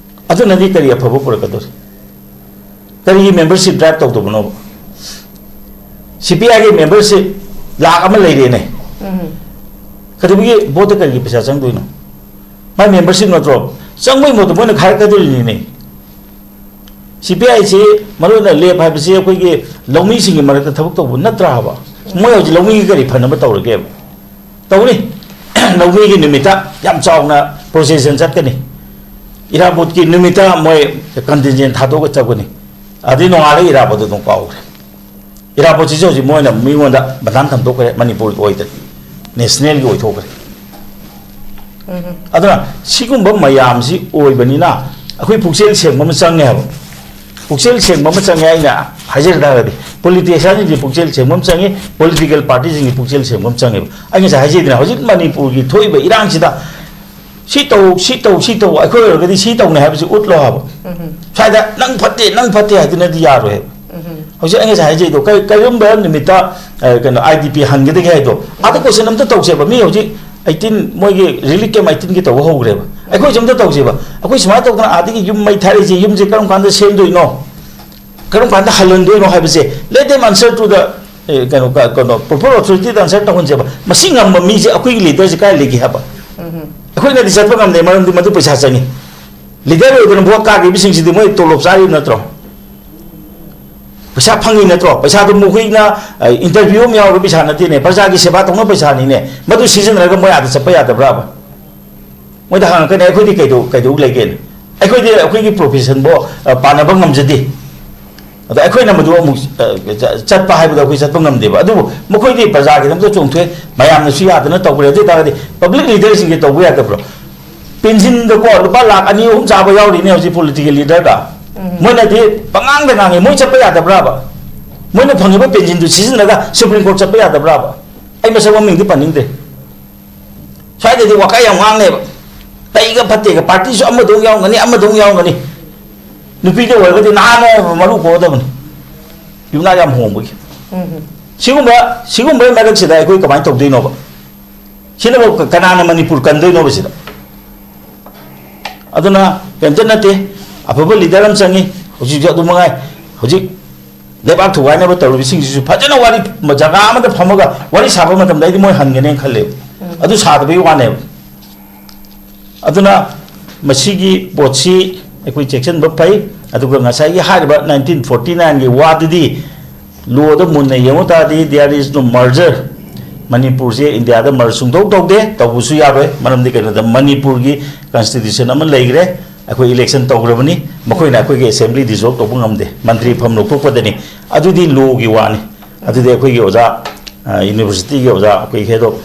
ꯑꯗꯨꯅꯗꯤ ꯀꯔꯤ ꯑꯐꯕ ꯄꯨꯔꯛꯀꯗꯧꯔꯤ? ꯀꯔꯤꯒꯤ ꯃꯦꯝꯕꯔꯁꯤꯞ ꯗ꯭ꯔꯥꯏꯚ ꯇꯧꯗꯕꯅꯣꯕ? ꯁꯤ ꯄꯤ ꯑꯥꯏꯒꯤ ꯃꯦꯝꯕꯔꯁꯤꯞ ꯂꯥꯛ ꯑꯃ ꯂꯩꯔꯦꯅꯦ꯫ ꯎꯝ꯫ ꯀꯩꯗꯧꯕꯒꯤ ꯚꯣꯠꯇ ꯀꯔꯤꯒꯤ ꯄꯩꯁꯥ ꯆꯪꯗꯣꯏꯅꯣ? ꯃꯥꯏ ꯃꯦꯝꯕꯔꯁꯤꯞ ꯅꯠꯇ꯭ꯔꯣ? ꯆꯪꯕꯩ ꯃꯍꯨꯠꯇ ꯃꯣꯏꯅ ꯈꯥꯏꯔꯛꯀꯗꯧꯔꯤꯅꯤꯅꯦ꯫ ꯁꯤ ꯄꯤ ꯑꯥꯏꯁꯤ ꯃꯔꯨ ꯑꯣꯏꯅ ꯂꯦꯞ ꯍꯥꯏꯕꯁꯤ ꯑꯩꯈꯣꯏꯒꯤ ꯂꯧꯃꯤꯁꯤꯡꯒꯤ ꯃꯔꯛꯇ ꯊꯕꯛ ꯇꯧꯕ ꯅꯠꯇ꯭ꯔꯥ ꯍꯥꯏꯕ? ꯃꯣꯏ ꯍꯧꯖꯤꯛ ꯂꯧꯃꯤꯒꯤ ꯀꯔꯤ ꯐꯅꯕ ꯇꯧꯔꯒꯦꯕ? ꯇꯧꯅꯤ꯫ ꯂꯧꯃꯤꯒꯤ ꯅꯨꯃꯤꯠꯇ ꯌꯥꯝ ꯆꯥꯎꯅ ꯄ꯭ꯔꯣꯁꯦꯁꯟ ꯆꯠꯀꯅꯤ꯫ ꯏꯔꯥꯕꯣꯠꯀꯤ ꯅꯨꯃꯤꯠꯇ ꯃꯣꯏ ꯀꯟꯇꯤꯟꯖꯦꯟ ꯊꯥꯗꯣꯛꯑꯒ ꯆꯠꯀꯅꯤ꯫ ꯑꯗꯩ ꯅꯣꯡꯉꯥꯜꯂꯒ ꯏꯔꯥꯕꯣꯠꯇꯣ ꯑꯗꯨꯝ ꯀꯥꯎꯈ꯭ꯔꯦ꯫ ꯏꯔꯥꯕꯣꯠꯁꯤꯁꯨ ꯍꯧꯖꯤꯛ ꯃꯣꯏꯅ ꯃꯤꯉꯣꯟꯗ ꯕꯟꯗꯥꯟ ꯊꯝꯗꯣꯛꯈ꯭ꯔꯦ, ꯃꯅꯤꯄꯨꯔꯒꯤ ꯑꯣꯏꯗ꯭ꯔꯦ, ꯅꯦꯁꯅꯦꯜꯒꯤ ꯑꯣꯏꯊꯣꯛꯈ꯭ꯔꯦ꯫ ꯑꯗꯨꯅ ꯁꯤꯒꯨꯝꯕ ꯃꯌꯥꯝꯁꯤ ꯑꯣꯏꯕꯅꯤꯅ ꯑꯩꯈꯣꯏ ꯄꯨꯛꯆꯦꯜ ꯁꯦꯡꯕ ꯑꯃ ꯆꯪꯉꯦ ꯍꯥꯏꯕ꯫ ꯄꯨꯛꯆꯦꯜ ꯁꯦꯡꯕ ꯑꯃ ꯆꯪꯉꯦ ꯑꯩꯅ ꯍꯥꯏꯖꯔ ꯇꯥꯔꯒꯗꯤ, ꯄꯣꯂꯤꯇꯤꯁꯤꯌꯥꯟꯁꯤꯡꯁꯤ ꯄꯨꯛꯆꯦꯜ ꯁꯦꯡꯕ ꯑꯃ ꯆꯪꯉꯤ, ꯄꯣꯂꯤꯇꯤꯀꯦꯜ ꯄꯥꯔꯇꯤꯁꯤꯡꯒꯤ ꯄꯨꯛꯆꯦꯜ ꯁꯦꯡꯕ ꯑꯃ ꯆꯪꯉꯦꯕ꯫ ꯑꯩ ꯉꯁꯥꯏ ꯍꯥꯏꯖꯩꯗꯅ, ꯍꯧꯖꯤꯛ ꯃꯅꯤꯄꯨꯔꯒꯤ ꯊꯣꯛꯏꯕ ꯏꯔꯥꯡꯁꯤꯗ ꯁꯤ ꯇꯧ, ꯁꯤ ꯇꯧ, ꯁꯤ ꯇꯧ, ꯑꯩꯈꯣꯏ ꯑꯣꯏꯔꯒꯗꯤ ꯁꯤ ꯇꯧꯅꯤ ꯍꯥꯏꯕꯁꯤ ꯎꯠꯂꯣ ꯍꯥꯏꯕ꯫ ꯁ꯭ꯋꯥꯏꯗ "ꯅꯪ ꯐꯠꯇꯦ, ꯅꯪ ꯐꯠꯇꯦ" ꯍꯥꯏꯗꯨꯅꯗꯤ ꯌꯥꯔꯣꯏ ꯍꯥꯏꯕ꯫ ꯍꯧꯖꯤꯛ ꯑꯩ ꯉꯁꯥꯏ ꯍꯥꯏꯖꯩꯗꯣ, ꯀꯔꯤ-, ꯀꯔꯤꯒꯨꯝꯕ ꯅꯨꯃꯤꯠꯇ, ꯑ, ꯀꯩꯅꯣ, ꯑꯥꯏ ꯗꯤ ꯄꯤ ꯍꯟꯒꯗꯒꯦ ꯍꯥꯏꯗꯣ, ꯑꯥꯗ ꯀꯣꯏꯁꯟ ꯑꯝꯇ ꯇꯧꯁꯦꯕ꯫ ꯃꯤ ꯍꯧꯖꯤꯛ ꯑꯩꯠꯇꯤꯟ, ꯃꯣꯏꯒꯤ ꯔꯤꯂꯤꯐ ꯀꯦꯝ ꯑꯩꯠꯇꯤꯟꯒꯤ ꯇꯧꯕ ꯍꯧꯈ꯭ꯔꯦꯕ꯫ ꯑꯩꯈꯣꯏꯁꯨ ꯑꯝꯇ ꯇꯧꯁꯦꯕ꯫ ꯑꯩꯈꯣꯏ ꯁꯨꯃꯥꯏꯅ ꯇꯧꯗꯅ ꯑꯥꯗꯒꯤ ꯌꯨꯝ ꯃꯩ ꯊꯥꯔꯛꯏꯁꯦ, ꯌꯨꯝꯁꯦ ꯀꯔꯝ ꯀꯥꯟꯗ ꯁꯦꯝꯗꯣꯏꯅꯣ, ꯀꯔꯝ ꯀꯥꯟꯗ ꯍꯜꯍꯟꯗꯣꯏꯅꯣ ꯍꯥꯏꯕꯁꯦ, let them answer to the, ꯑꯦ, ꯀꯩꯅꯣ, ꯀ-, ꯀꯩꯅꯣ, proper authority ꯗ answer ꯇꯧꯍꯟꯁꯦꯕ꯫ ꯃꯁꯤ ꯉꯝꯕ ꯃꯤꯁꯦ ꯑꯩꯈꯣꯏꯒꯤ ꯂꯤꯗꯔꯁꯦ ꯀꯥꯏ ꯂꯩꯒꯦ ꯍꯥꯏꯕ? ꯑꯩꯈꯣꯏꯅꯗꯤ ꯆꯠꯄ ꯉꯝꯗꯦ, ꯃꯔꯝꯗꯤ ꯃꯗꯨ ꯄꯩꯁꯥ ꯆꯪꯉꯤ꯫ ꯂꯤꯗꯔ ꯑꯣꯏꯗꯅ ꯚꯣꯠ ꯀꯥꯈꯤꯕꯁꯤꯡꯁꯤꯗꯤ ꯃꯣꯏ ꯇꯣꯂꯣꯞ ꯆꯥꯔꯤꯕ ꯅꯠꯇ꯭ꯔꯣ? ꯄꯩꯁꯥ ꯐꯪꯉꯤ ꯅꯠꯇ꯭ꯔꯣ? ꯄꯩꯁꯥꯗꯣ ꯃꯈꯣꯏꯅ, ꯑ, ꯏꯟꯇꯔꯚꯤꯌꯨ ꯑꯃ ꯌꯥꯎꯔꯒ ꯄꯩꯁꯥ ꯅꯠꯇꯦꯅꯦ, ꯄ꯭ꯔꯖꯥꯒꯤ ꯁꯦꯕꯥ ꯇꯧꯅꯕ ꯄꯩꯁꯥꯅꯤꯅꯦ꯫ ꯃꯗꯨ ꯁꯤꯖꯤꯟꯅꯔꯒ ꯃꯣꯏ ꯑꯥꯗ ꯆꯠꯄ ꯌꯥꯗꯕ꯭ꯔꯥꯕ? ꯃꯣꯏꯗ ꯍꯪꯉꯛꯀꯅꯤ, "ꯑꯩꯈꯣꯏꯗꯤ ꯀꯩꯗꯧ-, ꯀꯩꯗꯧ ꯂꯩꯒꯦꯅ? ꯑꯩꯈꯣꯏꯗꯤ ꯑꯩꯈꯣꯏꯒꯤ ꯄ꯭ꯔꯣꯐꯦꯁꯟꯕꯨ, ꯑ, ꯄꯥꯟꯅꯕ ꯉꯝꯖꯗꯦ꯫ ꯑꯗ ꯑꯩꯈꯣꯏꯅ ꯃꯗꯨ ꯑꯃꯨꯛ, ꯑ, ꯆ-, ꯆꯠꯄ ꯍꯥꯏꯕꯗꯣ ꯑꯩꯈꯣꯏ ꯆꯠꯄ ꯉꯝꯗꯦꯕ꯫ ꯑꯗꯨꯕꯨ ꯃꯈꯣꯏꯗꯤ ꯄ꯭ꯔꯖꯥꯒꯤꯗꯃꯛꯇ ꯆꯣꯡꯊꯣꯛꯑꯦ, ꯃꯌꯥꯝꯅꯁꯨ ꯌꯥꯗꯅ ꯇꯧꯈ꯭ꯔꯦ꯫ ꯑꯗꯨ ꯑꯣꯏ ꯇꯥꯔꯒꯗꯤ ꯄꯕ꯭ꯂꯤꯛ ꯂꯤꯗꯔꯁꯤꯡꯁꯦ ꯇꯧꯕ ꯌꯥꯗꯕ꯭ꯔꯣ?" ꯄꯦꯟꯁꯤꯟꯗꯀꯣ ꯂꯨꯄꯥ ꯂꯥꯈ ꯑꯅꯤ ꯑꯍꯨꯝ ꯆꯥꯕ ꯌꯥꯎꯔꯤꯅꯦ ꯍꯧꯖꯤꯛ ꯄꯣꯂꯤꯇꯤꯀꯦꯜ ꯂꯤꯗꯔꯗ꯫ ꯃꯣꯏꯅꯗꯤ ꯄꯉꯥꯡꯗ ꯉꯥꯡꯉꯤ, ꯃꯣꯏ ꯆꯠꯄ ꯌꯥꯗꯕ꯭ꯔꯥꯕ? ꯃꯣꯏꯅ ꯐꯪꯉꯤꯕ ꯄꯦꯟꯁꯤꯟꯗꯨ ꯁꯤꯖꯤꯟꯅꯔꯒ ꯁꯨꯄ꯭ꯔꯤꯝ ꯀꯣꯔꯠ ꯆꯠꯄ ꯌꯥꯗꯕ꯭ꯔꯥꯕ? ꯑꯩ ꯃꯁꯛ ꯃꯃꯤꯡꯗꯤ ꯄꯟꯅꯤꯡꯗ꯭ꯔꯦ꯫ ꯁ꯭ꯋꯥꯏꯗꯗꯤ ꯋꯥꯀꯥꯏ ꯌꯥꯝ ꯉꯥꯡꯅꯩꯕ꯫ ꯐꯩꯒ ꯐꯠꯇꯦꯒ, ꯄꯥꯔꯇꯤꯁꯨ ꯑꯃꯗ ꯑꯃꯨꯛ ꯌꯥꯎꯔꯝꯒꯅꯤ, ꯑꯃꯗ ꯑꯃꯨꯛ ꯌꯥꯎꯔꯝꯒꯅꯤ꯫ ꯅꯨꯄꯤꯗ ꯑꯣꯏꯔꯒꯗꯤ ꯅꯍꯥꯟꯅ ꯃꯔꯨ ꯀꯣꯛꯑꯗꯕꯅꯤ, ꯌꯨꯝꯅꯥꯛ ꯌꯥꯝ ꯍꯣꯡꯕꯒꯤ꯫ ꯁꯤꯒꯨꯝꯕ, ꯁꯤꯒꯨꯝꯕ ꯃꯔꯛꯁꯤꯗ ꯑꯩꯈꯣꯏ ꯀꯃꯥꯏꯅ ꯇꯧꯗꯣꯏꯅꯣꯕ? ꯁꯤꯅꯕꯨ ꯀ-, ꯀꯅꯥꯅ ꯃꯅꯤꯄꯨꯔ ꯀꯟꯗꯣꯏꯅꯣꯕ ꯁꯤꯗ? ꯑꯗꯨꯅ ꯀꯩꯝꯇ ꯅꯠꯇꯦ, ꯑꯐꯕ ꯂꯤꯗꯔ ꯑꯃ ꯆꯪꯉꯤ꯫ ꯍꯧꯖꯤꯛꯁꯨ ꯑꯗꯨ ꯃꯉꯥꯏ꯫ ꯍꯧꯖꯤꯛ ꯂꯩꯕꯥꯛ ꯊꯨꯒꯥꯏꯅꯕ ꯇꯧꯔꯤꯕꯁꯤꯡꯁꯤꯁꯨ ꯐꯖꯅ ꯋꯥꯔꯤ ꯖꯒꯥ ꯑꯃꯗ ꯐꯝꯃꯒ ꯋꯥꯔꯤ ꯁꯥꯕ ꯃꯇꯝꯗ ꯑꯩꯗꯤ ꯃꯣꯏ ꯍꯟꯒꯅꯦꯅ ꯈꯜꯂꯦꯕ꯫ ꯑꯗꯨ ꯁꯥꯗꯕꯒꯤ ꯋꯥꯅꯦꯕ꯫ ꯑꯗꯨꯅ ꯃꯁꯤꯒꯤ ꯄꯣꯠꯁꯤ ꯑꯩꯈꯣꯏ ꯆꯦꯛꯁꯤꯟꯕ ꯐꯩ꯫ ꯑꯗꯨꯒ ꯉꯁꯥꯏꯒꯤ ꯍꯥꯏꯔꯤꯕ nineteen forty nine ꯒꯤ ꯋꯥꯗꯨꯗꯤ ꯂꯣꯗ ꯃꯨꯟꯅ ꯌꯦꯡꯉꯨ ꯇꯥꯔꯗꯤ there is no merger, ꯃꯅꯤꯄꯨꯔꯁꯦ ꯏꯟꯗꯤꯌꯥꯗ ꯃꯔꯖ ꯁꯨꯡꯇꯧ ꯇꯧꯗꯦ, ꯇꯧꯕꯁꯨ ꯌꯥꯔꯣꯏ꯫ ꯃꯔꯝꯗꯤ ꯀꯩꯅꯣꯗ ꯃꯅꯤꯄꯨꯔꯒꯤ ꯀꯟꯁꯇꯤꯇ꯭ꯌꯨꯁꯟ ꯑꯃ ꯂꯩꯈ꯭ꯔꯦ, ꯑꯩꯈꯣꯏ ꯏꯂꯦꯛꯁꯟ ꯇꯧꯈ꯭ꯔꯕꯅꯤ, ꯃꯈꯣꯏꯅ ꯑꯩꯈꯣꯏꯒꯤ ꯑꯦꯁꯦꯝꯕ꯭ꯂꯤ ꯗꯤꯖꯣꯜꯕ ꯇꯧꯕ ꯉꯝꯗꯦ, ꯃꯟꯇ꯭ꯔꯤ ꯐꯝ ꯂꯧꯊꯣꯛꯄꯗꯅꯤ꯫ ꯑꯗꯨꯗꯤ ꯂꯣꯒꯤ ꯋꯥꯅꯤ꯫ ꯑꯗꯨꯗꯤ ꯑꯩꯈꯣꯏꯒꯤ ꯑꯣꯖꯥ, ꯌꯨꯅꯤꯚꯔꯁꯤꯇꯤꯒꯤ ꯑꯣꯖꯥ, ꯑꯩꯈꯣꯏ ꯍꯦꯗ ꯑꯣꯐ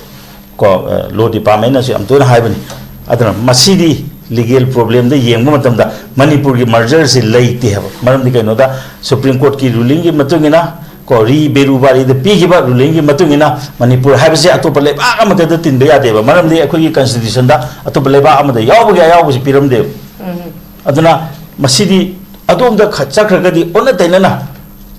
ꯀꯣ ꯂꯣ ꯗꯤꯄꯥꯔꯠꯃꯦꯟꯅꯁꯨ ꯌꯥꯝ ꯇꯣꯏꯅ ꯍꯥꯏꯕꯅꯤ꯫ ꯑꯗꯨꯅ ꯃꯁꯤꯗꯤ ꯂꯤꯒꯦꯜ ꯄ꯭ꯔꯣꯕ꯭ꯂꯦꯝꯗ ꯌꯦꯡꯕ ꯃꯇꯝꯗ ꯃꯅꯤꯄꯨꯔꯒꯤ ꯃꯔꯖꯔꯁꯤ ꯂꯩꯇꯦ ꯍꯥꯏꯕ꯫ ꯃꯔꯝꯗꯤ ꯀꯩꯅꯣꯗ ꯁꯨꯄ꯭ꯔꯤꯝ ꯀꯣꯔꯠꯀꯤ ꯔꯨꯂꯤꯡꯒꯤ ꯃꯇꯨꯡ ꯏꯟꯅ ꯀꯣ ꯔꯤ ꯕꯦꯔꯨꯕꯥꯔꯤꯗ ꯄꯤꯈꯤꯕ ꯔꯨꯂꯤꯡꯒꯤ ꯃꯇꯨꯡ ꯏꯟꯅ ꯃꯅꯤꯄꯨꯔ ꯍꯥꯏꯕꯁꯤ ꯑꯇꯣꯞꯄ ꯂꯩꯕꯥꯛ ꯑꯃꯠꯇꯗ ꯇꯤꯟꯕ ꯌꯥꯗꯦꯕ꯫ ꯃꯔꯝꯗꯤ ꯑꯩꯈꯣꯏꯒꯤ ꯀꯟꯁꯇꯤꯇ꯭ꯌꯨꯁꯟꯗ ꯑꯇꯣꯞꯄ ꯂꯩꯕꯥꯛ ꯑꯃꯗ ꯌꯥꯎꯕꯒꯤ ꯑꯌꯥꯎꯕꯁꯤ ꯄꯤꯔꯝꯗꯦꯕ꯫ ꯑꯗꯨꯅ ꯃꯁꯤꯗꯤ ꯑꯗꯣꯝꯗ ꯈ- ꯆꯠꯈ꯭ꯔꯒꯗꯤ ꯑꯣꯟꯅ ꯇꯩꯅꯅ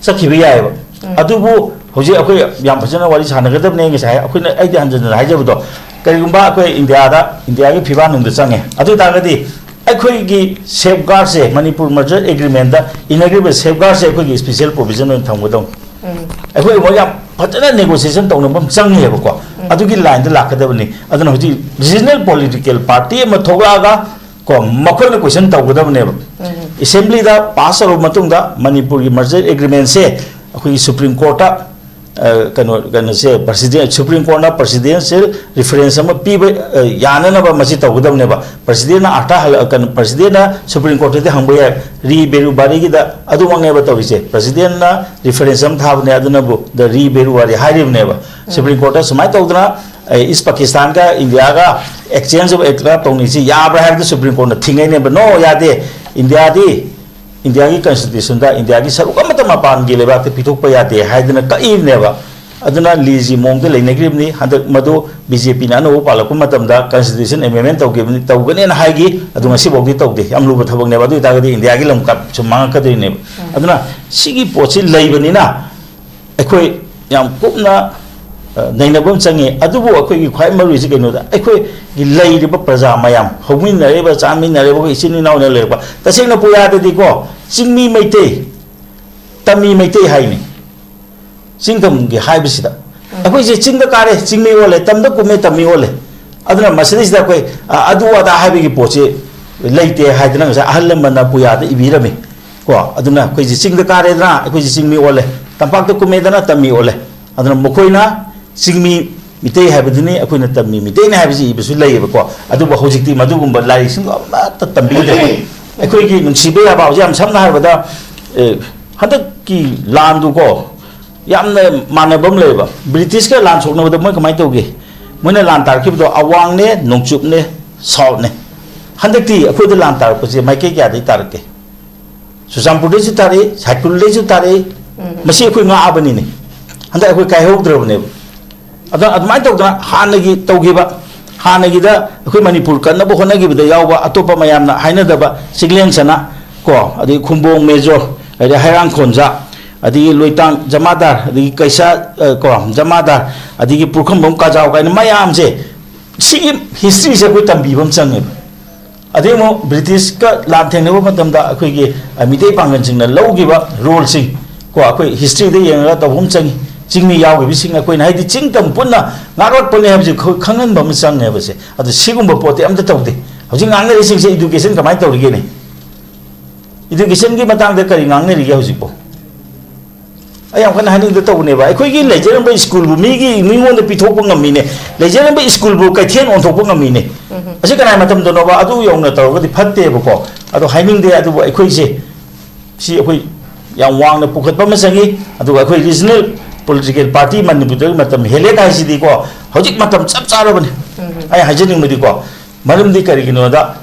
ꯆꯠꯈꯤꯕ ꯌꯥꯏꯑꯕ꯫ ꯑꯗꯨꯕꯨ ꯍꯧꯖꯤꯛ ꯑꯩꯈꯣꯏ ꯌꯥꯝ ꯐꯖꯅ ꯋꯥꯔꯤ ꯁꯥꯟꯅꯒꯗꯕꯅꯦ꯫ ꯉꯁꯥꯏ ꯑꯩꯈꯣꯏꯅ, ꯑꯩꯗꯤ ꯍꯟꯖꯟ ꯍꯟꯖꯟ ꯍꯥꯏꯖꯕꯗꯣ, ꯀꯔꯤꯒꯨꯝꯕ ꯑꯩꯈꯣꯏ ꯏꯟꯗꯤꯌꯥꯗ, ꯏꯟꯗꯤꯌꯥꯒꯤ ꯐꯤꯕꯥꯛꯅꯨꯡꯗ ꯆꯪꯉꯦ ꯑꯗꯨ ꯑꯣꯏ ꯇꯥꯔꯒꯗꯤ ꯑꯩꯈꯣꯏꯒꯤ ꯁꯦꯐ ꯒꯥꯔꯗꯁꯦ, ꯃꯅꯤꯄꯨꯔ ꯃꯔꯖꯔ ꯑꯦꯒ꯭ꯔꯤꯃꯦꯟꯗ ꯏꯟꯅꯈ꯭ꯔꯤꯕ ꯁꯦꯐ ꯒꯥꯔꯗꯁꯦ ꯑꯩꯈꯣꯏꯒꯤ ꯏꯁꯄꯤꯁꯦꯜ ꯄ꯭ꯔꯣꯕꯤꯖꯟ ꯑꯣꯏꯅ ꯊꯝꯒꯗꯧꯅꯤ꯫ ꯑꯩꯈꯣꯏ ꯑꯃꯨꯛ ꯌꯥꯝ ꯐꯖꯅ ꯅꯦꯒꯣꯁꯤꯌꯦꯁꯟ ꯇꯧꯅꯕ ꯑꯃ ꯆꯪꯉꯦꯕꯀꯣ꯫ ꯑꯗꯨꯒꯤ ꯂꯥꯏꯟꯗ ꯂꯥꯛꯀꯗꯕꯅꯤ꯫ ꯑꯗꯨꯅ ꯍꯧꯖꯤꯛ ꯔꯤꯖꯅꯦꯜ ꯄꯣꯂꯤꯇꯤꯀꯦꯜ ꯄꯥꯔꯇꯤ ꯑꯃ ꯊꯣꯛꯂꯛꯑꯒ ꯀꯣ ꯃꯈꯣꯏꯅ ꯀꯣꯏꯁꯟ ꯇꯧꯒꯗꯕꯅꯦꯕ꯫ ꯑꯦꯁꯦꯝꯕ꯭ꯂꯤꯗ ꯄꯥꯁ ꯇꯧꯔꯕ ꯃꯇꯨꯡꯗ ꯃꯅꯤꯄꯨꯔꯒꯤ ꯃꯔꯖꯔ ꯑꯦꯒ꯭ꯔꯤꯃꯦꯟꯁꯦ ꯑꯩꯈꯣꯏꯒꯤ ꯁꯨꯄ꯭ꯔꯤꯝ ꯀꯣꯔꯠꯇ, ꯑ, ꯀꯩꯅꯣ, ꯀꯩꯅꯣꯁꯦ, ꯄ꯭ꯔꯁꯤꯗꯦꯟ, ꯁꯨꯄ꯭ꯔꯤꯝ ꯀꯣꯔꯠꯅ ꯄ꯭ꯔꯁꯤꯗꯦꯟꯁꯤꯌꯦꯜ ꯔꯤꯐꯔꯦꯟꯁ ꯑꯃ ꯄꯤꯕ, ꯑ, ꯌꯥꯅꯅꯕ ꯃꯁꯤ ꯇꯧꯒꯗꯕꯅꯦꯕ꯫ ꯄ꯭ꯔꯁꯤꯗꯦꯟꯅ ꯑꯥꯔꯊ ꯍꯜꯂ-, ꯀꯩꯅꯣ, ꯄ꯭ꯔꯁꯤꯗꯦꯟꯅ ꯁꯨꯄ꯭ꯔꯤꯝ ꯀꯣꯔꯠꯇꯗꯤ ꯍꯪꯕ ꯌꯥꯏ꯫ ꯔꯤ ꯕꯦꯔꯨꯕꯥꯔꯤꯒꯤꯗ ꯑꯗꯨꯃꯛꯅꯦꯕ ꯇꯧꯔꯤꯁꯦ꯫ ꯄ꯭ꯔꯁꯤꯗꯦꯟꯅ ꯔꯤꯐꯔꯦꯟꯁ ꯑꯃ ꯊꯥꯕꯅꯦ, ꯑꯗꯨꯅꯕꯨ ꯗ ꯔꯤ ꯕꯦꯔꯨꯕꯥꯔꯤ ꯍꯥꯏꯔꯤꯕꯅꯦꯕ꯫ ꯁꯨꯄ꯭ꯔꯤꯝ ꯀꯣꯔꯠꯇ ꯁꯨꯃꯥꯏꯅ ꯇꯧꯗꯅ, ꯑꯦ, ꯏꯁ ꯄꯥꯀꯤꯁꯇꯥꯟꯒ ꯏꯟꯗꯤꯌꯥꯒ exchange of aircraft ꯇꯧꯅꯤꯁꯤ ꯌꯥꯕ꯭ꯔꯥ ꯍꯥꯏꯕꯗ ꯁꯨꯄ꯭ꯔꯤꯝ ꯀꯣꯔꯠꯅ ꯊꯤꯡꯉꯩꯅꯦꯕ꯫ "No, ꯌꯥꯗꯦ꯫ ꯏꯟꯗꯤꯌꯥꯗꯤ, ꯏꯟꯗꯤꯌꯥꯒꯤ ꯀꯟꯁꯇꯤꯇ꯭ꯌꯨꯁꯟꯗ ꯏꯟꯗꯤꯌꯥꯒꯤ ꯁꯔꯨꯛ ꯑꯃꯠꯇ ꯃꯄꯥꯟꯒꯤ ꯂꯩꯕꯥꯛꯇ ꯄꯤꯊꯣꯛꯄ ꯌꯥꯗꯦ" ꯍꯥꯏꯗꯅ ꯀꯛꯏꯕꯅꯦꯕ꯫ ꯑꯗꯨꯅ ꯂꯤꯁꯤ ꯃꯑꯣꯡꯗ ꯂꯩꯅꯈ꯭ꯔꯤꯕꯅꯤ꯫ ꯍꯟꯗꯛ ꯃꯗꯨ ꯕꯤ ꯖꯦ ꯄꯤꯅ ꯑꯅꯧꯕ ꯄꯥꯜꯂꯛꯄ ꯃꯇꯝꯗ ꯀꯟꯁꯇꯤꯇ꯭ꯌꯨꯁꯟ ꯑꯦꯃꯦꯟꯃꯦꯟ ꯇꯧꯈꯤꯕꯅꯤ, ꯇꯧꯒꯅꯦꯅ ꯍꯥꯏꯈꯤ꯫ ꯑꯗꯨ ꯉꯁꯤꯐꯥꯎꯗꯤ ꯇꯧꯗꯦ꯫ ꯌꯥꯝ ꯂꯨꯕ ꯊꯕꯛꯅꯦꯕ꯫ ꯑꯗꯨ ꯑꯣꯏꯇꯥꯔꯒꯗꯤ ꯏꯟꯗꯤꯌꯥꯒꯤ ꯂꯝ ꯀ-, ꯁꯨꯝ ꯃꯥꯡꯉꯛꯀꯗꯣꯏꯅꯦꯕ꯫ ꯑꯗꯨꯅ ꯁꯤꯒꯤ ꯄꯣꯠꯁꯤ ꯂꯩꯕꯅꯤꯅ ꯑꯩꯈꯣꯏ ꯌꯥꯝ ꯀꯨꯞꯅ, ꯑ, ꯅꯩꯅꯕ ꯑꯃ ꯆꯪꯉꯤ꯫ ꯑꯗꯨꯕꯨ ꯑꯩꯈꯣꯏꯒꯤ ꯈ꯭ꯋꯥꯏ ꯃꯔꯨ ꯑꯣꯏꯁꯤ ꯀꯩꯅꯣꯗ, ꯑꯩꯈꯣꯏꯒꯤ ꯂꯩꯔꯤꯕ ꯄ꯭ꯔꯖꯥ ꯃꯌꯥꯝ, ꯍꯧꯃꯤꯟꯅꯔꯤꯕ, ꯆꯥꯃꯤꯟꯅꯔꯤꯕ, ꯑꯩꯈꯣꯏ ꯏꯆꯤꯟ ꯏꯅꯥꯎꯅ ꯂꯩꯔꯛꯄ, ꯇꯁꯦꯡꯅ ꯄꯨꯌꯥꯗꯗꯤꯀꯣ, ꯆꯤꯡꯃꯤ ꯃꯩꯇꯩ, ꯇꯝꯃꯤ ꯃꯩꯇꯩ ꯍꯥꯏꯅꯤ꯫ ꯆꯤꯡꯗꯝꯒꯤ ꯍꯥꯏꯕꯁꯤꯗ ꯑꯩꯈꯣꯏꯁꯦ ꯆꯤꯡꯗ ꯀꯥꯔꯦ, ꯆꯤꯡꯃꯤ ꯑꯣꯜꯂꯦ, ꯇꯝꯗ ꯀꯨꯝꯃꯦ, ꯇꯝꯃꯤ ꯑꯣꯜꯂꯦ꯫ ꯑꯗꯨꯅ ꯃꯁꯤꯗꯩꯁꯤꯗ ꯑꯩꯈꯣꯏ, ꯑ, ꯑꯗꯨ ꯑꯗꯥ ꯍꯥꯏꯕꯒꯤ ꯄꯣꯠꯁꯤ ꯂꯩꯇꯦ ꯍꯥꯏꯗꯅ ꯉꯁꯥꯏ ꯑꯍꯜ ꯂꯃꯟꯅ ꯄꯨꯌꯥꯗ ꯏꯕꯤꯔꯝꯃꯤ꯫ ꯀꯣ, ꯑꯗꯨꯅ ꯑꯩꯈꯣꯏꯁꯦ ꯆꯤꯡꯗ ꯀꯥꯔꯦꯗꯅ ꯑꯩꯈꯣꯏꯁꯦ ꯆꯤꯡꯃꯤ ꯑꯣꯜꯂꯦ, ꯇꯝꯄꯥꯛꯇ ꯀꯨꯝꯃꯦꯗꯅ ꯇꯝꯃꯤ ꯑꯣꯜꯂꯦ꯫ ꯑꯗꯨꯅ ꯃꯈꯣꯏꯅ ꯆꯤꯡꯃꯤ ꯃꯤꯇꯩ ꯍꯥꯏꯕꯗꯨꯅꯤ, ꯑꯩꯈꯣꯏꯅ ꯇꯝꯃꯤ ꯃꯤꯇꯩꯅꯤ ꯍꯥꯏꯕꯁꯤ ꯏꯕꯁꯨ ꯂꯩꯌꯦꯕꯀꯣ꯫ ꯑꯗꯨꯕꯨ ꯍꯧꯖꯤꯛꯇꯤ ꯃꯗꯨꯒꯨꯝꯕ ꯂꯥꯏꯔꯤꯛꯁꯤꯡꯗꯣ ꯑꯃꯠꯇ ꯇꯝꯕꯤꯗ꯭ꯔꯦ꯫ ꯑꯩꯈꯣꯏꯒꯤ ꯅꯨꯡꯁꯤꯕ ꯌꯥꯕ ꯍꯧꯖꯤꯛ ꯌꯥꯝ ꯁꯝꯅ ꯍꯥꯏꯔꯕꯗ, ꯑꯦ, ꯍꯟꯗꯛꯀꯤ ꯂꯥꯟꯗꯨꯀꯣ, ꯌꯥꯝꯅ ꯃꯥꯟꯅꯕ ꯑꯃ ꯂꯩꯌꯦꯕ꯫ ꯕ꯭ꯔꯤꯇꯤꯁꯀ ꯂꯥꯟ ꯁꯣꯛꯅꯕꯗ ꯃꯣꯏ ꯀꯃꯥꯏꯅ ꯇꯧꯒꯦ? ꯃꯣꯏꯅ ꯂꯥꯟ ꯇꯥꯔꯛꯈꯤꯕꯗꯣ ꯑꯋꯥꯡꯅꯦ, ꯅꯣꯡꯆꯨꯞꯅꯦ, ꯁꯥꯎꯠꯅꯦ꯫ ꯍꯟꯗꯛꯇꯤ ꯑꯩꯈꯣꯏꯗ ꯂꯥꯟ ꯇꯥꯔꯛꯄꯁꯦ ꯃꯥꯏꯀꯩ ꯀꯌꯥꯗꯒꯤ ꯇꯥꯔꯛꯀꯦ? ꯆꯨꯔꯆꯥꯟꯄꯨꯔꯗꯩꯁꯨ ꯇꯥꯔꯛꯏ, ꯁꯥꯏꯀꯨꯜꯗꯩꯁꯨ ꯇꯥꯔꯛꯏ꯫ ꯎꯝ꯫ ꯃꯁꯤ ꯑꯩꯈꯣꯏ ꯉꯥꯛꯑꯕꯅꯤꯅꯦ꯫ ꯍꯟꯗꯛ ꯑꯩꯈꯣꯏ ꯀꯥꯏꯍꯧꯗ꯭ꯔꯕꯅꯦꯕ꯫ ꯑꯗ ꯑꯗꯨꯃꯥꯏꯅ ꯇꯧꯗꯅ ꯍꯥꯟꯅꯒꯤ ꯇꯧꯈꯤꯕ, ꯍꯥꯟꯅꯒꯤꯗ ꯑꯩꯈꯣꯏ ꯃꯅꯤꯄꯨꯔ ꯀꯟꯅꯕ ꯍꯣꯠꯅꯈꯤꯕꯗ ꯌꯥꯎꯕ ꯑꯇꯣꯞꯄ ꯃꯌꯥꯝꯅ ꯍꯥꯏꯅꯗꯕ ꯆꯤꯡꯂꯦꯟ ꯁꯅꯥ ꯀꯣ, ꯑꯗꯩ ꯈꯨꯝꯕꯣꯡ ꯃꯦꯖꯣꯔ, ꯑꯗꯩ ꯍꯩꯔꯥꯡ ꯈꯣꯟꯖꯥ, ꯑꯗꯒꯤ ꯂꯣꯏꯇꯥꯡ ꯖꯃꯥꯗꯥꯔ, ꯑꯗꯒꯤ ꯀꯩꯁꯥ, ꯑ, ꯀꯣ, ꯖꯃꯥꯗꯥꯔ, ꯑꯗꯒꯤ ꯄꯨꯈ꯭ꯔꯝꯕꯝ ꯀꯥꯖꯥꯎ ꯀꯥꯏꯅ ꯃꯌꯥꯝꯁꯦ, ꯁꯤꯒꯤ ꯍꯤꯁꯇ꯭ꯔꯤꯁꯦ ꯑꯩꯈꯣꯏ ꯇꯝꯕꯤꯕ ꯑꯃ ꯆꯪꯉꯦꯕ꯫ ꯑꯗꯩ ꯑꯃꯨꯛ ꯕ꯭ꯔꯤꯇꯤꯁꯀ ꯂꯥꯟ ꯊꯦꯡꯅꯕ ꯃꯇꯝꯗ ꯑꯩꯈꯣꯏꯒꯤ, ꯑ, ꯃꯤꯇꯩ ꯄꯥꯡꯒꯜꯁꯤꯡꯅ ꯂꯧꯈꯤꯕ ꯔꯣꯜꯁꯤꯡ ꯀꯣ, ꯑꯩꯈꯣꯏ ꯍꯤꯁꯇ꯭ꯔꯤꯗ ꯌꯦꯡꯉꯒ ꯇꯧꯕ ꯑꯃ ꯆꯪꯉꯤ꯫ ꯆꯤꯡꯃꯤ ꯌꯥꯎꯈꯤꯕꯁꯤꯡ ꯑꯩꯈꯣꯏꯅ, ꯍꯥꯏꯗꯤ ꯆꯤꯡ ꯇꯝ ꯄꯨꯟꯅ ꯉꯥꯛꯂꯛꯄꯅꯦ ꯍꯥꯏꯕꯁꯦ ꯑꯩꯈꯣꯏ ꯈꯪꯍꯟꯕ ꯑꯃ ꯆꯪꯉꯦꯕꯁꯦ꯫ ꯑꯗꯣ ꯁꯤꯒꯨꯝꯕ ꯄꯣꯠꯇꯤ ꯑꯝꯇ ꯇꯧꯗꯦ꯫ ꯍꯧꯖꯤꯛ ꯉꯥꯡꯅꯔꯤꯁꯤꯡꯁꯦ ꯏꯗꯨꯀꯦꯁꯟ ꯀꯃꯥꯏꯅ ꯇꯧꯔꯤꯒꯦꯅꯦ? ꯏꯗꯨꯀꯦꯁꯟꯒꯤ ꯃꯇꯥꯡꯗ ꯀꯔꯤ ꯉꯥꯡꯅꯔꯤꯒꯦ ꯍꯧꯖꯤꯛꯄꯣ? ꯑꯩ ꯌꯥꯝ ꯀꯟꯅ ꯍꯥꯏꯅꯤꯡꯗ ꯇꯧꯕꯅꯦꯕ꯫ ꯑꯩꯈꯣꯏꯒꯤ ꯂꯩꯖꯔꯝꯕ ꯁ꯭ꯀꯨꯜꯕꯨ ꯃꯤꯒꯤ, ꯃꯤꯉꯣꯟꯗ ꯄꯤꯊꯣꯛꯄ ꯉꯝꯃꯤꯅꯦ꯫ ꯂꯩꯖꯔꯝꯕ ꯁ꯭ꯀꯨꯜꯕꯨ ꯀꯩꯊꯦꯜ ꯑꯣꯟꯊꯣꯛꯄ ꯉꯝꯃꯤꯅꯦ꯫ ꯎꯝ꯫ ꯑꯁꯤ ꯀꯅꯥꯏ ꯃꯇꯝꯗꯅꯣꯕ? ꯑꯗꯨ ꯌꯧꯅ ꯇꯧꯔꯒꯗꯤ ꯐꯠꯇꯦꯕꯀꯣ꯫ ꯑꯗꯣ ꯍꯥꯏꯅꯤꯡꯗꯦ꯫ ꯑꯗꯨꯕꯨ ꯑꯩꯈꯣꯏꯁꯦ, ꯁꯤ ꯑꯩꯈꯣꯏ ꯌꯥꯝ ꯋꯥꯡꯅ ꯄꯨꯈꯠꯄ ꯑꯃ ꯆꯪꯉꯤ꯫ ꯑꯗꯨꯒ ꯑꯩꯈꯣꯏ ꯔꯤꯖꯅꯦꯜ ꯄꯣꯂꯤꯇꯤꯀꯦꯜ ꯄꯥꯔꯇꯤ ꯃꯅꯤꯄꯨꯔꯗꯒꯤ ꯃꯇꯝ ꯍꯦꯜꯂꯦ ꯍꯥꯏꯁꯤꯗꯤꯀꯣ, ꯍꯧꯖꯤꯛ ꯃꯇꯝ ꯆꯞ ꯆꯥꯔꯕꯅꯤ꯫ ꯎꯝ꯫ ꯑꯩ ꯍꯥꯏꯖꯅꯤꯡꯕꯗꯤꯀꯣ, ꯃꯔꯝꯗꯤ ꯀꯔꯤꯒꯤꯅꯣꯗ,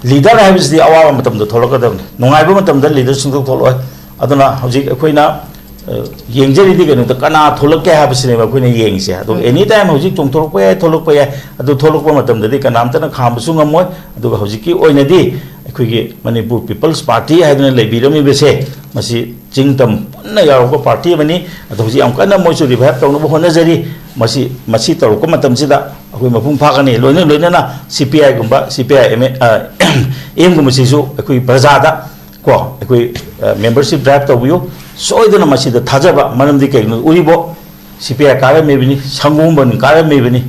ꯂꯤꯗꯔ ꯍꯥꯏꯕꯁꯤꯗꯤ ꯑꯋꯥꯕ ꯃꯇꯝꯗ ꯊꯣꯛꯂꯛꯀꯗꯕꯅꯤ꯫ ꯅꯨꯡꯉꯥꯏꯕ ꯃꯇꯝꯗ ꯂꯤꯗꯔ ꯁꯨꯡꯊꯣꯛ ꯊꯣꯛꯂꯛꯑꯣꯏ꯫ ꯑꯗꯨꯅ ꯍꯧꯖꯤꯛ ꯑꯩꯈꯣꯏꯅ, ꯑ, ꯌꯦꯡꯖꯔꯤꯗꯤ ꯀꯩꯅꯣꯗ ꯀꯅꯥ ꯊꯣꯛꯂꯛꯀꯦ ꯍꯥꯏꯕꯁꯤꯅꯦꯕ ꯑꯩꯈꯣꯏꯅ ꯌꯦꯡꯉꯤꯁꯦ꯫ ꯑꯗꯣ ꯎꯝ꯫ ꯑꯦꯅꯤ ꯇꯥꯏꯝ ꯍꯧꯖꯤꯛ ꯆꯣꯡꯊꯣꯔꯛꯄ ꯌꯥꯏ, ꯊꯣꯛꯂꯛꯄ ꯌꯥꯏ꯫ ꯑꯗꯨ ꯊꯣꯛꯂꯛꯄ ꯃꯇꯝꯗꯗꯤ ꯀꯅꯥꯝꯇꯅ ꯈꯥꯝꯕꯁꯨ ꯉꯝꯃꯣꯏ꯫ ꯑꯗꯨꯒ ꯍꯧꯖꯤꯛꯀꯤ ꯑꯣꯏꯅꯗꯤ ꯑꯩꯈꯣꯏꯒꯤ ꯃꯅꯤꯄꯨꯔ ꯄꯤꯄꯜꯁ ꯄꯥꯔꯇꯤ ꯍꯥꯏꯗꯅ ꯂꯩꯕꯤꯔꯝꯃꯤꯕꯁꯦ, ꯃꯁꯤ ꯆꯤꯡ ꯇꯝ ꯄꯨꯟꯅ ꯌꯥꯎꯔꯛꯄ ꯄꯥꯔꯇꯤ ꯑꯃꯅꯤ꯫ ꯑꯗꯣ ꯍꯧꯖꯤꯛ ꯌꯥꯝ ꯀꯟꯅ ꯃꯣꯏꯁꯨ ꯔꯤꯚꯥꯏꯚ ꯇꯧꯅꯕ ꯍꯣꯠꯅꯖꯔꯤ꯫ ꯃꯁꯤ, ꯃꯁꯤ ꯇꯧꯔꯛꯄ ꯃꯇꯝꯁꯤꯗ ꯑꯩꯈꯣꯏ ꯃꯄꯨꯡ ꯐꯥꯒꯅꯤ꯫ ꯂꯣꯏꯅ ꯂꯣꯏꯅꯅ ꯁꯤ ꯄꯤ ꯑꯥꯏꯒꯨꯝꯕ, ꯁꯤ ꯄꯤ ꯑꯥꯏ ꯑꯦꯝ ꯑꯦ, ꯑ, ꯑꯦꯝꯒꯨꯝꯕꯁꯤꯁꯨ ꯑꯩꯈꯣꯏ ꯄ꯭ꯔꯖꯥꯗ ꯀꯣ, ꯑꯩꯈꯣꯏ, ꯑ, ꯃꯦꯝꯕꯔꯁꯤꯞ ꯗ꯭ꯔꯥꯏꯚ ꯇꯧꯕꯤꯌꯨ꯫ ꯁꯣꯏꯗꯅ ꯃꯁꯤꯗ ꯊꯥꯖꯕ, ꯃꯔꯝꯗꯤ ꯀꯩꯒꯤꯅꯣ? ꯎꯔꯤꯕꯣꯛ ꯁꯤ ꯄꯤ ꯑꯥꯏ ꯀꯥꯔꯝꯃꯤꯕꯅꯤ, ꯁꯪꯒꯣꯝꯕꯟ ꯀꯥꯔꯝꯃꯤꯕꯅꯤ,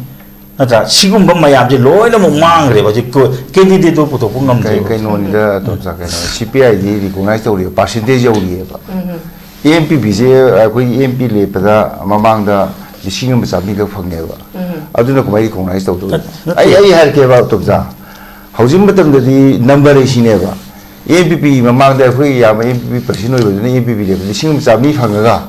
ꯅꯠꯇ꯭ꯔꯥ? ꯁꯤꯒꯨꯝꯕ ꯃꯌꯥꯝꯁꯦ ꯂꯣꯏꯅꯃꯛ ꯃꯥꯡꯈ꯭ꯔꯦꯕ ꯍꯧꯖꯤꯛ ꯀꯦꯟꯗꯤꯗꯦꯠꯇꯣ ꯄꯨꯊꯣꯛꯄ ꯉꯝꯗ꯭ꯔꯦꯕ꯫ ꯀꯩꯅꯣꯅꯤꯗ ꯇꯣꯝꯆꯥ, ꯀꯩꯅꯣ, ꯁꯤ ꯄꯤ ꯑꯥꯏꯗꯤ ꯔꯤꯀꯣꯛꯅꯥꯏꯁ ꯇꯧꯔꯤꯕ ꯄꯥꯔꯁꯦꯟꯇꯦꯖ ꯌꯧꯔꯤꯑꯕ꯫ ꯑꯦꯝ ꯄꯤ ꯄꯤꯁꯦ ꯑꯩꯈꯣꯏ ꯑꯦꯝ ꯄꯤ ꯂꯦꯞꯄꯗ ꯃꯃꯥꯡꯗ ꯂꯤꯁꯤꯡ ꯑꯃ ꯆꯥꯝꯃꯔꯤꯈꯛ ꯐꯪꯉꯦꯕ꯫ ꯑꯗꯨꯅ ꯀꯃꯥꯏꯅ ꯔꯤꯀꯣꯛꯅꯥꯏꯁ ꯇꯧꯗꯣꯏꯅꯣ? ꯅꯠꯇꯦ꯫ ꯑꯩ ꯑꯩ ꯍꯥꯏꯔꯛꯀꯦꯕ ꯇꯣꯝꯆꯥ, ꯍꯧꯖꯤꯛ ꯃꯇꯝꯗꯗꯤ ꯅꯝꯕꯔ ꯑꯁꯤꯅꯦꯕ꯫ ꯑꯦꯝ ꯄꯤ ꯄꯤ ꯃꯃꯥꯡꯗ ꯑꯩꯈꯣꯏ ꯌꯥꯝꯕ ꯑꯦꯝ ꯄꯤ ꯄꯤ ꯄ꯭ꯔꯁꯤꯗꯦꯟ ꯑꯣꯏꯕꯗꯨꯅ ꯑꯦꯝ ꯄꯤ ꯄꯤ ꯂꯦꯞꯄꯗ ꯂꯤꯁꯤꯡ ꯑꯃ ꯆꯥꯝꯃꯔꯤ ꯐꯪꯉꯒ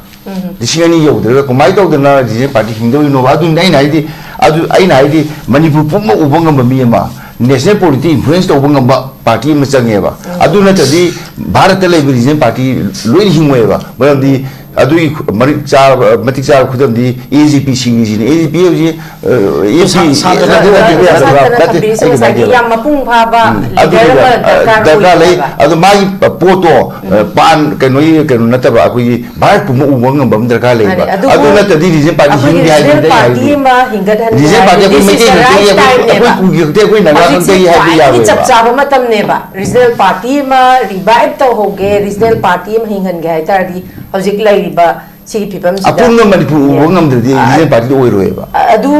ꯂꯤꯁꯤꯡ ꯑꯅꯤ ꯌꯧꯗ꯭ꯔꯒ ꯀꯃꯥꯏꯅ ꯇꯧꯗꯅ ꯔꯤꯖꯅꯦꯜ ꯄꯥꯔꯇꯤ ꯍꯤꯡꯗꯧꯔꯤꯅꯣꯕ? ꯑꯗꯨꯅꯤ ꯑꯩꯅ ꯍꯥꯏꯗꯤ, ꯑꯗꯨ ꯑꯩꯅ ꯍꯥꯏꯗꯤ ꯃꯅꯤꯄꯨꯔ ꯄꯨꯝꯕ ꯎꯕ ꯉꯝꯕ ꯃꯤ ꯑꯃ, ꯅꯦꯁꯅꯦꯜ ꯄꯣꯂꯤꯇꯤꯛ ꯏꯟꯐ꯭ꯂꯨꯌꯦꯟꯁ ꯇꯧꯕ ꯉꯝꯕ ꯄꯥꯔꯇꯤ ꯑꯃ ꯆꯪꯉꯦꯕ꯫ ꯑꯗꯨ ꯅꯠꯇ꯭ꯔꯗꯤ ꯚꯥꯔꯠꯇ ꯂꯩꯕ ꯔꯤꯖꯅꯦꯜ ꯄꯥꯔꯇꯤ ꯂꯣꯏꯅ ꯍꯤꯡꯉꯣꯏꯕ꯫ ꯃꯔꯝꯗꯤ ꯑꯗꯨꯒꯤ ꯈꯨ- ꯃꯔꯤꯛ ꯆꯥꯕ, ꯃꯇꯤꯛ ꯆꯥꯕ ꯈꯨꯗꯝꯗꯤ A G P ꯁꯤꯡꯒꯤꯁꯤꯅ꯫ A G P ꯍꯧꯖꯤꯛ, ꯑ, ꯑꯦ ꯁꯥ- ꯄꯤ ꯁꯥꯇ꯭ꯔ ꯅꯠꯇꯦ, ꯅꯠꯇꯦ, ꯅꯠꯇꯦ, ꯅꯠꯇꯦ, ꯁꯥꯇ꯭ꯔꯅ ꯅꯠꯇꯦ, ꯊꯝꯕꯤꯔꯤꯁꯦ ꯑꯩ ꯉꯁꯥꯏꯒꯤ ꯍꯥꯏꯒꯦꯕ꯫ ꯌꯥꯝ ꯃꯄꯨꯡ ꯐꯥꯕ ꯎꯝ, ꯂꯤꯗꯔ ꯑꯗꯨꯗꯨꯒ, ꯑꯃ ꯑ, ꯗꯔꯀꯥꯔ ꯗꯔꯀꯥꯔ ꯂꯩ꯫ ꯑꯣꯏꯌꯦꯕ꯫ ꯑꯗꯣ ꯃꯥꯒꯤ ꯄꯣꯠꯇꯣ, ꯑ, ꯄꯥꯟ ꯀꯩꯅꯣꯒꯤ ꯀꯩꯅꯣ ꯅꯠꯇꯕ, ꯑꯩꯈꯣꯏꯒꯤ ꯚꯥꯔꯠ ꯄꯨꯝꯕ ꯎꯕ ꯉꯝꯕ ꯑꯃ ꯗꯔꯀꯥꯔ ꯂꯩꯕ꯫ ꯃꯥꯅꯦ, ꯑꯗꯨꯕꯨ ꯑꯗꯨ ꯅꯠꯇ꯭ꯔꯗꯤ ꯔꯤꯖꯅꯦꯜ ꯄꯥꯔꯇꯤ ꯑꯩꯈꯣꯏꯒꯤ ꯍꯤꯡꯗꯦ ꯍꯥꯏꯕꯗꯨꯗꯤ ꯔꯤꯖꯅꯦꯜ ꯑꯩ ꯄꯥꯔꯇꯤ ꯍꯥꯏꯗꯣꯏꯅꯦ꯫ ꯑꯃ ꯍꯤꯡꯒꯠꯍꯟꯒꯦ ꯔꯤꯖꯅꯦꯜ ꯄꯥꯔꯇꯤ ꯍꯥꯏꯔꯗꯤ ꯑꯩꯈꯣꯏ this is the Meitei right ꯈꯛꯇꯒꯤ, time ꯑꯩꯈꯣꯏ, ꯑꯩꯈꯣꯏ ꯅꯦꯕ꯫ ꯀꯨꯀꯤ ꯈꯛꯇꯒꯤ, ꯑꯩꯈꯣꯏ ꯅꯥꯒꯥ ꯍꯧꯖꯤꯛꯁꯤ ꯈꯛꯇꯒꯤ ꯍꯥꯏꯕ ꯈ꯭ꯋꯥꯏꯗꯒꯤ ꯆꯞ ꯌꯥꯔꯣꯏꯕ꯫ ꯆꯥꯕ ꯃꯇꯝꯅꯦꯕ꯫ ꯔꯤꯖꯅꯦꯜ ꯄꯥꯔꯇꯤ ꯑꯃ ꯔꯤꯚꯥꯏꯚ ꯇꯧꯍꯧꯒꯦ, ꯔꯤꯖꯅꯦꯜ ꯄꯥꯔꯇꯤ ꯑꯃ ꯍꯤꯡꯍꯟꯒꯦ ꯍꯥꯏ ꯇꯥꯔꯗꯤ ꯍꯧꯖꯤꯛ ꯂꯩꯔꯤꯕ ꯁꯤꯒꯤ ꯐꯤꯕꯝꯁꯤꯗ ꯑꯄꯨꯟꯕ ꯃꯅꯤꯄꯨꯔ ꯎꯕ ꯉꯝꯗ꯭ꯔꯗꯤ ꯔꯤꯖꯅꯦꯜ ꯄꯥꯔꯇꯤꯗꯤ ꯑꯣꯏꯔꯣꯏꯕ꯫ ꯑꯗꯨ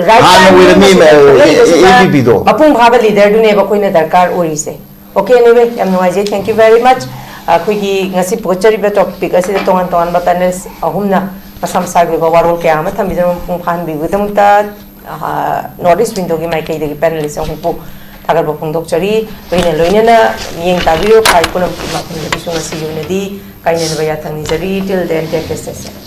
ꯔꯥꯏꯠ ꯍꯥꯟꯅ ꯇꯥꯏꯝ ꯑꯣꯏꯔꯝꯃꯤ, ꯁꯤꯗ ꯑ, ꯊꯣꯛꯂꯛꯏꯕꯁꯤꯗ ꯑꯦ ꯄꯤ ꯄꯤꯗꯣ꯫ ꯃꯄꯨꯡ ꯐꯥꯕ ꯂꯤꯗꯔꯗꯨꯅꯦꯕ ꯑꯩꯈꯣꯏꯅ ꯗꯔꯀꯥꯔ ꯑꯣꯏꯔꯤꯁꯦ꯫ ꯑꯣꯀꯦ, ꯑꯦꯅꯤꯋꯦ, ꯌꯥꯝ ꯅꯨꯡꯉꯥꯏꯖꯩ, thank you very much꯫ ꯑꯩꯈꯣꯏꯒꯤ ꯉꯁꯤ ꯄꯨꯒꯠꯆꯔꯤꯕ ꯇꯣꯄꯤꯛ ꯑꯁꯤꯗ ꯇꯣꯉꯥꯟ ꯇꯣꯉꯥꯟꯕ ꯄꯦꯅꯦꯜꯁ ꯑꯍꯨꯝꯅ ꯃꯁꯥ ꯃꯁꯥꯒꯤ ꯑꯣꯏꯕ ꯋꯥꯔꯣꯜ ꯀꯌꯥ ꯑꯃ ꯊꯝꯕꯤꯗꯨꯅ ꯃꯄꯨꯡ ꯐꯥꯍꯟꯕꯤꯕꯒꯤꯗꯃꯛꯇ ꯅꯣꯔꯠ ꯏꯁ ꯋꯤꯟꯗꯣꯒꯤ ꯃꯥꯏꯀꯩꯗꯒꯤ ꯄꯦꯅꯦꯂꯤꯁ ꯑꯍꯨꯝꯕꯨ ꯊꯥꯒꯠꯄ ꯐꯣꯡꯗꯣꯛꯆꯔꯤ꯫ ꯂꯣꯏꯅ ꯂꯣꯏꯅꯅ ꯃꯤꯠꯌꯦꯡ ꯇꯥꯕꯤꯔꯤꯕ ꯈ꯭ꯋꯥꯏ ꯄꯨꯝꯅꯃꯛꯀꯤ ꯃꯐꯝꯗꯒꯤꯁꯨ ꯉꯁꯤꯒꯤ ꯑꯣꯏꯅꯗꯤ ꯀꯥꯏꯅꯅꯕ ꯌꯥꯊꯪ ꯅꯤꯖꯔꯤ꯫ Till then, take care, stay safe.